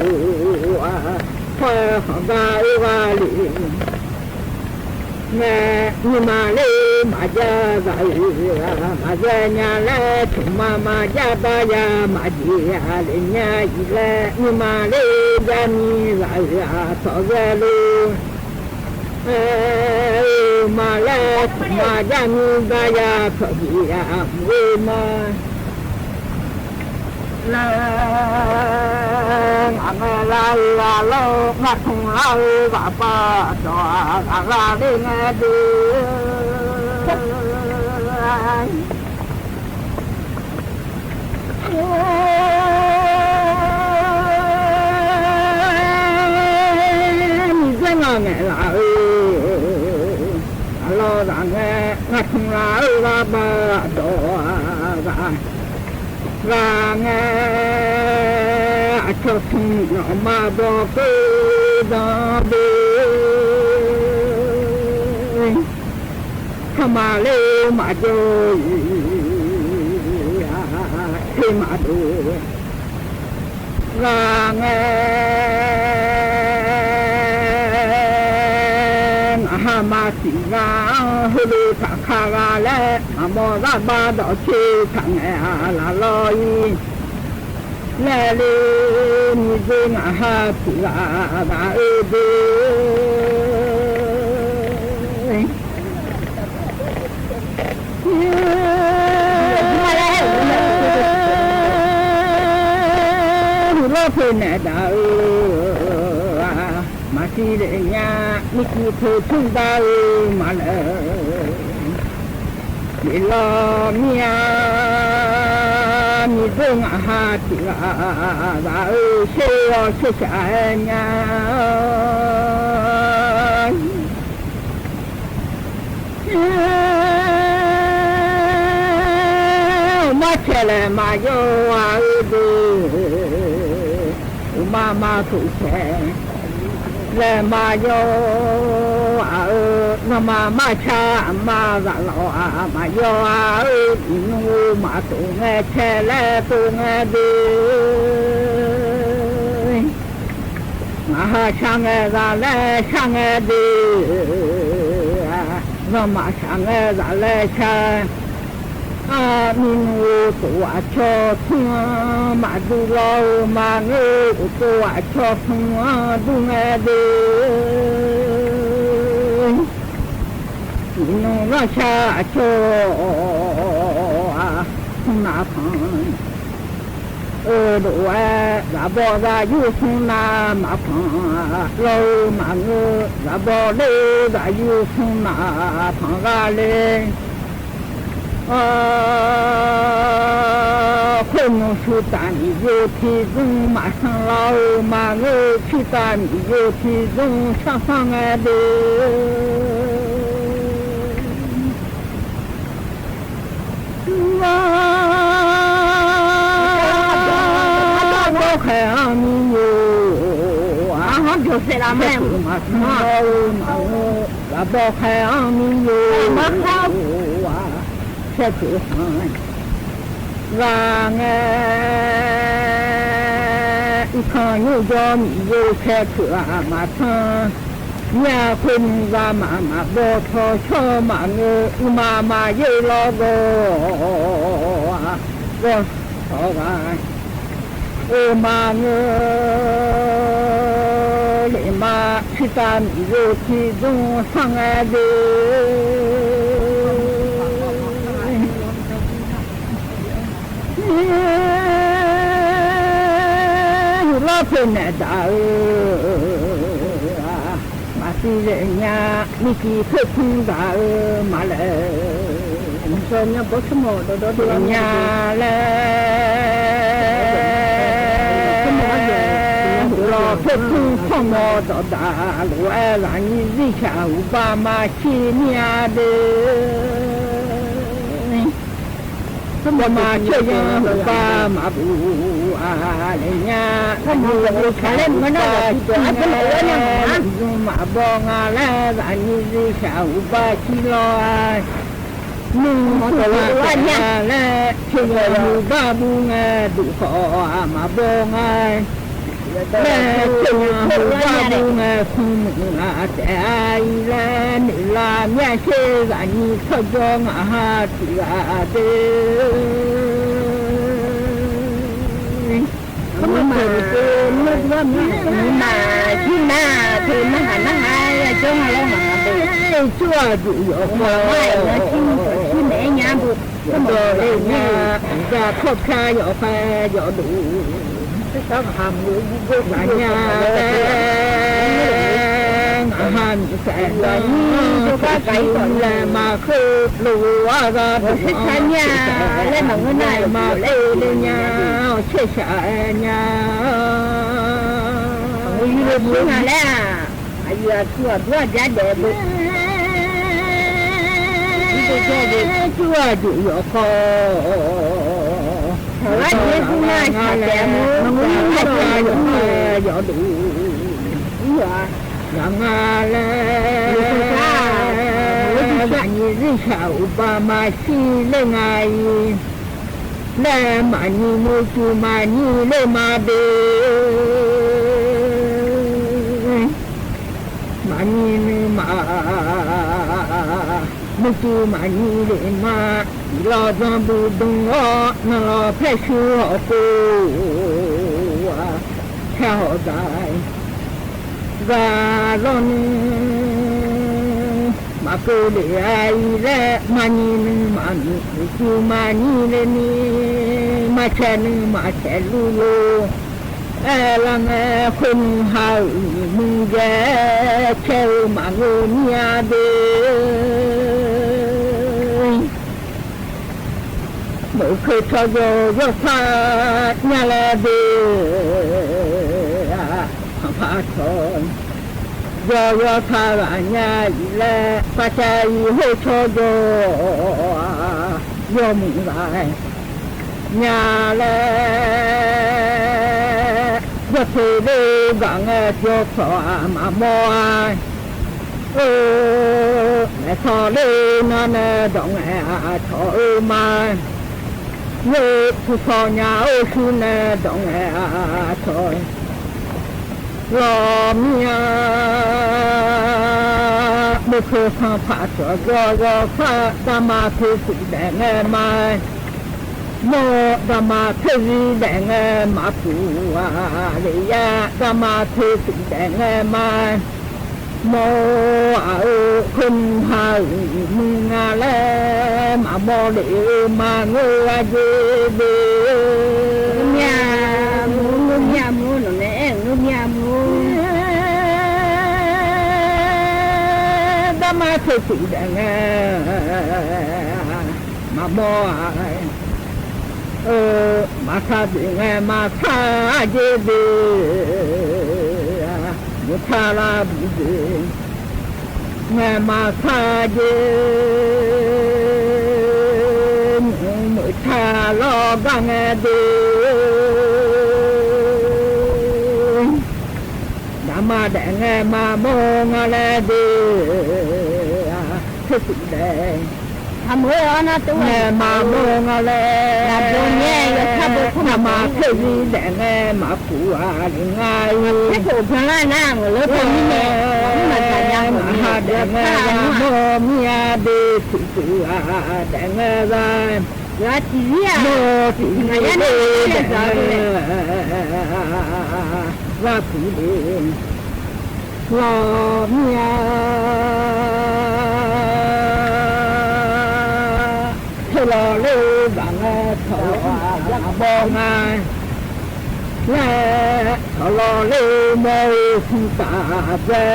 ဃီၤဂၤ အ့ၣ် ဝါလံ နဲ မံမၤလၢမၤယါသးအ့ၣ် မၤယါညါလဲၣ် ဆိၣ်မၤမၤယါတၢ်ယါ မၤယါလၢညါအံၤလဲၣ် မံမၤလၢယါမံသးအ့ၣ် သိၣ်ဝဲလိ မၤလဲၣ် မၤယါမံဘါယါ ထီၣ်ယံၤယါ မ့ၢ်မၤ လဲၣ် အမဲာ်လၢအလီၢ် ငါထုးလၢအဘၣ်ဒီး အဂၤဂၤဒ့ ငဲဒ့ မံၤဒ့ ငါမဲာ်လၢအလီၢ် အဂၤဂၤ ငါထုးလၢအဘၣ်ဒီး အဂၤဂၤ အဆီၣ်ထွဲနီၢ်မၤဘီက့ၤဒီးဘ့ၣ် ခီမၤလၢမၤယိၤအံၤ ဟ့ၣ်မၤဒိၣ် ဂၤငဲ နဟးမၤစံးဂၤ ဟ့ၣ်လၢထးခါဂၤလဲၣ် မၤမီၢ်ဂၤဘၣ်ဒီးဆ့ဆးငဲအလီၢ်အံၤ လဲၣ်လၢ မံၤဒ့ နဟးစံးဂၤ ဂၤအ့ၣ်ဒ့ ဟ့ၣ်လီၤဖဲန့ၣ်ဒၣ်အၢ မၤစံးလၢညါ မ့ၢ်ကံၢ်ဖဲဆူၣ်ဒၣ်အၢ မၤလၢ ယ့လီၤမံၤဧါ မံၤဒ့ နဟးစံးဂၤ ဂၤအၢ ဆ့အီၤဆ့ဆးညါ မၤဆဲးလဲၣ်မၤယိၤအၢဒ့ မၤမၤထူၣ်ဆဲး လဲၣ်မၤယိၤအၢ နမၤမၤဆါမၤသးလီၤ မၤယိၤအၢ နူမၤတိၢ်ငဲဆဲးလဲၣ်တိၢ်ငဲဒ့ မၤဟးဆါငဲသးလဲၣ်ဆါငဲဒ့ နမၤဆါငဲသးလဲၣ်ဆါ အမံၤနူၤအိၣ်တိၢ်အဆီၣ်ထွဲ မၤဒူလီၤမၤငဲ အိၣ်တိၢ်အဆီၣ်ထွဲ ဒူငဲဒ့ မံၤနူၤလီၤဆါအဆီၣ် ထွဲနၤဖး အၢ ဒိၣ်ဝဲ သးဘီသးယူၢ်ဆူနၤမၤဖး လီၤမၤငဲ သးဘီလၢသးယူၢ်ဆူနၤဖးဂၤလဲၣ် အၢ ခွဲနူၤဆူတၢ်မံၤယိၤထံဒူ မၤဆါလီၤမၤငဲ ဆူတၢ်မံၤယိၤထံဒူ ဆါဆါငဲဒ့ ဘီခဲအမံၤယိၤ အဟီၣ်ဒိးစဲးလၢမဲာ် မၤဆါလီၤမၤငဲ ဘီခဲအမံၤယိၤ ဆဲးဖုး ဂၤငဲ အံၤခီညိၣ်ယီၤမံၤယိၤဆဲးဖုးအမၤဆါ မ့ၢ်အခွဲနူၤဂၤမၤမၤဘီထီၣ်ဆီမၤငဲ အုမၤမၤယ့လီၤဂီၤ ဂီၤထီၣ်ဂၤ အၢမၤငဲ လဲၤမၤဆူတၢ်မံၤယိၤထံဒူ ဆါငဲဒ့ လီၤဖဲနဲၣ်ဒၣ်ဧၢ မၤသံလၢညါ မံၤကံၤဖုးဖုးဒၣ်ဧၢ မၤလၢ ညါလဲၣ် မၤ เทพทุ่งพ่อหมอต่อตาหลวง เอ่อ หลานนี้สิชาวบ้านมาขี้เนี่ยเด้อ ก็มาเชื่อยังบ้านมาบูอาเลยเนี่ย ก็มาบูชาเล่นมาเนาะ ที่ตัวอันเป็นหัวเนี่ยหมา มาบองาแล้ว หลานนี้สิชาวบ้านขี้ลอย นึ่งตัวละเนี่ย และเชียงใหม่บ้าบุง เอ่อ ดุขอมาบองา และเชียงใหม่บ้าบุง เอ่อ คงมึงอาแต่ไอ้และนี่ลาเมียเชย อันนี้เขาจองอาหารที่อาเด เขามาเปิดประตู นึกว่ามีหมาที่หน้าเธอมาหานั่งไอ้จ้องเราหมาเปิด ชั่วอยู่หยอก มาไหว้นะ ที่มันเปิดที่ไหนเนี่ยบุก ก็บอกเลยเนี่ย อย่าคบค้าหยอกแฟหยอกดู ต้องทำอยู่ อย่าเนี่ย อาหารแสนดี ก็ไกลก่อน และมาคือรู้ว่าก็ ท่านเนี่ย และหนังเงินไหนมาเลยเนี่ย เชื่อชาเนี่ย เอาอยู่เลย มาแล้ว อายุชั่วตัวจะเด็ก ชั่วอยู่หยอกคอ ว่าเดี๋ยวกูน่าชาแต่หมู หมูหยอกดู หยอก อย่างนั้นแหละ หลานนี้สิชาวบ้านมาขี้เล่นไง และมานี่มูจูมานี่เลยมาเด้อ มานี่นึมา มูจูมานี่เลยมา รอจอมบูดุงอ้อ นรอแพร่ชูออกกู แค่หอใจ กาลอน มาเกอเลยไอ้และมานี่นึมานี่คือมานี่เลยนี่ มาแช่นึมาแช่ลูโล เออ ละแม่คนหามึงแย่ แช่มาเงอเมียเด้อ เมื่อเคยทอยอยอดฟ้าเนี่ยแหละเด้อ พระทอน ยอยอดฟ้าเนี่ยแหละ พระใจโหทอยอยอมึงหลายเนี่ยแหละ ยอดเทเดบังเออยอดฟ้ามาหมอ เออ แม่ทอเลยนะแม่ดองแม่ทอเออมา เยอะผู้ทอญาโอคือแม่ดองแม่ทอ รอเมีย เมื่อเคยฟังพระสวดยอยอฟ้า ตามาคือสีแดงแม่มา โม ตามาคือสีแดงแม่มาผัวเลยยะ ตามาคือสีแดงแม่มา โม เออ คนหามึงอะแล มาโมเดมาเงอเยเด เมียหมู เมียหมู หนูแม่เอ็ง เมียหมู ตามาเทสีแดง มาโม เออ มาซาเด มาซาเยเด มุทาลาบุเด มาซาเย มุทาลอกังเด ดามาแดงมาโมงะแลเด เทสีแดง ทำเอ้ย เอาหน้าตู้ แม่มาโมงะแล อย่าโดนแย่ อย่าถ้าโดนเข้ามา มาเทวีแดงแม่มาผัวหรือไง ถ้าถูกพระล่าหน้าหมดเลย พวกนี้แม่ มาหาแดงแม่มาโมเมียเดถือตัวแดงแม่ได้ อย่าทีเดียว โมสีแดงแม่ ว่าผีเดง รอเมีย เธอรอเลยบังเธอบอกมา และเธอรอเลยโมสุตาเจ อ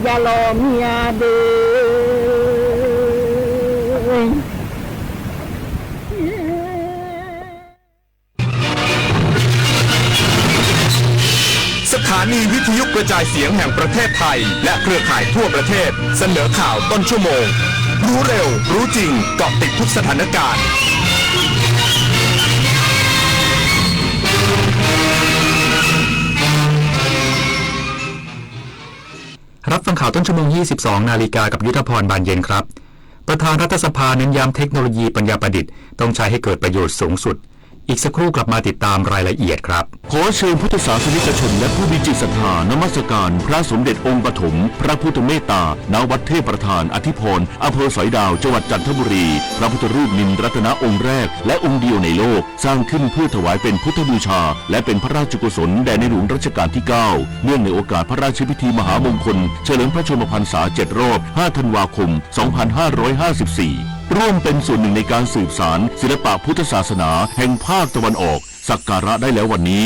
ย่ารอเมียเด้อ สถ สถานีวิทยุกระจายเสียงแห่งประเทศไทย และเครือข่ายทั่วประเทศ เสนอข่าวต้นชั่วโมง รู้เร็ว รู้จริง เกาะติดทุกสถานการณ์ รับฟังข่าวต้นชั่วโมง ยี่สิบสองนาฬิกา กับยุทธพร บานเย็นครับ ประธานรัฐสภาเน้นย้ำเทคโนโลยีปัญญาประดิษฐ์ต้องใช้ให้เกิดประโยชน์สูงสุด อีกสักครู่กลับมาติดตามรายละเอียดครับ ขอเชิญพุทธศาสนิกชนและผู้มีจิตศรัทธานมัสการพระสมเด็จองค์ปฐมพระพุทธเมตตา ณ วัดเทพประธานอธิพร อำเภอสอยดาว จังหวัดจันทบุรี พระพุทธรูปนินรัตนะองค์แรกและองค์เดียวในโลก สร้างขึ้นเพื่อถวายเป็นพุทธบูชา และเป็นพระราชกุศลแด่ในหลวงรัชกาลที่เก้า เนื่องในโอกาสพระราชพิธีมหามงคล เฉลิมพระชนมพรรษาเจ็ดรอบ ห้าธันวาคม สองพันห้าร้อยห้าสิบสี่ ร่วมเป็นส่วนหนึ่งในการสืบสานศิลปะพุทธศาสนาแห่งภาคตะวันออก สักการะได้แล้ววันนี้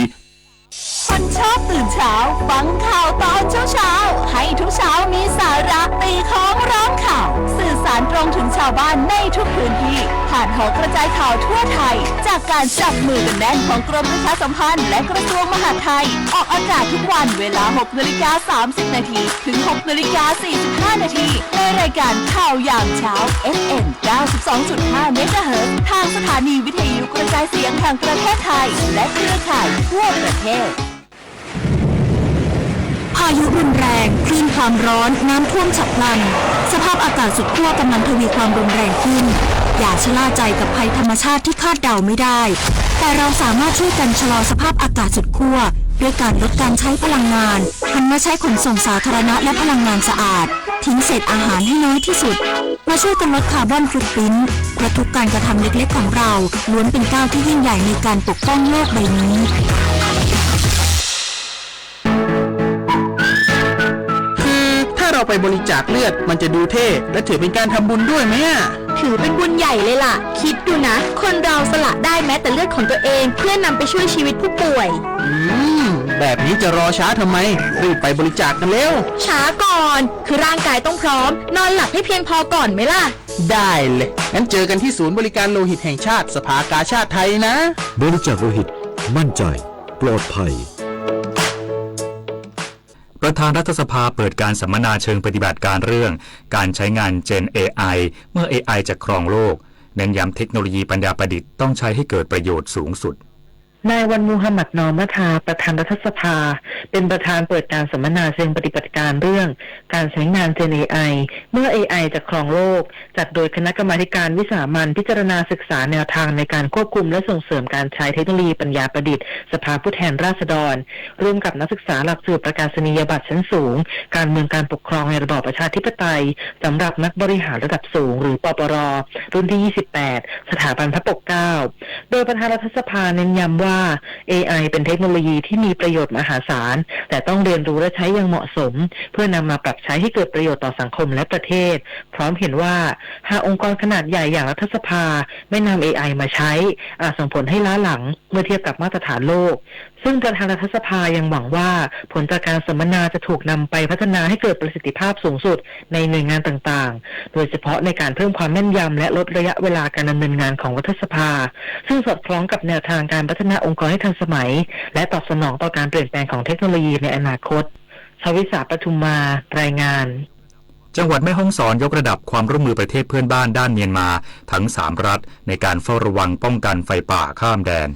คนชอบตื่นเช้า ฟังข่าวตอนเช้าๆ ให้ทุกเช้ามีสาระ ตีค้องร้องข่าว สื่อสารตรงถึงชาวบ้านในทุกพื้นที่ ผ่านหอกระจายข่าวทั่วไทย จากการจับมือกันแน่นของกรมประชาสัมพันธ์ และกระทรวงมหาดไทย ออกอากาศทุกวันเวลา หกนาฬิกาสามสิบนาที ถึง หกนาฬิกาสี่สิบห้านาที ในรายการข่าวยามเช้า เอฟเอ็ม เก้าสิบสองจุดห้าเมกะเฮิรตซ์ ทางสถานีวิทยุกระจายเสียงแห่งประเทศไทย และเครือข่ายทั่วประเทศ พายุรุนแรง คลื่นความร้อน น้ำท่วมฉับพลัน สภาพอากาศสุดขั้วกำลังทวีความรุนแรงขึ้น อย่าชะล่าใจกับภัยธรรมชาติที่คาดเดาไม่ได้ แต่เราสามารถช่วยกันชะลอสภาพอากาศสุดขั้ว ด้วยการลดการใช้พลังงาน หันมาใช้ขนส่งสาธารณะและพลังงานสะอาด ทิ้งเศษอาหารให้น้อยที่สุด มาช่วยกันลดคาร์บอนฟุตพริ้นท์ เพราะทุกการกระทำเล็กๆของเรา ล้วนเป็นก้าวที่ยิ่งใหญ่ในการปกป้องโลกใบนี้ คือถ้าเราไปบริจาคเลือด มันจะดูเท่ และถือเป็นการทำบุญด้วยไหมอะ ถือเป็นบุญใหญ่เลยล่ะ คิดดูนะ คนเราสละได้แม้แต่เลือดของตัวเอง เพื่อนำไปช่วยชีวิตผู้ป่วย อืม แบบนี้จะรอช้าทำไม รีบไปบริจาคกันเร็ว ช้าก่อน คือร่างกายต้องพร้อม นอนหลับให้เพียงพอก่อนไหมล่ะ ได้เลย งั้นเจอกันที่ศูนย์บริการโลหิตแห่งชาติ สภากาชาดไทยนะ บริจาคโลหิต มั่นใจ ปลอดภัย ประธานรัฐสภาเปิดการสัมมนาเชิงปฏิบัติการเรื่องการใช้งาน Gen เอไอ เมื่อ เอไอ จะครองโลก เน้นย้ำเทคโนโลยีปัญญาประดิษฐ์ต้องใช้ให้เกิดประโยชน์สูงสุด นายวันมูฮัมหมัด นอมะทา ประธานรัฐสภา เป็นประธานเปิดการสัมมนาเชิงปฏิบัติการเรื่องการใช้งาน Gen เอไอ เมื่อ เอไอ จะครองโลก จัดโดยคณะกรรมาธิการวิสามัญพิจารณาศึกษาแนวทางในการควบคุมและส่งเสริมการใช้เทคโนโลยีปัญญาประดิษฐ์ สภาผู้แทนราษฎร ร่วมกับนักศึกษาหลักสูตรประกาศนียบัตรชั้นสูง การเมืองการปกครองในระบอบประชาธิปไตย สำหรับนักบริหารระดับสูง หรือ ปปร รุ่นที่ ยี่สิบแปด สถาบันพระปกเกล้า โดยประธานรัฐสภาเน้นย้ำว่า เอไอ เป็นเทคโนโลยีที่มีประโยชน์มหาศาล แต่ต้องเรียนรู้และใช้อย่างเหมาะสม เพื่อนำมาปรับใช้ให้เกิดประโยชน์ต่อสังคมและประเทศ พร้อมเห็นว่า หากองค์กรขนาดใหญ่อย่างรัฐสภาไม่นำ เอไอ มาใช้ อาจส่งผลให้ล้าหลังเมื่อเทียบกับมาตรฐานโลก ซึ่งประธานรัฐสภายังหวังว่า ผลจากการสัมมนาจะถูกนำไปพัฒนาให้เกิดประสิทธิภาพสูงสุดในหน่วยงานต่างๆ โดยเฉพาะในการเพิ่มความแม่นยำ และลดระยะเวลาการดำเนินงานของรัฐสภา ซึ่งสอดคล้องกับแนวทางการพัฒนาองค์กรให้ทันสมัย และตอบสนองต่อการเปลี่ยนแปลงของเทคโนโลยีในอนาคต ชวิสา ปทุมมา รายงาน จังหวัดแม่ฮ่องสอนยกระดับความร่วมมือประเทศเพื่อนบ้านด้านเมียนมาทั้งสามรัฐในการเฝ้าระวังป้องกันไฟป่าข้ามแดน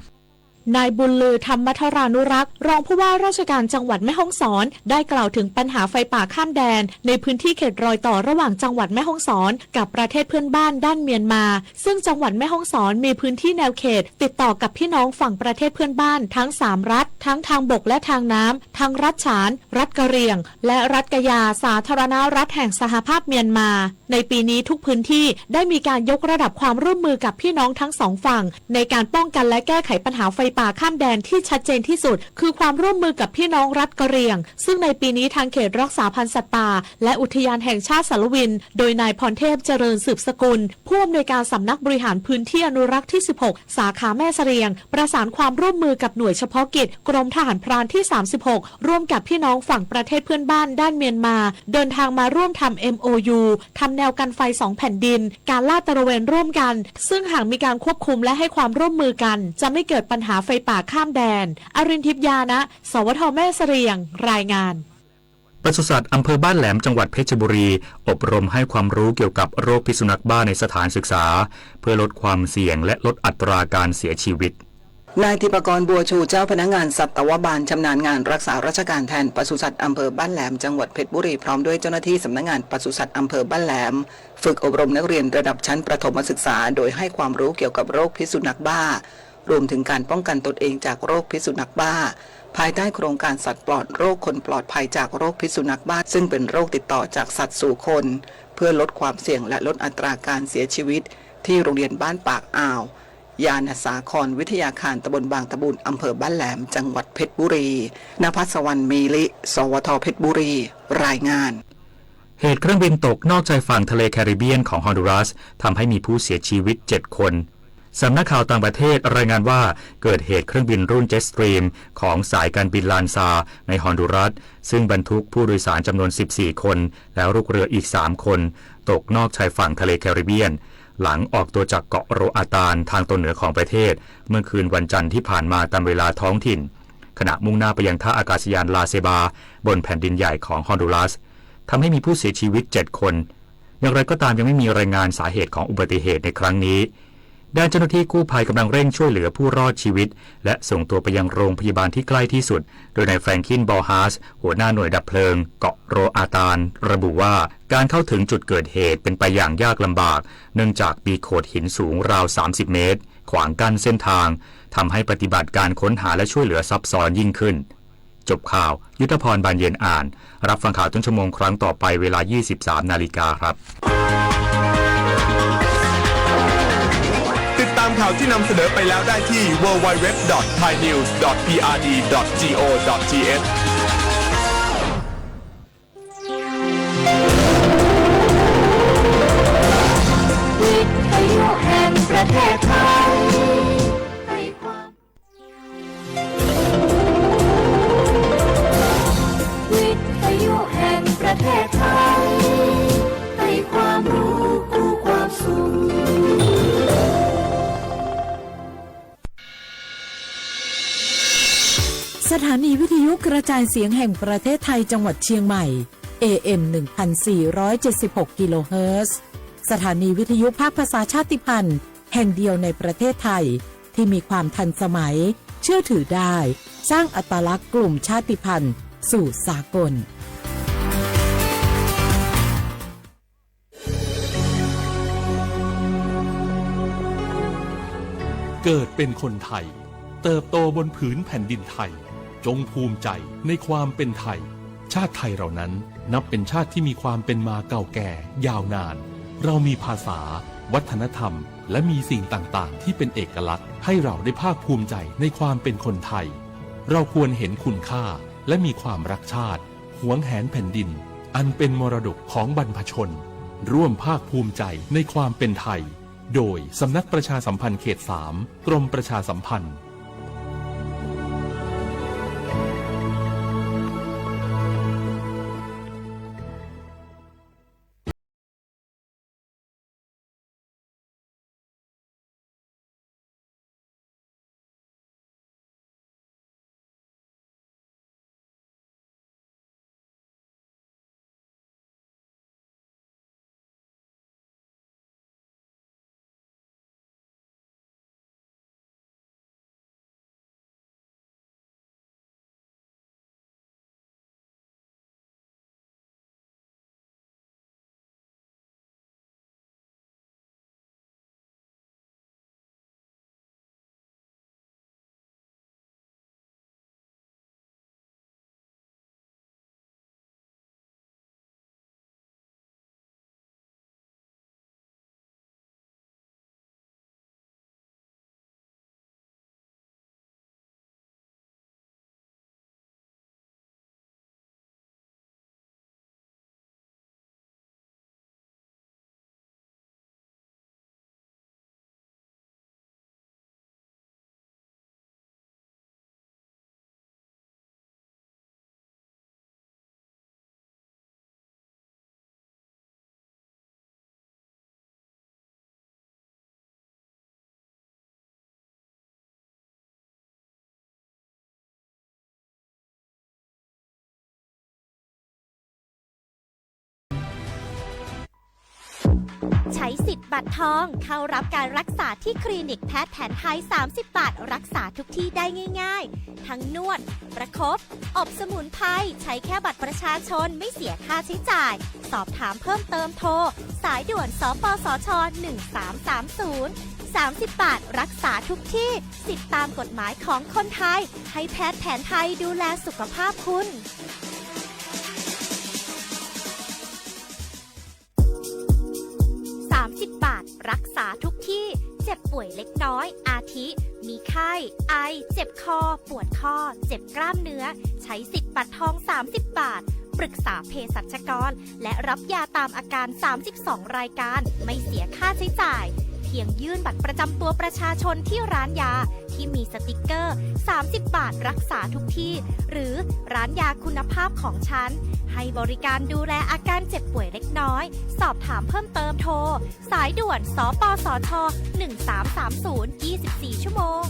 นายบุญลือ ธรรมธารานุรักษ์ รองผู้ว่าราชการจังหวัดแม่ฮ่องสอน ได้กล่าวถึงปัญหาไฟป่าข้ามแดน ในพื้นที่เขตรอยต่อระหว่างจังหวัดแม่ฮ่องสอน กับประเทศเพื่อนบ้านด้านเมียนมา ซึ่งจังหวัดแม่ฮ่องสอนมีพื้นที่แนวเขตติดต่อกับพี่น้องฝั่งประเทศเพื่อนบ้านทั้งสามรัฐ ทั้งทางบกและทางน้ำ ทั้งรัฐฉาน รัฐกะเหรี่ยง และรัฐกะยา สาธารณรัฐแห่งสหภาพเมียนมา ในปีนี้ทุกพื้นที่ได้มีการยกระดับความร่วมมือกับพี่น้องทั้งสองฝั่ง ในการป้องกันและแก้ไขปัญหาไฟป่าข้ามแดนที่ชัดเจนที่สุด คือความร่วมมือกับพี่น้องรัฐกะเหรี่ยง ซึ่งในปีนี้ทางเขตรักษาพันธุ์สัตว์ป่า และอุทยานแห่งชาติสารวิน โดยนายพรเทพ เจริญสืบสกุล ผู้อำนวยการสำนักบริหารพื้นที่อนุรักษ์ที่ สิบหก สาขาแม่เสลียง ประสานความร่วมมือกับหน่วยเฉพาะกิจกรมทหารพรานที่ สามสิบหก ร่วมกับพี่น้องฝั่งประเทศเพื่อนบ้านด้านเมียนมา เดินทางมาร่วมทำ เอ็มโอยู ทำแนวกันไฟสองแผ่นดิน การลาดตระเวนร่วมกัน ซึ่งหากมีการควบคุมและให้ความร่วมมือกัน จะไม่เกิดปัญหา ไฟป่าข้ามแดน อรินทร์ ทิพยานะ สวท แม่เสลียง รายงาน ปศุสัตว์อำเภอบ้านแหลม จังหวัดเพชรบุรี อบรมให้ความรู้เกี่ยวกับโรคพิษสุนัขบ้าในสถานศึกษา เพื่อลดความเสี่ยงและลดอัตราการเสียชีวิต นายทิพกร บัวชู เจ้าพนักงานสัตวบาลชำนาญงานรักษาราชการแทนปศุสัตว์อำเภอบ้านแหลม จังหวัดเพชรบุรี พร้อมด้วยเจ้าหน้าที่สำนักงานปศุสัตว์อำเภอบ้านแหลม ฝึกอบรมนักเรียนระดับชั้นประถมศึกษา โดยให้ความรู้เกี่ยวกับโรคพิษสุนัขบ้า รวมถึงการป้องกันตนเองจากโรคพิษสุนัขบ้า ภายใต้โครงการสัตว์ปลอดโรค คนปลอดภัยจากโรคพิษสุนัขบ้า ซึ่งเป็นโรคติดต่อจากสัตว์สู่คน เพื่อลดความเสี่ยงและลดอัตราการเสียชีวิต ที่โรงเรียนบ้านปากอ่าว ญาณสาครวิทยาคาร ตำบลบางตะบูน อำเภอบ้านแหลม จังหวัดเพชรบุรี นภัสวรรณ มีลิ สวท เพชรบุรี รายงาน เหตุเครื่องบินตกนอกชายฝั่งทะเลแคริบเบียนของฮอนดูรัส ทำให้มีผู้เสียชีวิตเจ็ดคน สำนักข่าวต่างประเทศรายงานว่า เกิดเหตุเครื่องบินรุ่น Jetstream ของสายการบินลานซาในฮอนดูรัส ซึ่งบรรทุกผู้โดยสารจำนวนสิบสี่คน แล้วลูกเรืออีกสามคน ตกนอกชายฝั่งทะเลแคริบเบียน หลังออกตัวจากเกาะโรอาตานทางตอนเหนือของประเทศ เมื่อคืนวันจันทร์ที่ผ่านมาตามเวลาท้องถิ่น ขณะมุ่งหน้าไปยังท่าอากาศยานลาเซบา บนแผ่นดินใหญ่ของฮอนดูรัส ทำให้มีผู้เสียชีวิตเจ็ดคน อย่างไรก็ตามยังไม่มีรายงานสาเหตุของอุบัติเหตุในครั้งนี้ ด้านเจ้าหน้าที่กู้ภัยกำลังเร่งช่วยเหลือผู้รอดชีวิต และส่งตัวไปยังโรงพยาบาลที่ใกล้ที่สุด โดยนายแฟรงคิน บอลฮาร์ส หัวหน้าหน่วยดับเพลิงเกาะโรอาตาน ระบุว่า การเข้าถึงจุดเกิดเหตุเป็นไปอย่างยากลำบาก เนื่องจากมีโขดหินสูงราวสามสิบเมตร ขวางกั้นเส้นทาง ทำให้ปฏิบัติการค้นหาและช่วยเหลือซับซ้อนยิ่งขึ้น จบข่าว ยุทธพร บานเย็นอ่าน รับฟังข่าวต้นชั่วโมงครั้งต่อไปเวลายี่สิบสามนาฬิกาครับ ติดตามข่าวที่นำเสนอไปแล้วได้ที่ ดับเบิลยู ดับเบิลยู ดับเบิลยู ดอท ไทยนิวส์ ดอท พีอาร์ดี ดอท จีโอ ดอท ทีเอช วิทยุแห่งประเทศไทย ให้ความ วิทยุแห่งประเทศไทย ให้ความรู้คู่ความสุข สถานีวิทยุกระจายเสียงแห่งประเทศไทยจังหวัดเชียงใหม่ เอเอ็ม หนึ่งพันสี่ร้อยเจ็ดสิบหก กิโลเฮิรตซ์ สถานีวิทยุภาคภาษาชาติพันธุ์ แห่งเดียวในประเทศไทย ที่มีความทันสมัย เชื่อถือได้ สร้างอัตลักษณ์กลุ่มชาติพันธุ์สู่สากล เกิดเป็นคนไทย เติบโตบนผืนแผ่นดินไทย จงภูมิใจในความเป็นไทย ชาติไทยเรานั้นนับเป็นชาติที่มีความเป็นมาเก่าแก่ยาวนาน เรามีภาษา วัฒนธรรม และมีสิ่งต่างๆ ที่เป็นเอกลักษณ์ ให้เราได้ภาคภูมิใจในความเป็นคนไทย เราควรเห็นคุณค่าและมีความรักชาติ หวงแหนแผ่นดิน อันเป็นมรดกของบรรพชน ร่วมภาคภูมิใจในความเป็นไทย โดยสำนักประชาสัมพันธ์เขตสาม กรมประชาสัมพันธ์ ใช้สิทธิ์บัตรทอง เข้ารับการรักษาที่คลินิกแพทย์แผนไทย สามสิบบาท รักษาทุกที่ได้ง่ายๆ ทั้งนวด ประคบ อบสมุนไพร ใช้แค่บัตรประชาชน ไม่เสียค่าใช้จ่าย สอบถามเพิ่มเติมโทร สายด่วน สปสช หนึ่งสามสามศูนย์ สามสิบบาท รักษาทุกที่ สิทธิ์ตามกฎหมายของคนไทย ให้แพทย์แผนไทยดูแลสุขภาพคุณ สามสิบบาท รักษาทุกที่ เจ็บป่วยเล็กน้อย อาทิ มีไข้ ไอ เจ็บคอ ปวดข้อ เจ็บกล้ามเนื้อ ใช้สิทธิ์บัตรทอง สามสิบบาท ปรึกษาเภสัชกร และรับยาตามอาการ สามสิบสองรายการ ไม่เสียค่าใช้จ่าย เพียงยื่นบัตรประจำตัวประชาชนที่ร้านยา ที่มีสติกเกอร์ สามสิบบาท รักษาทุกที่ หรือร้านยาคุณภาพของฉัน ให้บริการดูแลอาการเจ็บป่วยเล็กน้อย สอบถามเพิ่มเติมโทร สายด่วน สปสช หนึ่งสามสามศูนย์ ยี่สิบสี่ชั่วโมง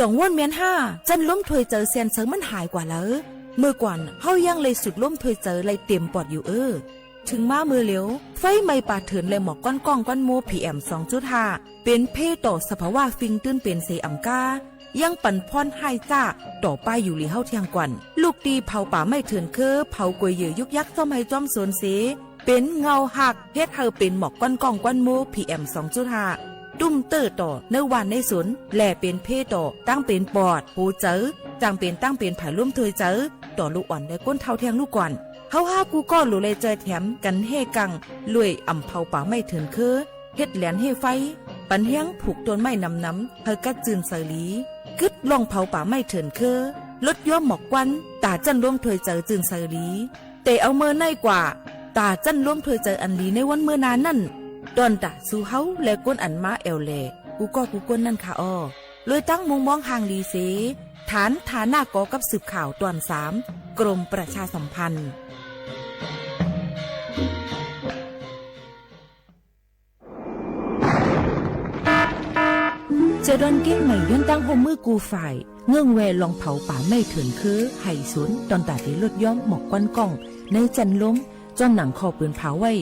จ่องว่านเมียนห้า จั้นลมถ้วยเจอแซนเซิงมันหายกว่าแล้ว เมื่อก่อนเฮายังได้สูดลมถ้วยเจอได้เต็มปอดอยู่เอ้อ เถิงมาเมื่อเหลียว ไฟไหม้ป่าเถื่อนและหมอกควันก้องควันโม พีเอ็ม สองจุดห้า เป๋นภัยต่อสภาวะฟิงตื้นเป๋นเสียอ่ำก้า ยังปั๋นผลฮ้ายจ้าต่อป้ายอยู่หลีเฮาเที่ยงก่อน ลุกตี้เผาป่าไม้เถื่อนเค้อ เผากวยเหยื่อยุกยักษ์จ้อมไฮ่จ้อมสวนเสีย เป๋นเงาหัก เฮ็ดหื้อเป๋นหมอกควันก้องควันโม พีเอ็ม สองจุดห้า ตุ้มเตื้อต่อในบ้านในสวน และเป๋นภัยต่อตังเป๋นปอด หัวเจอ จั่งเป๋นตังเป๋นผายลมถ้วยเจอ ต่อลูกอ่อนและคนเฒ่าเที่ยงลูกก่อน เฮาฮ้ากู้ก้อหลูแลจอยแถมกั๋นแฮ่กัง ลวยอ่ำเผาป่าไม้เถื่อนเค้อ เฮ็ดแหลนเฮ่ไฟ ปั๋นแฮงผูกต้นไม้หนำๆ หื้อกัดจื้นใสหลี กึ๊ดลองเผาป่าไม้เถื่อนเค้อ ลดย้อมหมอกควัน ต๋าจั้นลมถ้วยเจอจื้นใสหลี แต่เอาเมื่อไหนกว่า ต๋าจั้นลมถ้วยเจออันหลีในวันเมื่อหน้านั้น ต้อนต๋าสู่เฮาและคนอันมาแอ่วแหล่ กู้ก้อกู้คนนั้นค่ะอ้อ ลวยตังมุมมองห่างหลีเส ฐานฐานะก่อกับสืบข่าวต๋อนสาม กรมประชาสัมพันธ์ เจอดอนเก้งใหม่ย้อนตังฮ่วมมือกู้ฝ่าย เงื่อนแวลองเผาป่าไม้เถื่อนเค้อ ไฮ่สวน ต้อนต๋าเต๋ลดย้อมหมอกควันก้อง ในจั้นลม จ้อนหนังข้อปืนเผาไว้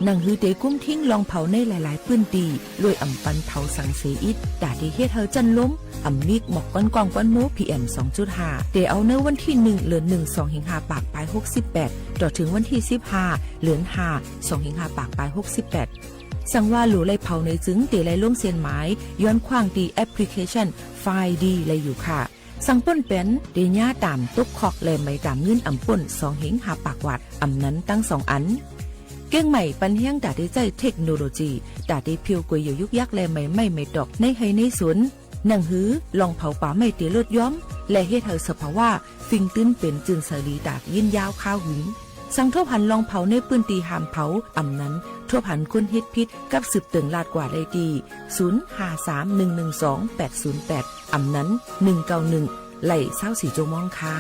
หนังหื้อเต๋กุ้มทิ้งลองเผาในหลายๆ ปื้นตี้ ลวยอ่ำปันเผาสังเสียอิด ต๋าเต๋เฮ็ดหื้อจั้นลม อ่ำมีหมอกควันก้องควันโม พีเอ็ม สองจุดห้า เต๋เอาในวันตี้หนึ่ง เดือนหนึ่ง สองเฮงห้าปากปายหกสิบแปด ต่อเถิงวันตี้สิบห้า เดือนห้า สองเฮงห้าปากปายหกสิบแปด สังว่าหลูได้เผาในจึงเต๋ได้ลงเส้นหมาย ย้อนขว้างตี้แอปพลิเคชัน ไฟดี ได้อยู่ค่ะ สังป้นแปนเต๋เยียะต๋ามตกคอกและไหมต๋ามเงินอ่ำป้น สองเฮงห้าปากวาท อ่ำนั้นตังสองอัน เก้งใหม่ปันแฮงต๋าเต๋ใจ๊เทคโนโลยี ต๋าเต๋เผียวก๋วยเหยื่อยุกยักษ์และไหมไม้ไหมตอกในไฮ่ในสวน หนังหื้อลองเผาป่าไม้เต๋ลดย้อม และเฮ็ดหื้อสภาวะ ฟิงตื้นเป๋นจื้นใสหลีต๋ายืนยาวคาวหึง สังทบหันลองเผาในปื้นตี้ห้ามเผา อ่ำนั้น ทบหันคนเฮ็ดผิดกับสืบเติ่งลาดกว่าได้ตี้ ศูนย์ห้าสามหนึ่งหนึ่งสองแปดศูนย์แปด อ่ำนั้น หนึ่งเก้าหนึ่ง ไล่ซาวสี่ชั่วโมงค่ะ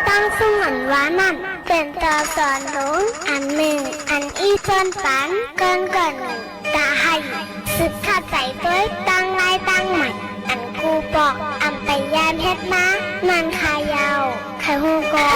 ตั้งสมันวานั่น เป๋นตอนสอนหลงอันนึ่ง อันอี้จ้อนปัน ก้อนก้อนหนึ่ง ต๋าไฮ่ สืบทอดใจ๋ตวย ตั้งไล่ตั้งใหม่ อันกู้ปอก อ่ำไปย้านเฮ็ดมา มันคาเยาว์ ใผฮู้ก่อ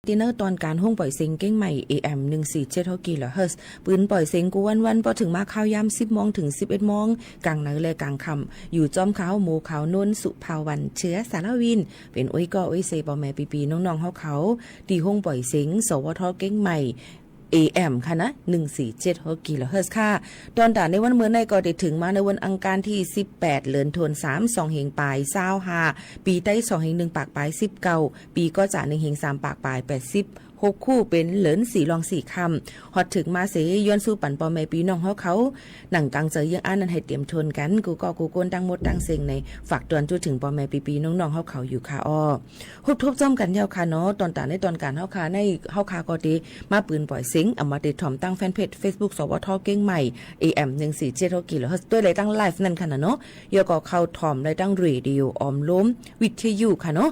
ตี้เนอร์ตอนก๋านโฮงป่อยเสียงเกียงใหม่ เอ เอ็ม หนึ่งสี่เจ็ดหกกิโลเฮิรตซ์ ปืนป่อยเสียงกู้วันๆ ปอเถิงมาข่าวยามสิบโมงเถิงสิบเอ็ดโมง ก๋างในและก๋างค่ำ อยู่จ้อมข้า หมอขาว นนท์ สุภาวรรณ เชื้อสารวิน เป๋นอ้วยก้ออ้วยเซ ป้อแม่ปี้ๆ น้องๆ เฮาเขา ตี้โฮงป่อยเสียง สวท เกียงใหม่ เอ เอ็ม ค่ะนะ หนึ่งสี่เจ็ดหกกิโลเฮิรตซ์ ค่ะ ตอนต๋าในวันเมื่อในก็ได้เถิงมาในวันอังคารตี้สิบแปด เดือนธันวาคม สองเฮงปายซาวห้า ปี๋ไต้สองเฮงหนึ่งปากปายสิบเก้า ปี๋ก๋อจ๋าหนึ่งเฮงสามปากปายแปดสิบหก คู่เป๋นเดือนสี่ลองสี่ค่ำ ฮอดเถิงมาเส ย้อนสู้ปันป้อแม่ปี้น้องเฮาเขา หนังก๋างเจิงเยียงอั้นนั้นหื้อเตรียมทนกั๋น กู้ก้อกู้ก้นตังหมดตังเซ็งใน ฝากตวนจู๊เถิงป้อแม่ปี้ๆ น้องๆ เฮาเขาอยู่ค่ะอ้อ ฮบทบจ้อมกั๋นเย้าค่ะเนาะ ตอนต๋าในตอนก๋านเฮาค่ะ ในเฮาค่ะก็ได้มาปืนป่อยเสียง เอามาได้ถ่อมตังแฟนเพจเฟซบุ๊ก สวท เกียงใหม่ เอ เอ็ม หนึ่งสี่เจ็ดหกกิโลเฮิรตซ์ ตวยไหลตังไลฟ์นั่นค่ะนะเนาะ แล้วก็เข้าถ่อมได้ตังเรดิโอออมโลม วิทยุค่ะเนาะ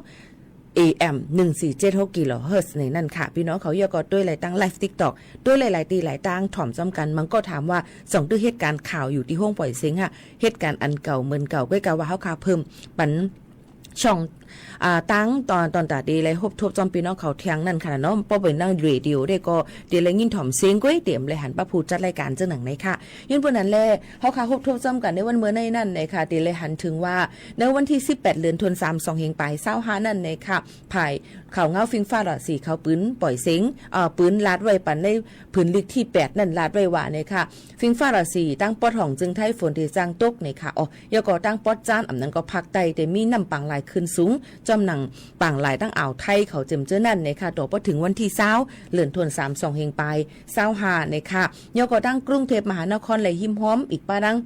เอ เอ็ม หนึ่งสี่เจ็ดหกกิโลเฮิรตซ์ ในนั้นค่ะ ปี้น้องเขา แล้วก็ตวยไหลตังไลฟ์ติ๊กต็อก ตวยไหลหลายตี้หลายตางถ่อมจ้อมกั๋น มันก็ถามว่า ส่องตึกเหตุก๋ารณ์ข่าวอยู่ตี้โฮงป่อยเสียงอะ เหตุก๋ารณ์อันเก่าเหมือนเก่า ก็กะว่าเฮาค่ะเพิ่มปัน ช่อง อ่า ตังต๋อน ตอนต๋าตี้ไหลฮบทบจ้อมปี้น้องเขาแทงนั้นค่ะเนาะ ป้อเป๋นตังเรดิโอได้ก็ตี้ไหลยินถ่อมเสียงก้วย ตี้บ่ไหลหันป้าผู้จัดรายก๋านเจิ่งหนังในค่ะ ย้อนเปื้อนั้นแล เฮาค่ะฮบทบจ้อมกั๋นในวันเมื่อในนั้นในค่ะ ตี้ไหลหันเถิงว่า ในวันตี้สิบแปด เดือนธันวาคม สองเฮงปายซาวห้านั้นในค่ะ ฝ่ายข่าวเงาฟิงฟ้าราศีเขาปืนป่อยเสียง เอ่อ ปืนลาดไว้ปันในผืนลีกตี้แปดนั้นลาดไว้ว่าในค่ะ ฟิงฟ้าราศีตังปอดห้องเจิงไทยฝนตี้จังตกในค่ะ อ้อ แล้วก็ตังปอดจาน อำนั้นก็ภาคใต้ตี้มีน้ำปางหลายขึ้นสูง จ้อมหนังปางหลายตังอ่าวไทยเขาเจิมเจ้อนั้นในค่ะ ต่อปอเถิงวันตี้ซาว เดือนธันวาคม สองเฮงปายซาวห้าในค่ะ แล้วก็ตังกรุงเทพมหานครและฮิมฮอม อีกป้าดัง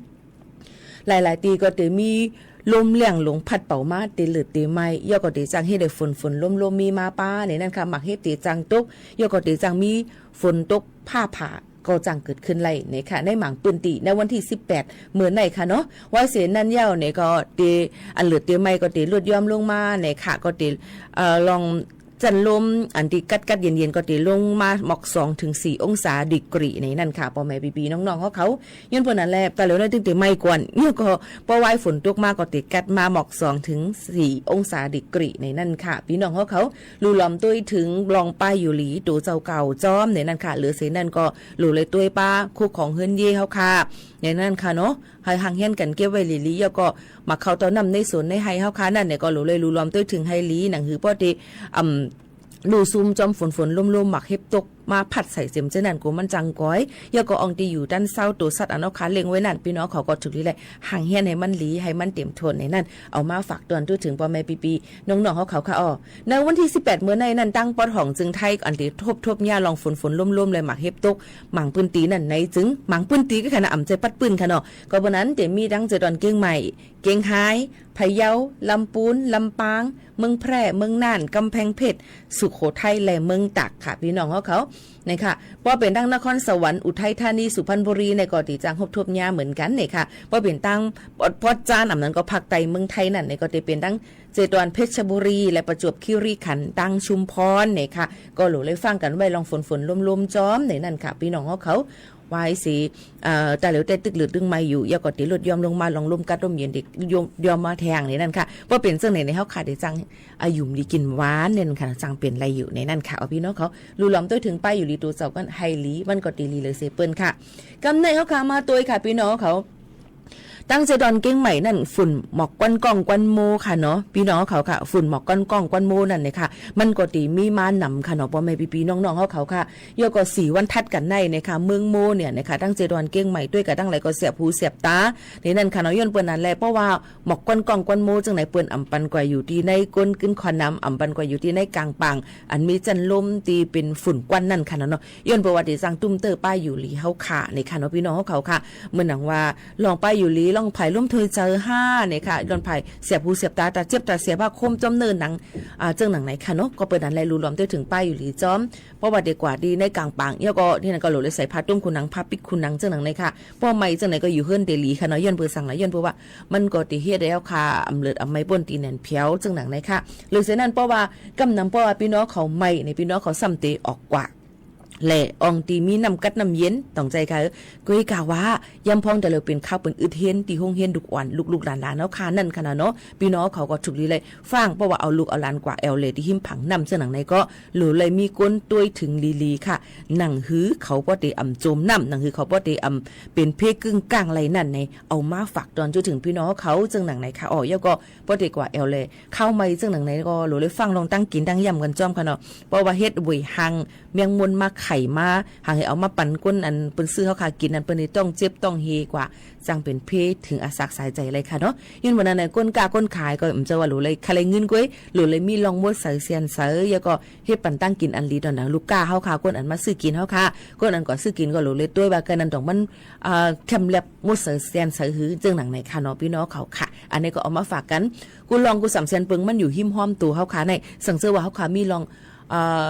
หลายๆ ตี้ก็ตี้มีลมแล้งหลงพัดเป๋ามา ตี้เลิดตี้ไหม้ แล้วก็ตี้จังเฮ็ดหื้อฝนๆ ลมๆ มีมาป้า ในนั้นค่ะ หมากเห็บตี้จังตก แล้วก็ตี้จังมีฝนตกฟ้าผ่า ก็จังเกิดขึ้นไหลในค่ะ ในหมางปื้นตี้ ในวันตี้สิบแปด เมื่อในค่ะเนาะ ว่าเสนั้นเย้าในก็ตี้ อันเลิดตี้ไหม้ก็ตี้ลดย้อมลงมาในค่ะ ก็ตี้ เอ่อ ลอง จั้นลมอันตี้กัดๆ เย็นๆ ก็ตี้ลงมาหมอกสองเถิงสี่องศาดีกรีในนั้นค่ะ ป้อแม่ปี้ๆ น้องๆ เฮาเขา ย้อนเปื้อนั้นแล ต๋าเหลียวนั้นตึงตี้ไหม้ก่อน แล้วก็ป้อวายฝนตกมาก็ตี้กัดมาหมอกสองเถิงสี่องศาดีกรีในนั้นค่ะ ปี้น้องเฮาเขา ลู่ลอมตวยเถิงลองป้ายอยู่หลีตั๋วเจ้าเก่าจ้อมในนั้นค่ะ เหลือเสนั้นก็ลู่เลยตวยป้าคู่ของเฮือนเย้เฮาค่ะ ในนั้นค่ะเนาะ หื้อห่างเหียนกั๋นเก็บไว้หลีๆ แล้วก็หมากเข้าเต้าน้ำในสวนในไฮ่เฮาค่ะ นั้นในก็ลู่เลยลู่ลอมตวยเถิงหื้อหลี หนังหื้อป้อตี้ อ่ำ ลู่ซุ่มจ้อมฝนๆ ลมๆ หมากเห็บตกมาพัดใส่เจิมเจ้อนั้น กั๋วมันจังก๋อย แล้วก็อ่องตี้อยู่ตันเซ้าตั๋วสัตว์อันเฮาค่ะเลี้ยงไว้นั้น ปี้น้องเขาก็ถูกดีแล ห่างเหียนหื้อมันหลี หื้อมันเตรียมทนในนั้น เอามาฝากตวนจู๊เถิงป้อแม่ปี้ๆ น้องๆ เฮาเขาค่ะอ้อ ในวันตี้สิบแปด เมื่อในนั้น ตังปอดห้องเจิงไทย อันตี้ทบๆ เนี่ย ลองฝนๆ ลมๆ และหมากเห็บตก หมางปื้นตี้นั้นใน เจิงหมางปื้นตี้ก็ค่ะนะ อ่ำใจ้ปั๊ดปื้นค่ะเนาะ ก็เปื้อนั้นตี้มีตังเจดอนเกียงใหม่ เกียงฮาย พะเยา ลำปูน ลำปาง เมืองแพร่ เมืองน่าน ก๋ำแพงเพชร สุโขทัย และเมืองตากค่ะ ปี้น้องเฮาเขา ในค่ะ ป้อเป๋นตังนครสวรรค์ อุทัยธานี สุพรรณบุรีในก็ตี้จังฮบทบเนี่ยเหมือนกั๋นในค่ะ ป้อเป๋นตังปอด ปอดจาน อำนั้นก็ภาคใต้เมืองไทยนั้นในก็ตี้เป๋นตังเจดอนเพชรบุรี และประจวบคีรีขันธ์ ตังชุมพรในค่ะ ก็ลู่เลยฟังกั๋นไว้ลองฝนๆ ลมๆ จ้อมในนั้นค่ะ ปี้น้องเฮาเขา วายเส เอ่อ ต๋าเหลียวแต่ตึกเลิดตึงไหม้อยู่ แล้วก็ตี้ลดย้อมลงมา ลองลมกัดลมเย็นตี้ย้อม ย้อมมาแทงในนั้นค่ะ ป้อเป๋นเจิ่งในในเฮาค่ะตี้จัง อายุ่มดีกิ๋นหวานในนั้นค่ะ จังเป๋นไหลอยู่ในนั้นค่ะ อ้อ ปี้น้องเขา ลู่ลอมตวยเถิงป้ายอยู่หลีตั๋วเจ้ากั๋นหื้อหลี มันก็ตี้หลีเหลือเสเปิ้นค่ะ ก๋ำในเฮาค่ะมาตวยค่ะ ปี้น้องเขา ตังเจดอนเกียงใหม่นั้น ฝุ่นหมอกควันก้องควันโมค่ะเนาะ ปี้น้องเขาค่ะ ฝุ่นหมอกควันก้องควันโมนั้นในค่ะ มันก็ตี้มีมาหนำค่ะเนาะ ป้อแม่ปี้ๆ น้องๆ เฮาเขาค่ะ แล้วก็สี่วันถัดกั๋นในในค่ะ เมืองโมเนี่ยในค่ะ ตังเจดอนเกียงใหม่ตวยกะตังไหลก็แสบหูแสบต๋า ในนั้นค่ะเนาะ ย้อนเปื้อนั้นแล เพราะว่าหมอกควันก้องควันโมเจิ่งในเปิ้นอ่ำปันกว่าอยู่ตี้ในก้นกึ๊นควันหนำ อ่ำปันกว่าอยู่ตี้ในก๋างป่าง อันมีจั้นลมตี้เป๋นฝุ่นควันนั้นค่ะเนาะ ย้อนเปื้อว่าตี้จังตุ้มเต๊อป้ายอยู่หลีเฮาค่ะในค่ะเนาะ ปี้น้องเฮาเขาค่ะ เหมือนหนังว่า ลองป้ายอยู่หลี ลองผายลมถ้วยเจอห้าในค่ะ ลองผายแสบหูแสบต๋า ต๋าเจ็บต๋าแสบ ผ้าคลุมจ้อมเนื้อหนัง อ่า เจิ่งหนังในค่ะเนาะ ก็เปื้อนั้นแล ลู่ลอมตวยเถิงป้ายอยู่หลีจ้อม เพราะว่าเดกว่าตี้ในก๋างป่าง แล้วก็ตี้นั้นก็หลูเลยใส่ผ้าตุ้มขุนหนัง ผ้าปิ๊กขุนหนังเจิ่งหนังในค่ะ ป้อไหม้เจิ่งในก็อยู่เฮือนตี้หลีค่ะเนาะ ย้อนเปื้อสังหละ ย้อนเปื้อว่า มันก็ตี้เฮ็ดหื้อเฮาค่ะ อำเลิดอำไหม้ป้นตี้แหนนแผวเจิ่งหนังในค่ะ เหลือเสนั้น เพราะว่า ก้ำนำ เพราะว่าปี้น้องเขาไหม้ใน ปี้น้องเขาซ้ำตี้ออกกว่า และอ่องตี้มีน้ำกั๊ดน้ำเย็น ต้องใจ๋ค่ะ เออ ก้อยกาว่า ยามพ่องแต่ละเป๋นคาวเป๋นอึดเฮียน ตี้โฮงเฮียนลูกอ่อน ลูกๆ หลานๆ เฮาข้านั้นค่ะนะเนาะ ปี้น้องเขาก็ถูกดีเลย ฟ้าง เพราะว่าเอาลูกเอาหลานกว่าแอ่วแลตี้ฮิมผังน้ำ เซิ่งหนังในก็ หลูเลยมีก้นต้วยเถิงลีๆ ค่ะ หนังหื้อเขาป้อเตอำจมน้ำ หนังหื้อเขาป้อเตอำเป๋นเพลงกึ้งก้างไรนั้นใน เอามาฝากตอนจุเถิงปี้น้องเขา เซิ่งหนังในค่ะ อ้อ แล้วก็ ป้อเตกว่าแอ่วแล ข้าวใหม่เซิ่งหนังในก็ หลูเลยฟั่งลองตั้งกิ๋นตั้งย่ำกั๋นจ้อมค่ะเนาะ เพราะว่าเฮ็ดเหวยหัง แมงมุมมาไข่มา หากหื้อเอามาปันก้นอันเปิ้นซื้อเฮาข้ากิ๋นนั้น เปิ้นได้ต้องเจ็บต้องเฮกว่า จั่งเป๋นเพลงเถิงอาสักสายใจ๋เลยค่ะเนาะ ย้อนเปิ้นนั้นน่ะ ก้นก้าก้นขายก็ อืม จะว่าหลูเลย ใค่ได้เงินก้วย หลูเลยมีลองมดใสเสียนใส แล้วก็เฮ็ดปันตั้งกิ๋นอันดีต่อหนังลูกก้าเฮาข้า ก้นอันมาซื้อกิ๋นเฮาข้า ก้นอันก่อซื้อกิ๋นก็หลูเลยต้วยว่า ก้านั้นต้องมัน อ่า แคมแล็บมดใสเสียนใสหื้อ เซิ่งหนังในค่ะเนาะ ปี้น้องเขาค่ะ อันนี้ก็เอามาฝากกั๋น กู้ลองกู้สามแสนเปิง มันอยู่ฮิมฮ้อมตั๋วเฮาข้าใน สังเสริญว่าเฮาข้ามีลอง เอ่อ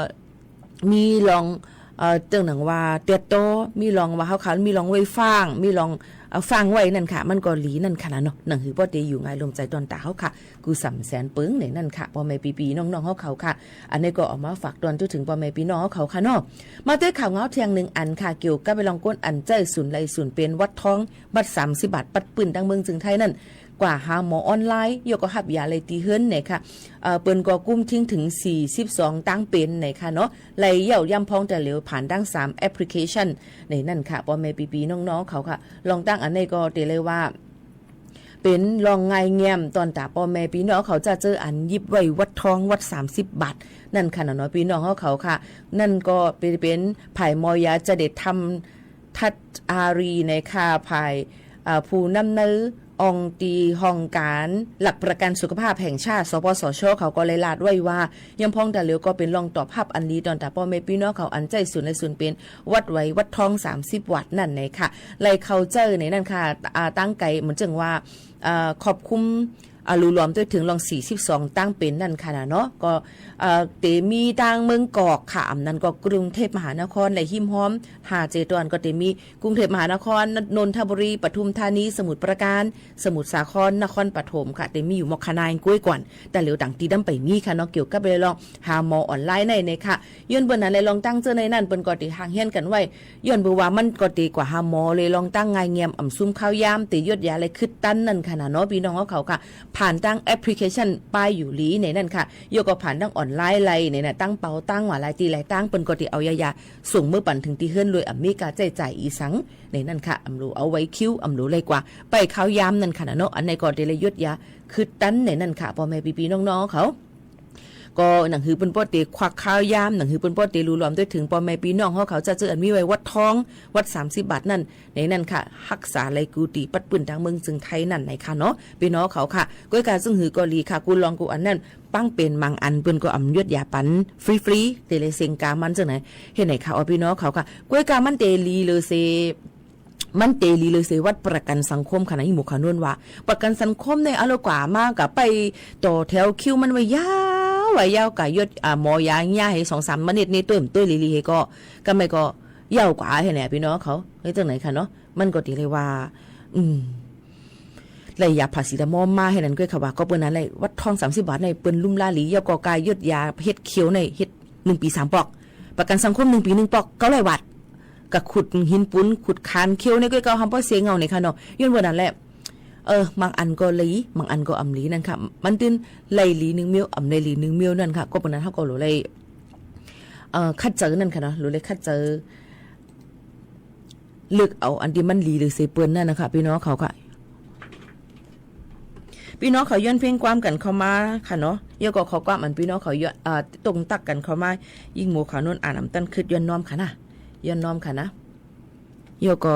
มีลอง เอ่อ เซิ่งหนังว่าเตียดต่อ มีลองว่าเฮาข้ามีลองไว้ฟั่ง มีลอง เอ่อ ฟั่งไว้นั่นค่ะ มันก็ดีนั่นค่ะนะเนาะ หนังหื้อป้อเตอยู่ง่ายลมใจ๋ตอนตาเฮาข้า กู้สามแสนเปิงในนั้นค่ะ ป้อแม่ปี้ๆ น้องๆ เฮาเขาค่ะ อันนี้ก็เอามาฝากตอนจุเถิงป้อแม่ปี้น้องเฮาเขาค่ะเนาะ มาเตื้อข่าวเงาเที่ยงหนึ่งอันค่ะ เกี่ยวกับไปลองก้นอันใจ๊ศูนย์ไล่ศูนย์เป๋นวัดทอง วัดสามสิบบาท ปัดปื้นตังเมืองเจียงไฮ้นั่น กว่าหาหมอออนไลน์ แล้วก็ฮับยาไล่ตี้เฮือนในค่ะ เอ่อ เปิ้นก็กุ้มทิ้งเถิงสี่สิบสองตางเป๋นในค่ะเนาะ ไล่เยี่ยมย่ำพ่องแต่เหลียวผ่านตังสามแอปพลิเคชันในนั้นค่ะ ป้อแม่ปี้ๆ น้องๆ เขาค่ะ ลองตั้งอันนี้ก็เตเลยว่า เป๋นลองง่ายแง้มตอนตาป้อแม่ปี้น้องเขาจะเจออันยิบไว้วัดทองวัดสามสิบบาท นั่นค่ะเนาะ ปี้น้องเขาค่ะ นั่นก็เป๋น เป๋นฝ่ายหมอยาจะได้ทำ ทัดอารีในค่ะ ฝ่าย เอ่อ ผู้นำเนินอ่องตี้ห้องก๋านหลักประกั๋นสุขภาพแห่งชาติ สปสช เขาก็ไล่ลาดไว้ว่า ย่ำพ่องแต่เหลียวก็เป๋นลองตอบฮับอันดีตอนตาป้อแม่ปี้น้องเขาอันใจ๊ศูนย์ไล่ศูนย์เป๋นวัดไว้วัดทองสามสิบวัดนั่นในค่ะ ไล่เข้าใจ๊ในนั้นค่ะ อ่า ตั้งไกลเหมือนเจิ่งว่า เอ่อ ครอบคลุม อ่า หลูรวมตวยเถิงลองสี่สิบสองตางเป๋นนั่นค่ะนะเนาะ ก็ เอ่อ เตมีตังเมืองกอกค่ะ อำนั้นก็กรุงเทพมหานคร และฮิมฮ้อม ห้าเจดวันก็เตมีกรุงเทพมหานคร นนทบุรี ปทุมธานี สมุทรปราการ สมุทรสาคร นครปฐมค่ะ เตมีอยู่มอกขะนายก้วยก่อน แต่เหลียวต่างตี้ดำไปมีค่ะเนาะ เกี่ยวกับเรื่องหาหมอออนไลน์ในในค่ะ ย้อนเปิ้นนั้นไล่ลองตั้งเจอในนั้น เปิ้นก็เตหางเฮียนกั๋นไว้ ย้อนเปิ้นว่ามันก็เตกว่าหาหมอเลยลองตั้งง่ายแง้ม อ่ำซุมข้าวยาม เตยดยาไล่คืดตันนั่นค่ะนะเนาะ ปี้น้องเขาค่ะ ผ่านตังแอปพลิเคชันป้ายอยู่หลีในนั้นค่ะ แล้วก็ผ่านตังออนไลน์ไล่ในนั้น ตังเป๋าตังว่าหลายตี้หลายตัง เปิ้นก็เตเอายายาส่งเมือปั๋นเถิงตี้เฮือนโดยอ่ำมีก้าใจ๊จ่ายอีสังในนั้นค่ะ อ่ำหลูเอาไว้คิว อ่ำหลูไล่กว่าไปข้าวยามนั่นค่ะนะเนาะ อันนี้ก็เตไล่ยดยาคืดตันในนั้นค่ะ ป้อแม่ปี้ๆ น้องๆ เขา ก็หนังหื้อเปิ้นป้อเตควักข้าวยาม หนังหื้อเปิ้นป้อเตหลูรวมตวยเถิงป้อแม่ปี้น้องเฮาเขาจะเจออันมีไว้วัดทอง วัดสามสิบบาทนั่น ในนั้นค่ะ ฮักษาไล่กู้ตี้ปัดปื้นตังเมืองเจียงไฮ้นั่นในค่ะเนาะ ปี้น้องเขาค่ะ ก้อยกาซึ่งหื้อก็ดีค่ะ กู้ลองกู้อันนั้น ปังเป๋นบางอันเปิ้นก็อ่ำยดยาปั๋นฟรีๆ เตไล่เซ็งกามันเจ้าไหน เห็นไหนค่ะ อ้อ ปี้น้องเขาค่ะ ก้อยกามันเตดีเลยเส มันเตดีเลยเสวัดประกั๋นสังคมค่ะนะ อี่หมู่เขาโน้นว่า ประกั๋นสังคมในอะเลากว่ามาก้าไปต่อแถวคิวมันไว้ยาว ไว้ยาวก้ายด อ่า หมอยาเยียะหื้อสองสามเม็ดนี่ ตวย ตวยดีๆ หื้อก็ ก้าไม่ก็ยาวกว่าหื้อแหละ ปี้น้องเขา เฮ้ย เจ้าไหนค่ะเนาะ มันก็เตเลยว่า อืม ไล่ยาพาราเซตามอลมาหื้อนั้นก้อยค่ะว่า ก็เปิ้นนั้นไล่วัดทองสามสิบบาทในเปิ้นลุ่มลาดี แล้วก็ก้ายดยาเฮ็ดเขียวในเฮ็ดหนึ่งปี๋สามปอก ประกั๋นสังคมหนึ่งปี๋หนึ่งปอก เก้าร้อยบาท ก้าขุดหินปู๋น ขุดคานเขียวในก้อยก้าห้ามป้อเสียเหง้าในค่ะเนาะ ย้อนเปิ้นนั้นแหละ เออ บางอันก็ดี บางอันก็อ่ำดีนั่นค่ะ มันตึงไล่ดีหนึ่งเมี้ยว อ่ำไล่ดีหนึ่งเมี้ยวนั่นค่ะ ก็เปิ้นนั้นเฮาก็หลูเลย เอ่อ คัดเจอนั่นค่ะเนาะ หลูเลยคัดเจอ เลือกเอาอันตี้มันดีเลยเสเปิ้นนั่นนะคะ ปี้น้องเขาค่ะ ปี้น้องเขาย้อนเพลงความกั๋นเข้ามาค่ะเนาะ แล้วก็ข้อความอันปี้น้องเขาย้อน อ่า ตรงตักกั๋นเข้ามา อี่หมู่เขาโน้นอ่านอ่ำตันคืดย้อนน้อมค่ะนะ ย้อนน้อมค่ะนะ แล้วก็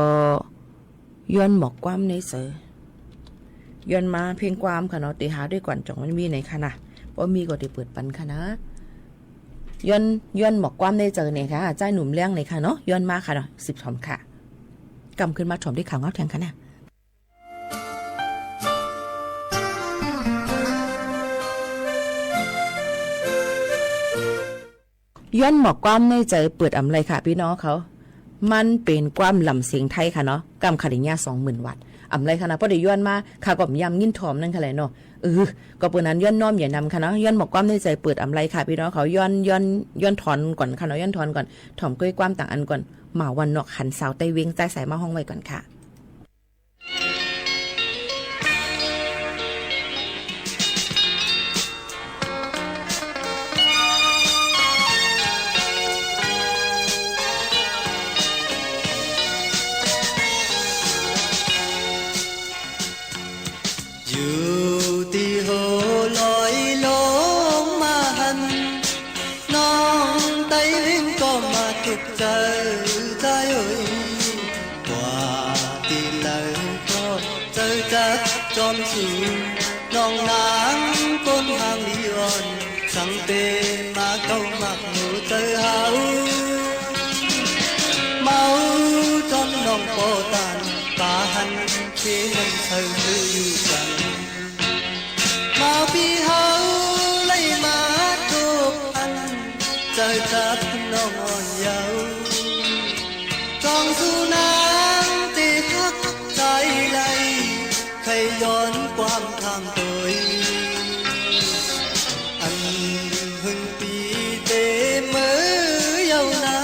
ย้อนหมอกความในเสอ ย้อนมาเพลงความค่ะเนาะ เตหาด้วยก่อนจ่องมันมีไหนค่ะนะ บ่มีก็เตเปิดปั๋นค่ะนะ ย้อน ย้อนหมอกความในเสอเนี่ยค่ะ จ้ายหนุ่มเลี้ยงเลยค่ะเนาะ ย้อนมาค่ะเนาะ สืบถอมค่ะ กำขึ้นมาถอมด้วยข่าวเงาแทงค่ะนะ ย้อนหมอกความในเสอเปิดอ่ำไรค่ะ ปี้น้องเขา มันเป๋นความล่ำเสียงไทยค่ะเนาะ กำขะหลิงยาสองหมื่นวัตต์ อำไรค่ะนะ ป้อเดียย้อนมา ข้าก็บ่ยำยินถ่อมนั่นค่ะแหละเนาะ เออ ก็เปื้อนั้นย้อนน้อมอย่านำค่ะเนาะ ย้อนหมวกความในใจ๋เปิดอำไรค่ะ ปี้น้องเขา ย้อน ย้อน ย้อนถอนก่อนค่ะเนาะ ย้อนถอนก่อน ถ่อมก้อยความต่างอันก่อน หมาวันนอกหันสาวใต้เวียง ใจ๊สายมาฮ้องไว้ก่อนค่ะ อยู่ตี้หัวลอยลงมาหัน น้องใต้เวียงก็มาถูกใจ๋ ใจ๋เอ๋ย กว่าตี้ไหนก็ใจ๋จับจอมสู น้องนางก้นหางลีอ่อน สังเป๋มาเก้าหมากหัวใจ๋เฮา เมาจอมน้องปอตาน ปาหันเคนำใส่ซื่ออยู่จัง เมาปี้เฮาไหลมาถูกอัน ใจ๋จับน้องอ่อนเยาว์ จองสูนางตี้ฮักใจ๋ไหล ใค่ย้อนความถามตวย อันหึงปี้เต๋เมื่อเยาว์นา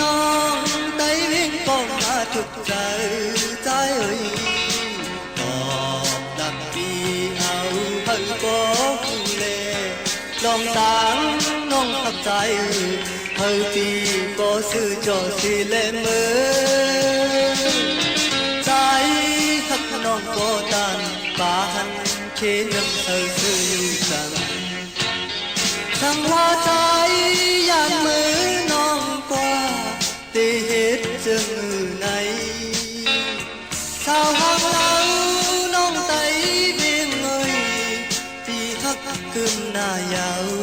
น้องใต้เวียงก็มาถูกใจ๋ ใจ๋เอ๋ย ตอบรับปี้เอาเฮาก็ฮู้แล ลองตางน้องฮักใจ๋ เฮาปี้ก็ซื่อจ่อสีแลเมื่อ ใจ๋ฮักน้องปอตาน ปาหันเคนำใส่ซื่ออยู่จัง สังว่าใจ๋ย้านเมื่อน้องกว่า ตี้เฮ็ดเจิ่งหื้อไหน สาวหางเหลาน้องใต้เวียงเอ๋ย ตี้ฮักกึ้มหน้าเยาว์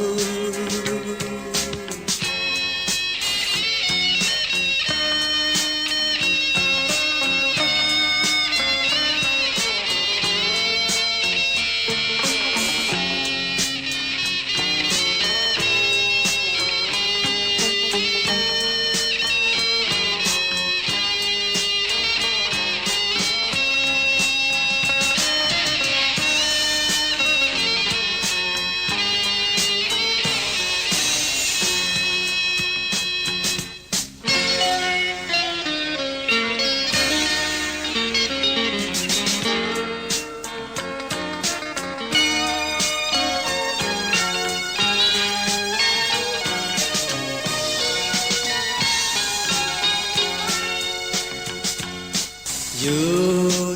อยู่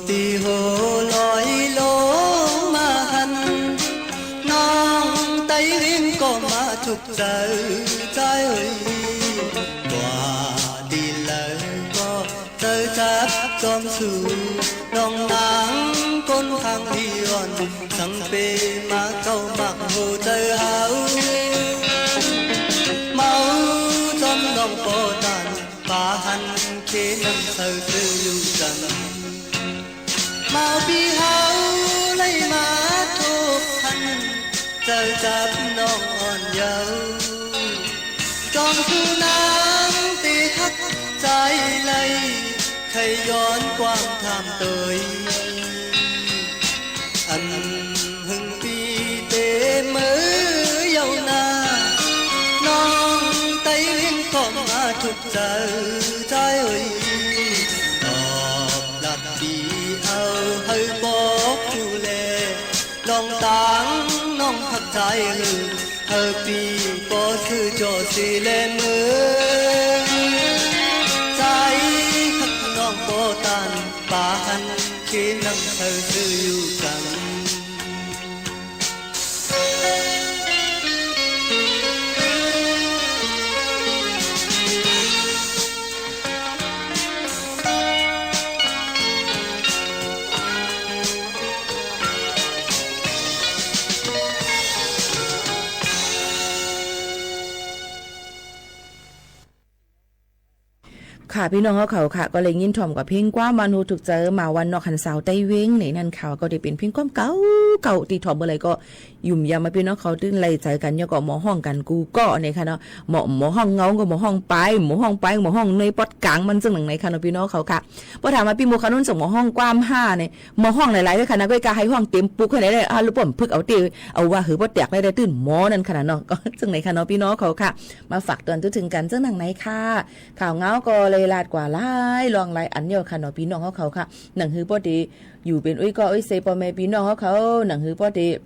ตี้หัวลอยลงมาหัน น้องใต้เวียงก็มาถูกใจ๋ ใจ๋เอ๋ย กว่าตี้ไหนก็ใจ๋จับจอมสู น้องนางก้นหางลีอ่อน สังเป๋มาเก้าหมากหัวใจ๋เฮา เมาจอมน้องปอตาน ปาหันเคนำใส่ซื่ออยู่จัง เมาปี้เฮาไหลมาถูกอัน ใจ๋จับน้องอ่อนเยาว์ จองสูนางตี้ฮักใจ๋ไหล ใค่ย้อนความถามตวย อันหึงปี้เต๋เมื่อเยาว์นา น้องใต้เวียงก็มาถูกใจ๋ ใจ๋เอ๋ย ตอบรับปี้เอาเฮาปอฮู้แล ลองตางน้องฮักใจ๋ เฮาปี้ปอซื่อจ่อสีแลเมื่อ ใจ๋ฮักน้องปอตาน ปาหันเคนำใส่ซื่ออยู่จัง ค่ะ ปี้น้องเฮาเขาค่ะ ก็เลยยินถ่อมกับเพลงความหวานหูถูกใจ๋ มาวันนอกหันสาวใต้เว้ง ในนั้นค่ะ ก็ได้เป๋นเพลงความเก่าๆ ตี้ถ่อมเมื่อใดก็ หยุมยามมาปี้น้องเขาตื่นไล่ใจ๋กั๋น แล้วก็หมอฮ้องกั๋นกู้ก้อเนี่ยค่ะเนาะ หมอ หมอฮ้องเหงาก็หมอฮ้องไป หมอฮ้องไป หมอฮ้องในปอดก๋างมันเซิ่งหนังไหนค่ะเนาะปี้น้องเขาค่ะ ปอถามว่าปี้หมวกขาวนุ่นส่งหมอฮ้องความห้าเนี่ย หมอฮ้องหลายๆ ด้วยค่ะนะ ก็กะหื้อฮ้องเต๋มปุกหื้อได้ อ่า ลูกป้อมพึกเอาเต้ เอาว่าหื้อป้อแตกได้ ได้ตื่นหมอนั่นค่ะนะเนาะ ก็เซิ่งไหนค่ะเนาะปี้น้องเขาค่ะ มาฝากตวนทั่วเถิงกั๋นเซิ่งหนังไหนค่ะ ข่าวเหงาก็เลยลาดกว่าหลายเรื่องหลายอันเยี่ยวค่ะเนาะปี้น้องเขาค่ะ หนังหื้อป้อเต๋ อยู่เป๋นอุ้ยก้ออุ้ยเซป้อแม่ปี้น้องเขา หนังหื้อป้อเต๋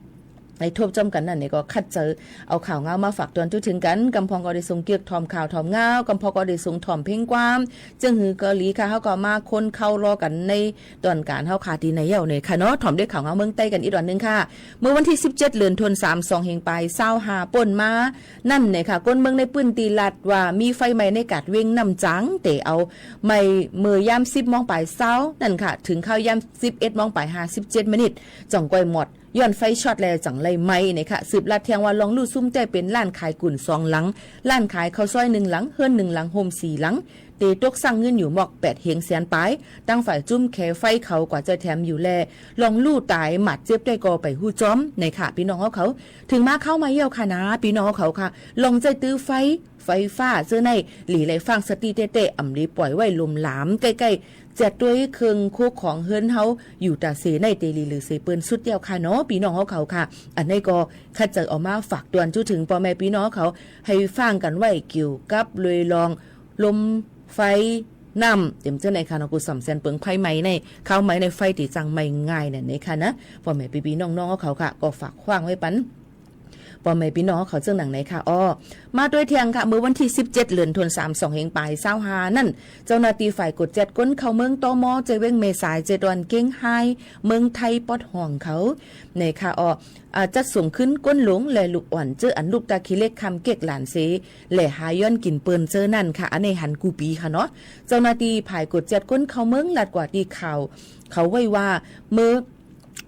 ได้ทบจ้อมกั๋นนั่นเนี่ยก็ขัดใจ๋ เอาข่าวเหงามาฝากตวนทั่วเถิงกั๋น กำปองก็ได้ส่งเกื้อถ่อมข่าวถ่อมเหงา กำปองก็ได้ส่งถ่อมเพลงความ เจิ่งหื้อเกาหลีค่ะ เฮาก็มาค้นเข้ารอกั๋นในต๋อนก๋านเฮาค่ะตี้ในเยี่ยวเนี่ยค่ะเนาะ ถ่อมด้วยข่าวเหงาเมืองใต้กั๋นอีกต๋อนนึ่งค่ะ เมื่อวันตี้สิบเจ็ด เดือนธันวาคม สองเฮงป๋ายซาวห้าป้นมา นั่นเนี่ยค่ะ คนเมืองในปื้นตี้ลาดว่ามีไฟไหม้ในกาดเว้งน้ำจ๋าง เต๋เอาไหม้เมื่อยามสิบโมงป๋ายซาว นั่นค่ะ เถิงคราวยามสิบเอ็ดโมงป๋ายห้าสิบเจ็ดมินิท จ่องก้อยหมด ย้อนไฟช็อตแลจั่งไหม้ไหม้เนี่ยค่ะ สืบลาดแทงว่ารองลู่ซุ่มแจ้เป๋นร้านขายกุ่นสองหลัง ร้านขายข้าวซอยหนึ่งหลัง เฮือนหนึ่งหลัง โฮมสี่หลัง เต๋ตกสังเงินอยู่มอกแปดเฮงแสนป๋าย ตังฝ่ายจุ้มแขไฟเขากว่าจะแถมอยู่แล รองลู่ต๋ายหมาดเจ็บได้ก็ไปฮู้จ้อมเนี่ยค่ะ ปี้น้องเขา เถิงมาเข้ามาเยี่ยวค่ะนะ ปี้น้องเขาค่ะ ลองใจ๊ตื้อไฟ ไฟฟ้าเจ้าไหน หลีไหล่ฟั่งสติแต๊ๆ อ่ำหลีป่อยไว้ลมหลามใก้ๆ แจ๊ดตวยเครื่องโคของเฮือนเฮา อยู่ต๋าเสไหนเต๋หลีเหลือเสเปิ้นสุดเยี่ยวค่ะเนาะ ปี้น้องเขาค่ะ อันนี้ก็ขัดใจ๋เอามาฝากตวนทั่วเถิงป้อแม่ปี้น้องเขา หื้อฟั่งกั๋นไว้เกี่ยวกับเรื่องลม ไฟ น้ำ เต๋มเจ้าไหนค่ะเนาะ กู้ซ่อมแซมเปิงภัยไหม้ใน ข่าวไหม้ในไฟตี้จั่งไหม้ง่ายนั่นเนี่ยค่ะนะ ป้อแม่ปี้ๆ น้องๆ เขาค่ะ ก็ฝากขว้างไว้ปัน ป้อแม่ปี้น้องเขาเซิ่งหนังไหนค่ะ อ้อ มาตวยแทงค่ะ เมื่อวันตี้สิบเจ็ด เดือนธันวาคม สองเฮงป๋ายซาวห้านั่น เจ้าหน้าตี้ฝ่ายกวดแจ๊ดคนเข้าเมือง ตม. เจ้าเว้งแม่สาย เจ้าดอนเก๊งไฮ้ เมืองไทยปอดห้องเขา เนี่ยค่ะ อ้อ อ่า จัดส่งขึ้นคนหลวงและลูกอ่อน เจ้าอันลุกต๋าขี้เหล็กคำเก๊กหลานเส และหาย้อนกิ๋นเปิ้นเจ้านั่นค่ะ อันนี้หันกู้ปี๋ค่ะเนาะ เจ้าหน้าตี้ฝ่ายกวดแจ๊ดคนเข้าเมืองลาดกว่าตี้ข่าวเขาไว้ว่า เมื่อ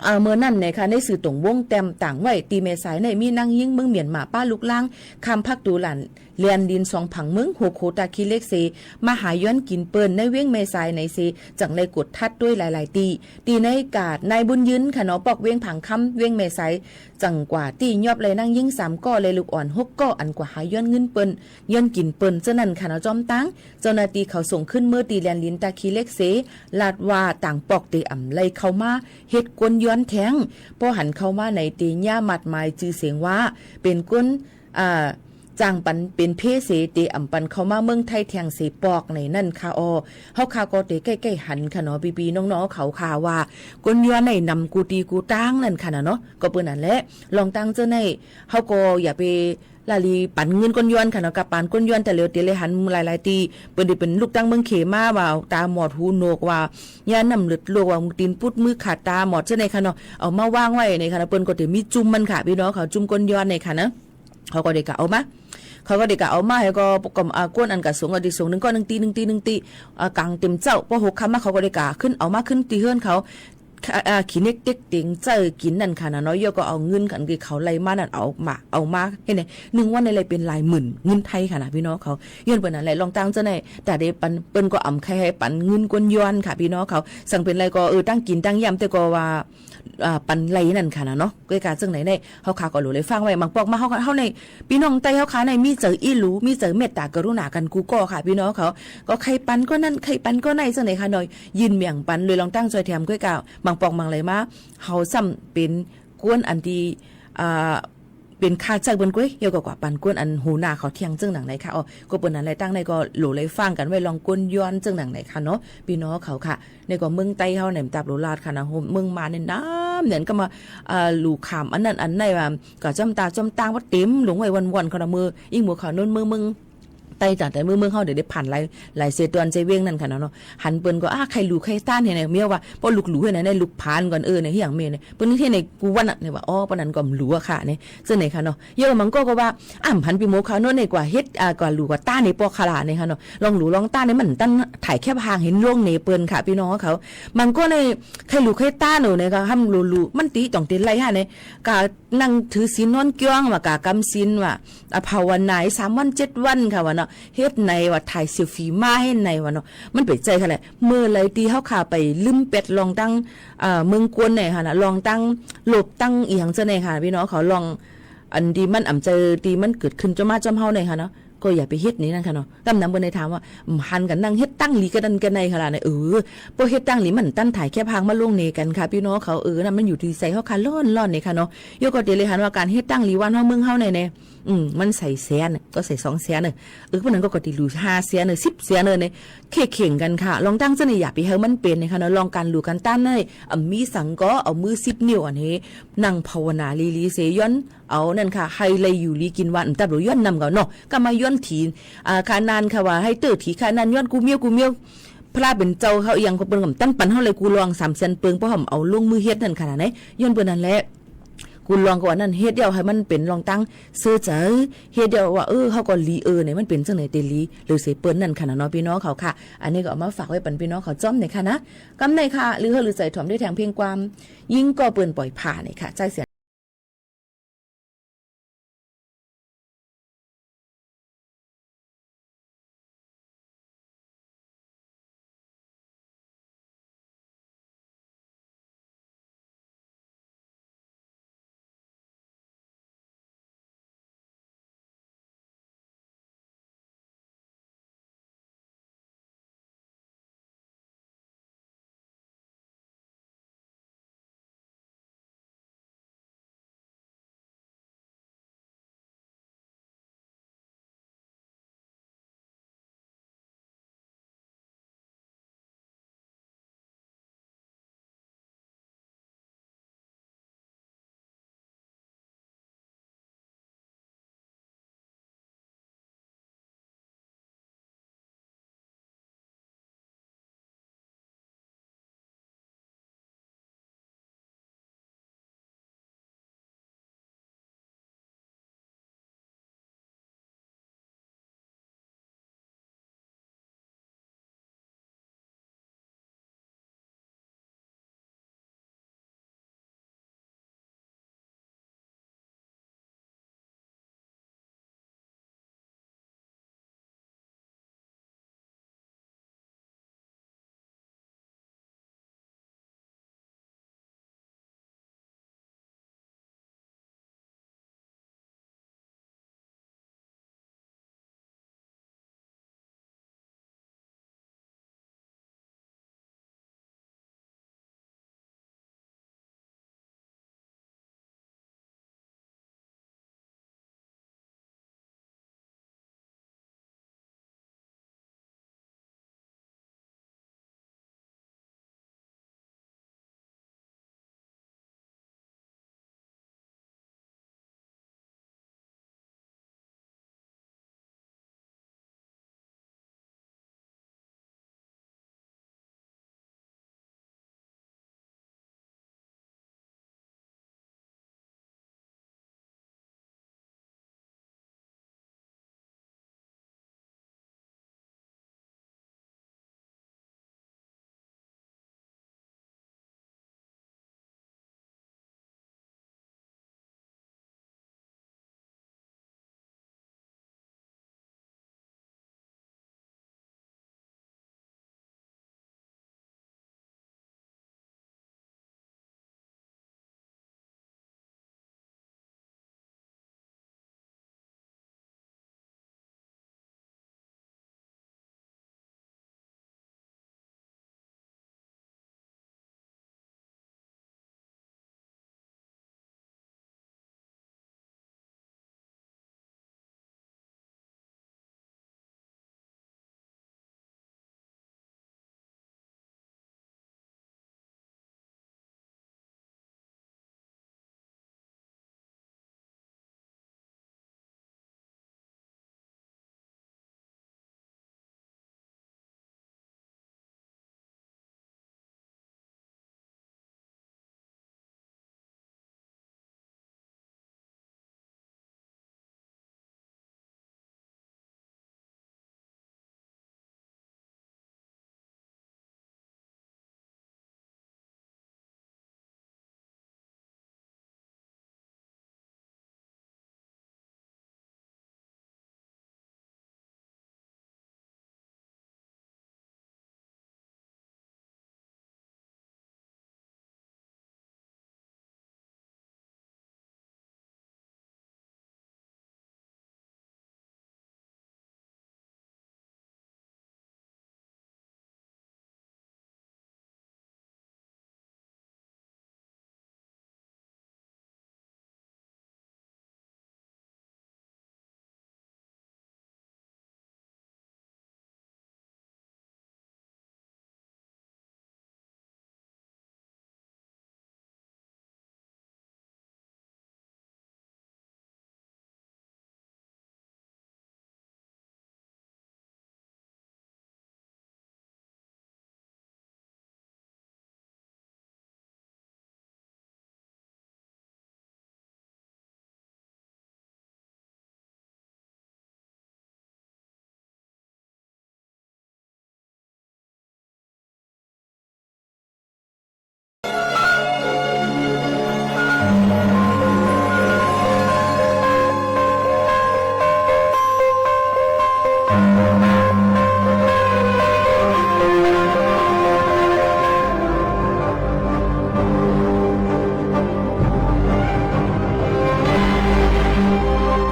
เอ่อ เมื่อนั้นเนี่ยค่ะ ในสื่อต๋งวงแต้มต่างไว้ ตี้แม่สายในมีนางญิงเมืองเมียนมาป้าลูกหล้าง ข้ามฟากตั๋วหลาน แล่นดินสองผังเมือง โฮโคต๋าขี้เหล็กเส มาหาย้อนกิ๋นเปิ้นในเว้งแม่สายไหนเส จั่งได้กวดทัดตวยหลายๆ ตี้ ตี้ในกาดนายบุญยืนค่ะเนาะ ปอกเว้งผางค่ำ เว้งแม่สาย จั่งกว่าตี้ยอบไล่นางญิงสามก้อและลูกอ่อนหกก้อ อันกว่าหาย้อนเงินเปิ้น ย้อนกิ๋นเปิ้นเจ้านั่นค่ะเนาะ จ้อมตั้ง เจ้าหน้าตี้เขาส่งขึ้นเมือตี้แล่นดินต๋าขี้เหล็กเส ลาดว่าต่างปอกเต๋อ่ำไล่เข้ามา เฮ็ดก้นย้อนแทง ป้อหันเข้ามาในเต๋เยียะหมาดหมายจื้อเสียงว่า เป๋นก้น อ่า จ้างปันเป๋นเพเส เต๋อ่ำปันเข้ามาเมืองไทยแทงเสปอกในนั้นค่ะ อ้อ เฮาค่ะก็เต๋ใก้ๆ หันค่ะเนาะ ปี้ๆ น้องๆ เขาค่ะว่า ก้นย้อนในนำกู้ตี้กู้ตางนั่นค่ะนะเนาะ ก็เปิ้นนั่นแหละ ลองตั้งเจ้าใน เฮาก็อย่าไป ละลีปันเงินก้นย้อนค่ะเนาะ กาปันก้นย้อนแต่เหลียวเต๋เลยหันหลายๆ ตี้ เปิ้นตี้เป๋นลุกตังเมืองเขมมาว่า ต๋าหมอดหูโหนวกว่า เยียะน้ำเลือดลวกว่า ตีนปุดมือขาดต๋าหมอดเจ้าในค่ะเนาะ เอามาวางไว้ในค่ะเนาะ เปิ้นก็เต๋มีจุ้มมันค่ะ ปี้น้องเขาจุ้มก้นย้อนในค่ะนะ เขาก็ได้กะเอามา เขาก็ได้กะเอามา แล้วก็ประกอบ อ่า ก้นอันกะส่งก็ได้ส่งหนึ่งก้อนหนึ่งตี้ หนึ่งตี้ หนึ่งตี้ อ่า ก๋างเต็มเจ๊า ป้อหกค่ำมา เขาก็ได้กะขึ้นเอามาขึ้นตี้เฮือนเขา อ่า ขี้เหล็กเต็กเต็งเจ้ากิ๋นนั่นค่ะนะเนาะ เยี่ยวก็เอาเงินอันตี้เขาไล่มานั่นเอามา เอามา เห็นไหม หนึ่งวันในไล่เป๋นหลายหมื่นเงินไทยค่ะนะ ปี้น้องเขา ย้อนเปิ้นนั่นแหละ ลองตั้งเจ้าใน ต๋าเดปัน เปิ้นก็อ่ำใค่หื้อปันเงินก้นย้อนค่ะ ปี้น้องเขา สั่งเป๋นไรก็ เออ ตั้งกิ๋นตั้งย่ำ แต่ก็ว่า อ่า ปันไรนั่นค่ะนะเนาะ ก้อยกาเซิ่งไหนใน เฮาค่ะก็หลู่ไหล่ฟั่งไว้ บางปอกมาเฮา เฮาใน ปี้น้องใต้เฮาค่ะใน มีใจ๋อี้หลู่ มีใจ๋เมตต๋ากรุณากั๋นกู้ก้อค่ะ ปี้น้องเขา ก็ใค่ปันก้อนั้น ใค่ปันก้อในเซิ่งไหนค่ะเนาะ ยื่นเมียงปันโดยลองตั้งจ้อยแถมก้อยกา บางปอกบางไรมา เฮาซ้ำเป๋นก้นอันตี้ อ่า เป๋นค่าใจ๊เปิ้นก้อย เยี่ยวก็กว่าปันก้นอันหัวหน้าเขาแทงเซิ่งหนังไหนค่ะ อ้อ ก็เปิ้นนั่นแหละ ตั้งในก็หลู่ไหล่ฟั่งกั๋นไว้ ลองก้นย้อนเซิ่งหนังไหนค่ะเนาะ ปี้น้องเขาค่ะ ในก็เมืองใต้เฮาใน ตับหลู่ลาดค่ะนะ เมืองมานในน้ำเนี่ยก็มา อ่า หลู่ข่าวอันนั้นอันไหนว่า ก็จ้อมต๋าจ้อมตางว่าเต๋มลงไว้วันๆ ค่ะนะ เมื่อ อิ้งหมวกขาวนุ่นเมือง เมือง ใต้จ๋า แต่เมือง เมืองเฮาเดี๋ยวได้ผ่านหลาย หลายเสต๋วนเจ้าเว้งนั่นค่ะเนาะ หันเปิ้นก็ อ่า ใค่หลู่ใค่ต้านเหียไหน เมียว่า ป้อลุกหลู่เหียไหน ในลุกผ่านก่อน เออ ในเหียงเมยใน เปิ้นเหียไหนกูวันน่ะ ในว่า อ้อ ปะนั้นก็หลู่อะค่ะ ในเซิ่งไหนค่ะเนาะ เยี่ยวมันก็ ก็ว่า อ่ำหันปี้หมวกขาวนุ่นในกว่าเฮ็ด อ่า กว่าหลู่กว่าต้านในปอกคาราในค่ะเนาะ ลองหลู่ลองต้านในมันตันถ่ายแคบห่างเห็นล่วงในเปิ้นค่ะ ปี้น้องเขา มันก็ใน ใค่หลู่ใค่ต้านหนูในก็ห้ามหลู่ๆ มันตี้ต้องเต๋นไรค่ะใน กานั่งถือศีลนอนเกี้ยงว่า กากำศีลว่า อ่ะ ภาวนาสามวันเจ็ดวันค่ะว่าเนาะ เฮ็ดไหนวะ ถ่ายเซลฟีมาเฮ็ดไหนวะเนาะ มันเป๋นใจ้ค่ะแหละ เมื่อใดตี้เฮาข้าไปลืมแป๊ดลองตัง อ่า เมืองกวนเนี่ยค่ะนะ ลองตังลบตังอีหยังเจ้าเนี่ยค่ะ ปี้น้องเขา ลองอันตี้มันอ่ำใจ้ตี้มันเกิดขึ้นจ้อมมาจ้อมเฮาเนี่ยค่ะเนาะ ก็อย่าไปเฮ็ดนี่นั่นค่ะเนาะ กำนำเปิ้นได้ถามว่า อืม หันกั๋นนั่งเฮ็ดตังหลีกั๋นนั่นกั๋นในค่ะล่ะเนี่ย เออ ป้อเฮ็ดตังหลีมันตันถ่ายแคปภาพมาลงเนกั๋นค่ะ ปี้น้องเขา เออ นั่นมันอยู่ตี้ใส่เฮาค่ะ ล้วนๆ เนี่ยค่ะเนาะ ยกก็เต๋เลยหันว่าก๋านเฮ็ดตังหลีบ้านเฮาเมืองเฮาเนี่ยเนี่ย อืม มันใส่แสนเนี่ย ก็ใส่สองแสนเนี่ย เออ เปิ้นนั้นก็ ก็ตี้หลู่ห้าแสนเนี่ย สิบแสนเนี่ย เค่เข่งกั๋นค่ะ ลองตังเจ้าเนี่ยอย่าไปหื้อมันเป๋นเนี่ยค่ะเนาะ ลองก๋านหลู่ก๋านตันเนี่ย อ่ะ มีสังก็เอามือสิบนิ้วอันนี้ นั่งภาวนาลีๆ เสยย้อนเอานั่นค่ะ หื้อได้อยู่ดีกิ๋นหวาน ตับหลูย้อนนำเก่าเนาะ ก็มาย้อนถี อ่า ข้านานค่ะว่า หื้อเตื้อถีข้านาน ย้อนกู้เมี้ยวกู้เมี้ยว พระเป๋นเจ้าเขาอีหยังเขาเปิ้นก็บ่ตันปันเฮาเลย กู้ลองสามแสนเปิง ป้อเฮาบ่เอาลงมือเฮ็ดนั่นค่ะนะเนี่ย ย้อนเปิ้นนั่นแหละ กู้ลองก็ว่านั่น เฮ็ดเดี๋ยวหื้อมันเป๋นลองตังเซอเจ๋อ เฮ็ดเดี๋ยวว่า เออ เฮาก็หลี เออ เนี่ย มันเป๋นจั่งไหนเต๋หลี หรือเสยเปิ้นนั่นค่ะนะเนาะ ปี้น้องเขาค่ะ อันนี้ก็เอามาฝากไว้ปันปี้น้องเขาจ้อมเนี่ยค่ะนะ กำในค่ะ หรือหื้อหรือใจ๋ถ่อมได้แทงเพียงความ ยิ่งก็เปิ้นป่อยผ่าเนี่ยค่ะ ใจ้เสียง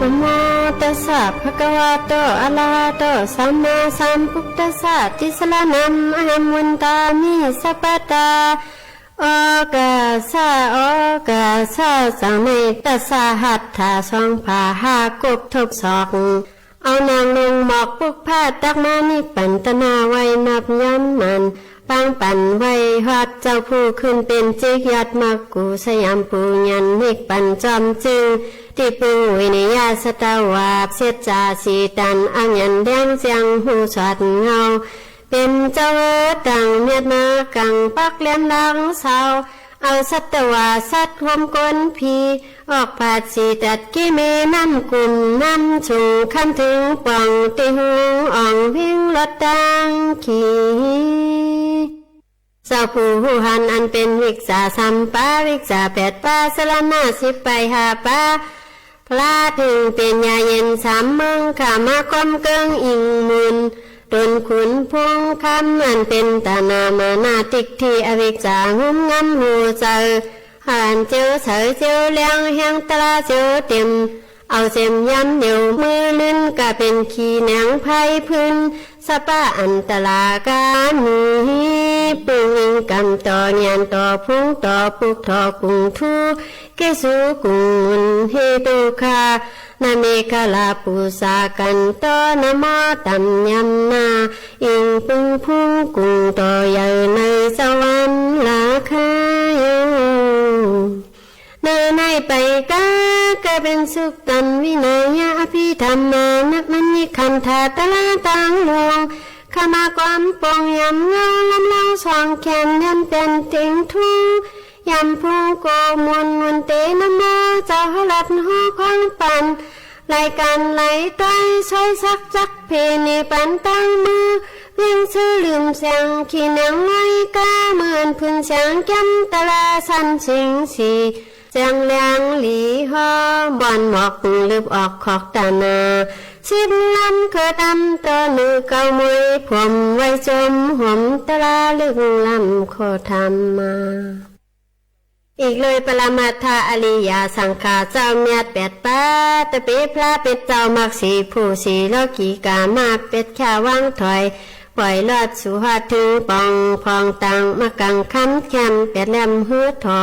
นะโมตัสสะ ภะคะวะโต อะระหะโต สัมมาสัมพุทธัสสะ ติสะระณัง อะหัง วันทามิ สัพพะทา โอกาสะ โอกาสะ สังในตัสสะ หัตถะสองผ่า ห้าก๊กทบศอก เอานางลงหมอก ปุพพะตักมานิพพันตนา ไว้นับย้อนนาน ปางปันไว้ฮอด เจ้าผู้ขึ้นเป๋นจิก ยอดมรรคกู้สยาม ผู้ยันนิพพันจอมจึง ตี้ปึงวิริยะสัตวา เสียดจาสีตัน เอายันแดงแจ้งฮู้สอดเงา เป๋นเจ้าเอ๋อ ตั้งเมียดมากัง ปักแหลมหลังเสา เอาสัตวาสัตว์โหมก้นผี ออกผาดสีตัด กี้แม่น้ำกุ่มน้ำสูง ข้ามเถิงป่องตี้ฮุงอ่อง วิ่งรถตังขี่ เจ้าผู้ฮู้หันอันเป๋นวิชาสามป่า วิชาแปดป่า สรณะสิบไปห้าป่า พระเพ่งเป๋นญาเย็นสามเมือง ข้ามาความเกิ่งอิงมูล ต๋นขุนพงคำ อันเป๋นตาหน้ามานะทิฏฐิ อวิชชาหุ้มงำหัวใจ๋ หันเจียวใสเจียวแหลง แหงตราเจียวเต็ม เอาเจ็มยามเดียว มือลื่นก้าเป๋นขี้แหนงไพพื้น สะปะอันตรากามี ปึงอิงกำต่อเนียนต่อพุงต่อปุกต่อกุ่งทู เกสูกุ่งมุนเฮตุคา นะเมขลาปูสากันต่อ นะมอตำยำนา อิงปึงพุงกุ่งต่อใหญ่ ในสวรรค์ราคาอยู่ เนินในไปกา กาเป๋นสุขตันวินัยอภิธรรมา นักนั้นนิคันธาตะลาตังหลวง ข้ามาความปองยำเงา ลำเลาสองแขน แหนมแป่นเต็งทุ่ง ยำพุงโกมนมนเต นะโม เจ้าฮาลัดฮอความปัน ไหลกันไหลต้อย ซ้อยซักจักเพเนปันตั้งมือ เวียงซื้อลืมแสง ขี้หนังน้อยก้า เหมือนพื้นแสงแก้มตะลาสันสิงสี แจ้งแหลงหลีฮอ บ่อนหมอกลืบออกขอกตานา สิบลำเกิดอำต่อเนื้อเก่ามวย ผมไว้จมหอมตะลาลึกลำโคธรรมา อีกเลยปรมัตถะอริยสังขาเจ้าเมียดแปดป่า ตะเป๋พระเป๋นเจ้ามรรคสี่ผู้สี่โลกีกามาเป๋นข้าวางถอย ป่อยลอดสู่ฮอดเถิงป่อง พองตังมากังคำแคมแปดแหลมหื้อถอ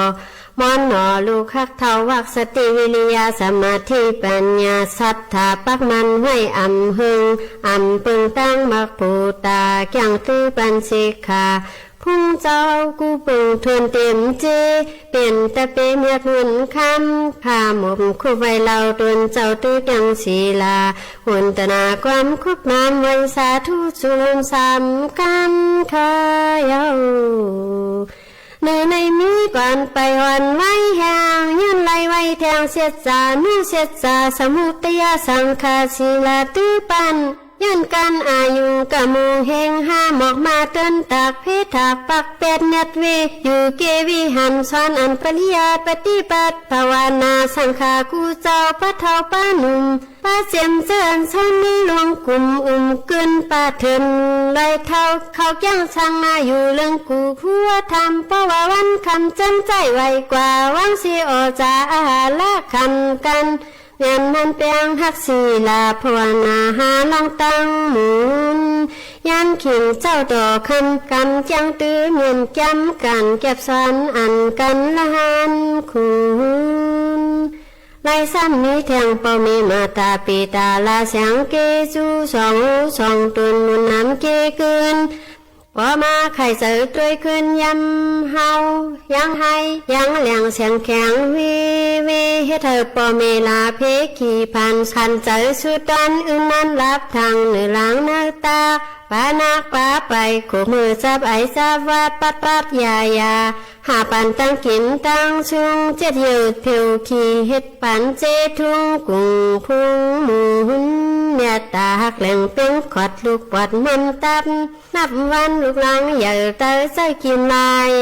มอนหนอลูกฮักเฒ่าวักสติวิริยะสมาธิปัญญาศรัทธาปักมั่นไว้อ่ำเฮิง อ่ำเปิงตั้งมรรคผู้ตา แก้งตื้อปันสิกขา พุงเจ้ากู้เปิงทวนเต็มเจ เป๋นตะเป๋เมียดมุนคำ ข้าหมบคุบไว้เล่าตนเจ้าตื้อแก้งศีลา หุนตนาความคุบน้ำไว้สาธุจุลสามกำข้าเย้า เนินในมีก่อนไปอ่อนไหวแหง ย้อนไหลไหวแทงเสียดจา นุเสียดจา สมุตยสังขาศีลาตื้อปัน ย้อนกันอายุกะมุงเฮง ห้ามออกมาเตินตาก เพศถากปักแปดเน็ดเว อยู่เกวิหารสอนอันปริยัติ ปฏิบัติภาวนาสังขากู้เจ้า ป้าเฒ่าป้าหนุ่ม ป้าเจียมเจื้อนสอนในหลวงกุม อุ้มกึ้นป้าเถินไหลเฒ่า เข้าแก้งชังนาอยู่เลิงกู้ผัวธรรม เพราะว่าวันค่ำเจิมใจ้ไหวกว่า หวังสิออกจากอาหารละขันกัน แม่นมันแปงฮักศีลาภาวนาหาลองตั้งหมุน ยันขิงเจ้าต่อคำกำแจ้งตื้อเมียนแก้ม ก๋านเก็บสอนอันกันละหันขุน ไหลซ้ำมีแทงป้อแม่มาตาปิตาลาแสงเกจูสองหูสองตนมุนน้ำเกกืน ปอมาไข่เสือตวยคืนยำเฮา ยังไห้ยังแหลงแสงแข็งวีวี เฮ็ดหื้อป้อแม่ลาเพขี่ผ่าน ขันเสือสุดตอนอื่นนั้นหลับทางเนื้อหลังเนื้อตา ปานักปาไปขบมือจับไอจับวาดปัดปัดยายา หาปันตั้งกิ๋นตั้งชุง เจ็ดเหี่ยวเผียวขี่ เฮ็ดปันเจทุงกุ่งพุงหมุน เมียตาฮักแหลงเป๋งขอดลูกปอดมันตับ นับวันลูกหลางใหญ่เต้าใจ้กิ๋นลาย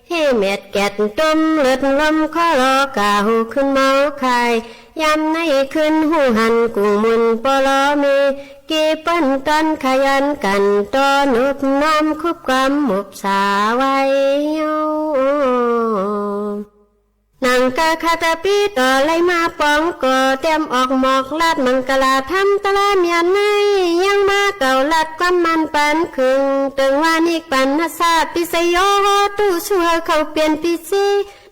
เฮเม็ดแกดต้มเลือดลมคอลอกาหูขึ้นเมาคาย ยามในคืนหูหันกุ่งมุนปอลอเม เกเปิ้นตอนขยันกันต่อนบน้อมคุบความหมบสาไว้เย้า หนังกาคาตะปีต่อไล่มาป๋องก็ แต้มออกหมอกลาดมังกลาธรรมตะลาเมียนใน ยังมาเกล่าวลาดความมันปานครึ่ง เติ่งว่านิพพานะสาปิสโยโหตุ สู่หื้อเข้าเป๋นปิเส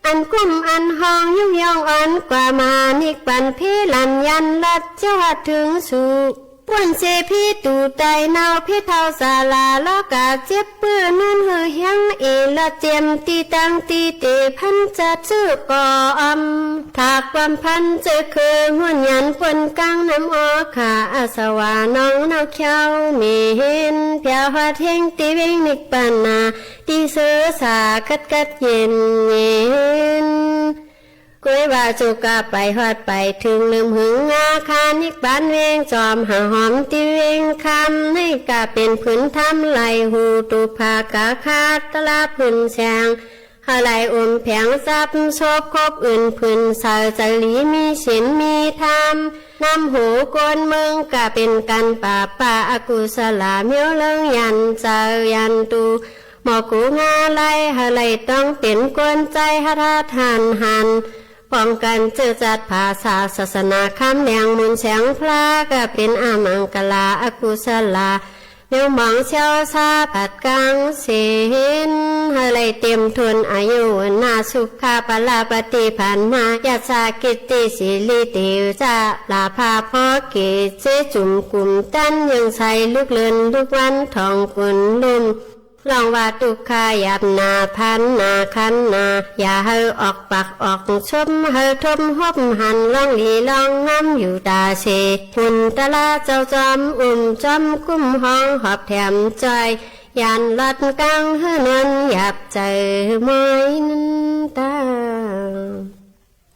อันกุ้มอันห้องยุยงอ่อนกว่ามานิพพาน เพลัญญาณลัดเจ้าหาเถิงสุข ป้วนเสพีตู่ต๋ายเนา เพเฒ่าสาราลอกาเจ็บปื้อ นึ่นหื้อเฮียงเอละเจียม ตี้ตั้งตี้เตพันจัดซื้อก่ออำ ถากความพันเจ้อคือ ห้วนหยันป้นกังนำออค่า อาสวะนองเน่าเขียวเหม็น เปียฮอดแห่งตี้เว็งนิพพานะ ตี้เสวยสากัดกัดเย็นเย็น กวยว่าสุขะไปฮอดไปเถิง ลืมหึงอาคารนิพพานเว็ง จอมหาหอมตี้เว็งคำ ในกาเป๋นผืนธรรมไหลหู ตุภากาคาตะลาผืนแสง หื้อไหลอุ่มแผงซับซบครบอื่นผืน ใสใจ๋หลีมีศีลมีธรรม นำหูคนเมือง กาเป๋นกั๋นปราบป้าอกุศลา เมียวเลิงยันเจอยันตู หมอกูงาไล หื้อไหลต้องเป๋นคนใจ๋หัดหัดหันหัน ป้องกั๋นเจ้อจัดผาสาศาสนา คำแหลงมูลแสงพระ กาเป๋นอมังกลาอกุศลา เมียวหมองเสี้ยวซาปัดกังเสน หื้อไหลเตรียมถ้วนอายุ วรรณะ สุขะ พละ ปฏิภาณะ ยศะ กิตติ สิริ เตจา ลาภะ พอเกศ เสจุ่มกุ่มตัน เยิงใสลุกเลินลุกวัน ทองกุลลุ่ม ร้องว่าตุ๊กขะหยาบหนา พันหนาคันหนา อย่าหื้อออกปากออกซบ หื้อทบฮบหัน ร้องหลีร้องงามอยู่ต๋าเส หุ่นตะลาเจ้าจอมอุ้มจอมกุ้มห้องหอบแถมจ้อย ย่านลัดกังหื้อนอนหยาบใจ๋มอยนั้นตา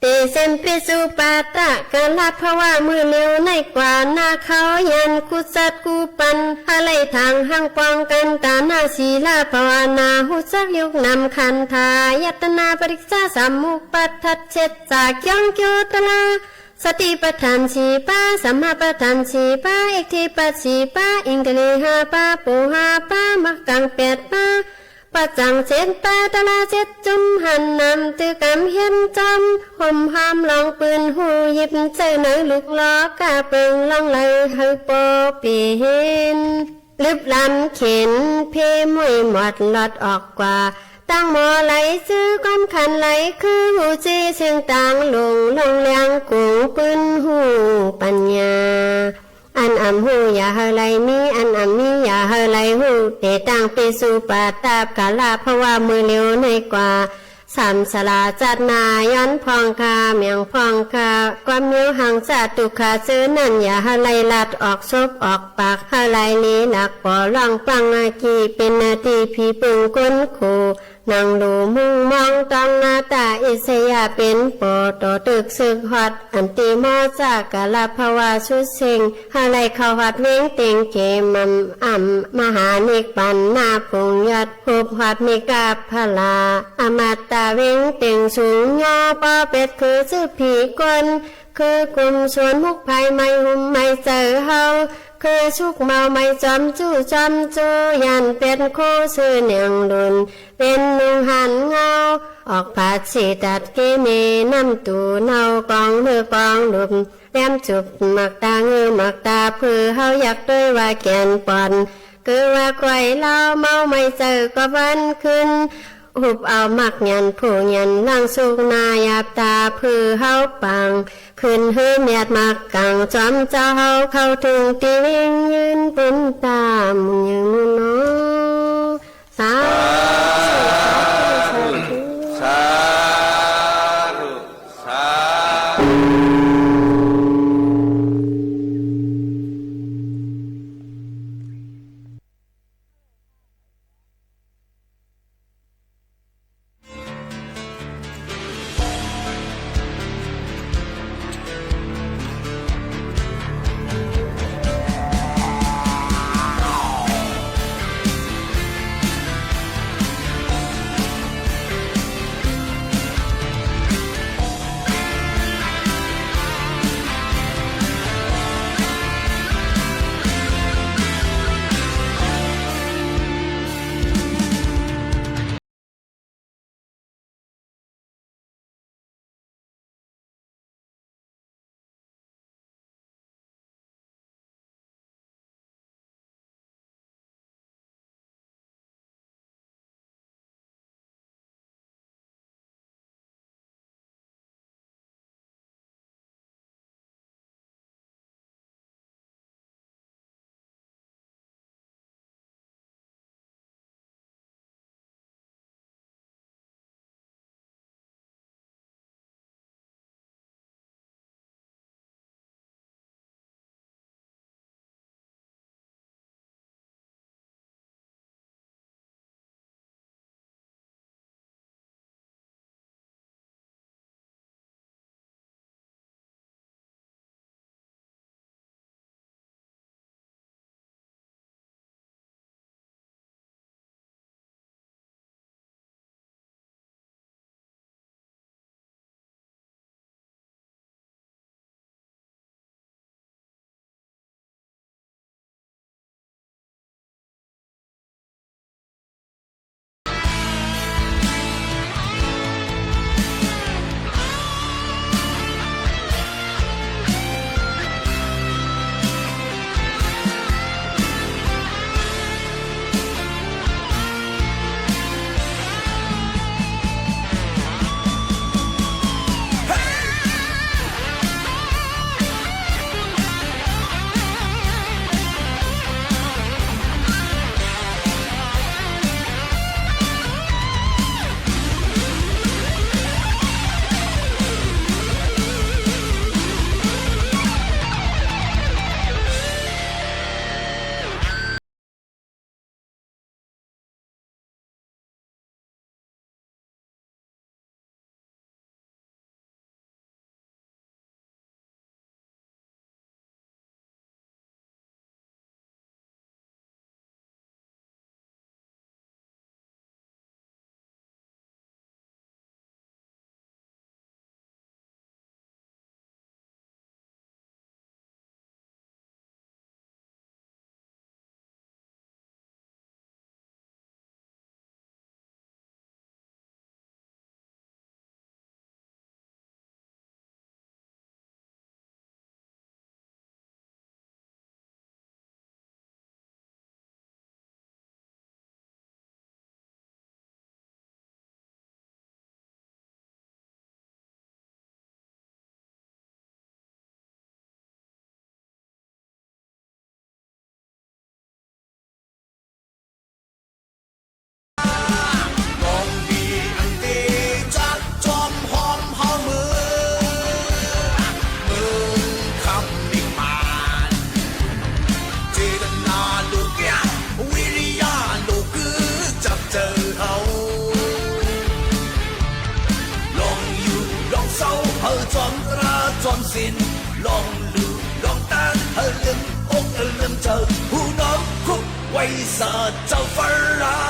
เตเสมปิสุปาทะกาละภวะ มื้อเหลียวในกว่าหน้าเขา ย่านกู้สัตว์กู้ปัน หื้อไหลถางห้างป้องกั๋น ตานะศีละภาวนา ฮู้จักยุกนำขันธายตนะ ปฏิจจสมุปปาทะเจ็ด จากย้องเกี่ยวตะลา สติปัฏฐานสี่ประ สัมมาปัฏฐานสี่ประ อิทธิบาทสี่ประ อินทรีย์ห้าประ โผฏฐัพพะ มรรคกังแปดประ ปัจจังเจ็ดประ ตะลาเจ็ดจุ่มหัน นำตื้อกำเฮียนจำ ห่มห้อมรองปืน ฮู้ยิบเจ้าในลุกล้อกาเปิง ร้องไหลหื้อปอเป๋น ลึบล้ำเข็น เพม้วยหมอดลอดออกกว่า ตั้งหมอไหลจื้อความคันไหล คือฮู้จี้เสี้ยงตางลง ลงแหลงกุงปืนฮู้ปัญญา อันอ่ำฮู้อย่าหื้อไหลมี อันอ่ำมีอย่าหื้อไหลฮู้ เตตั้งปิสุปาทะกาละภวะ มื้อเหลียวในกว่า สามสาราจัดหน้าย้อนพ่องข้า เมียงพ่องข้า ความเหนียวหังสาตุ๊กขะเจื้อนั้น อย่าหื้อไหลลัดออกซบออกปาก หื้อไหลหลีหลักปอร้องปังอากี เป๋นหน้าตี้ผีเปิงคนโข นั่งดูมุ่งมองต้องหน้าตาอิสยาเป๋นปอ ต่อตึกศึกฮอด อันตี้หมอจากาละภวะสุดเซ็ง หื้อไหลเข้าฮอดเว็งเต็งเขม อ่ำอ่ำมหานิพพานะ ปุงยอด พบฮอดเมฆะพลา อมตะเว็งเต็งสูง ย่อปอเป็ดคือจื้อผีคน คือกุมสวนมุกภายไม้หุ่มไม้เจอเฮา คือสุกเมาไม้จอมจู้จอมจู้ ย่านเป็ดโคซื่อเนียงดุน เป๋นนุงหันเงา ออกผาดสีตัดเกเม น้ำตูเนา กองเลือดกองหลุม แหลมจุบหมากตาเงือหมากตา เปื้อเฮาอยากด้วยว่าแก่นปอน คือว่าก้อยเหล้าเมาไม่เจอก็วันคืน หุบเอาหมากหยันผู้หยัน ล้างสุกหน้าหยาบตา เปื้อเฮาปาง คืนหื้อเมียดหมากกัง จอมเจ้าเฮาเข้าเถิงตี้เว็งยืน ปุ้นตามยืนหนอ สาธุ สาธุ สาธุ สาธุ สาธุ เ เอาจอมตราจอมศิลป์ ลองลู่ลองต้าน หื้อลืมอกหื้อลืมใจ๋ ฮู้น้อมคุกไว้สาเจ้าฝรั่ง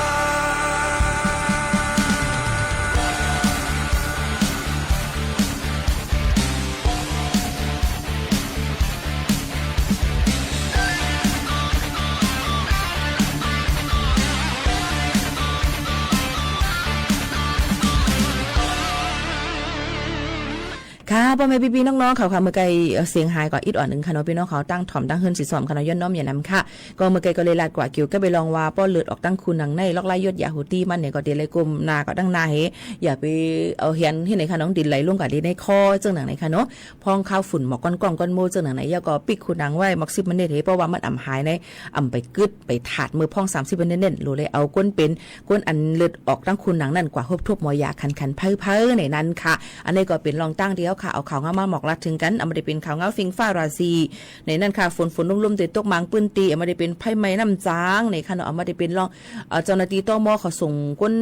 ค่ะ ป้อแม่ปี้ๆ น้องๆ เขาค่ะ เมื่อไกล เอ่อ เสียงหายก็อิดอ่อนนึ่งค่ะเนาะ ปี้น้องเขา ตังถ่อมตังเฮิ่นสีส้มค่ะเนาะ ย้อนน้อมอย่านำค่ะ ก็เมื่อไกลก็เลยลาดกว่าเกี่ยวกับไปลองว่า ป้อเลือดออกตังคูหนังใน ลอกลายยดยาฮูตี้มันเนี่ย ก็เดี๋ยวเลยก้มหน้าก็ดั้งหน้าเฮ อย่าไปเอาแหนตี้ไหนค่ะน้อง ดินไหลลงกะดินในคอ เจิ่งหนังไหนค่ะเนาะ พ่องข้าวฝุ่นหมอกก้อนก้องก้อนโม่เจิ่งหนังไหน แล้วก็ปิ๊กคูหนังไว้หมอกสิบมินิตรเฮ เพราะว่ามันอ่ำหายใน อ่ำไปกึ๊ดไปถาดเมื่อพ่องสามสิบมินิตรเน่น โหลเลยเอาก้นเป๋น ก้นอันเลือดออกตังคูหนังนั่นกว่าฮบทบหมอยาคันๆ เผาๆ ในนั้นค่ะ อันนี้ก็เป๋นรองตั้งเดียวค่ะ เอาข่าวเงามาหมอกลัดเถิงกั๋น เอามาได้เป๋นข่าวเงาฟิงฟ้าราศี ในนั้นค่ะ ฝนๆ ลมๆ เตยตกหมางปื้นตี้ เอามาได้เป๋นไฟไหม้น้ำจ๊าง ในค่ะเนาะ เอามาได้เป๋นรอง เอ่อ เจ้าหน้าตี้ ตม. เขาส่งก้น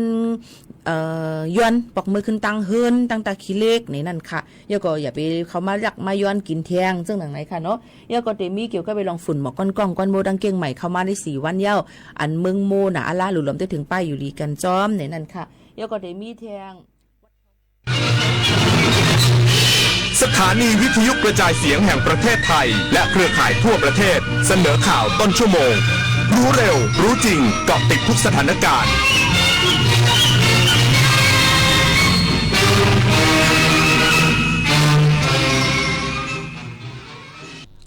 เอ่อ ย้อนปอกมือขึ้นตังเฮิ่น ตังตาขี้เหล็ก ในนั้นค่ะ แล้วก็อย่าไปเข้ามาลักมาย้อนกิ๋นแทง เจิ่งหนังไหนค่ะเนาะ แล้วก็เตยมีเกี่ยวกับไปลองฝุ่นหมอกก้อนก้องก้อนโม่ดังเกียงใหม่เข้ามาในสี่วันแล้ว อันเมืองโม่น่ะ อะล้าหลุดหลวมเตยเถิงป้ายอยู่หลีกั๋นจอม ในนั้นค่ะ แล้วก็เตยมีแทง สถานีวิทยุกระจายเสียงแห่งประเทศไทย และเครือข่ายทั่วประเทศ เสนอข่าวต้นชั่วโมง รู้เร็ว รู้จริง เกาะติดทุกสถานการณ์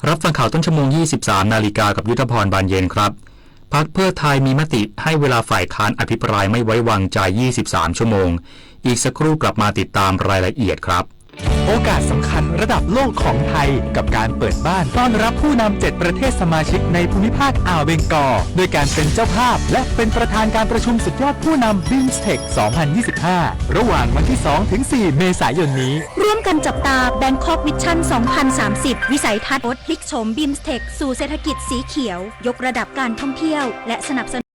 รับฟังข่าวต้นชั่วโมง ยี่สิบสาม นาฬิกา กับยุทธพร บานเย็นครับ พรรคเพื่อไทยมีมติให้เวลาฝ่ายค้านอภิปรายไม่ไว้วางใจ ยี่สิบสาม ชั่วโมง อีกสักครู่กลับมาติดตามรายละเอียดครับ โอกาสสำคัญระดับโลกของไทย กับการเปิดบ้านต้อนรับผู้นำเจ็ดประเทศสมาชิกในภูมิภาคอ่าวเบงกอล ด้วยการเป็นเจ้าภาพ และเป็นประธานการประชุมสุดยอดผู้นำ BIMSTEC สองพันยี่สิบห้า ระหว่างวันที่ สองถึงสี่ เมษายนนี้ ร่วมกันจับตา Bangkok Vision สองพันสามสิบ วิสัยทัศน์พลิกโฉม BIMSTEC สู่เศรษฐกิจสีเขียว ยกระดับการท่องเที่ยว และสนับสนุน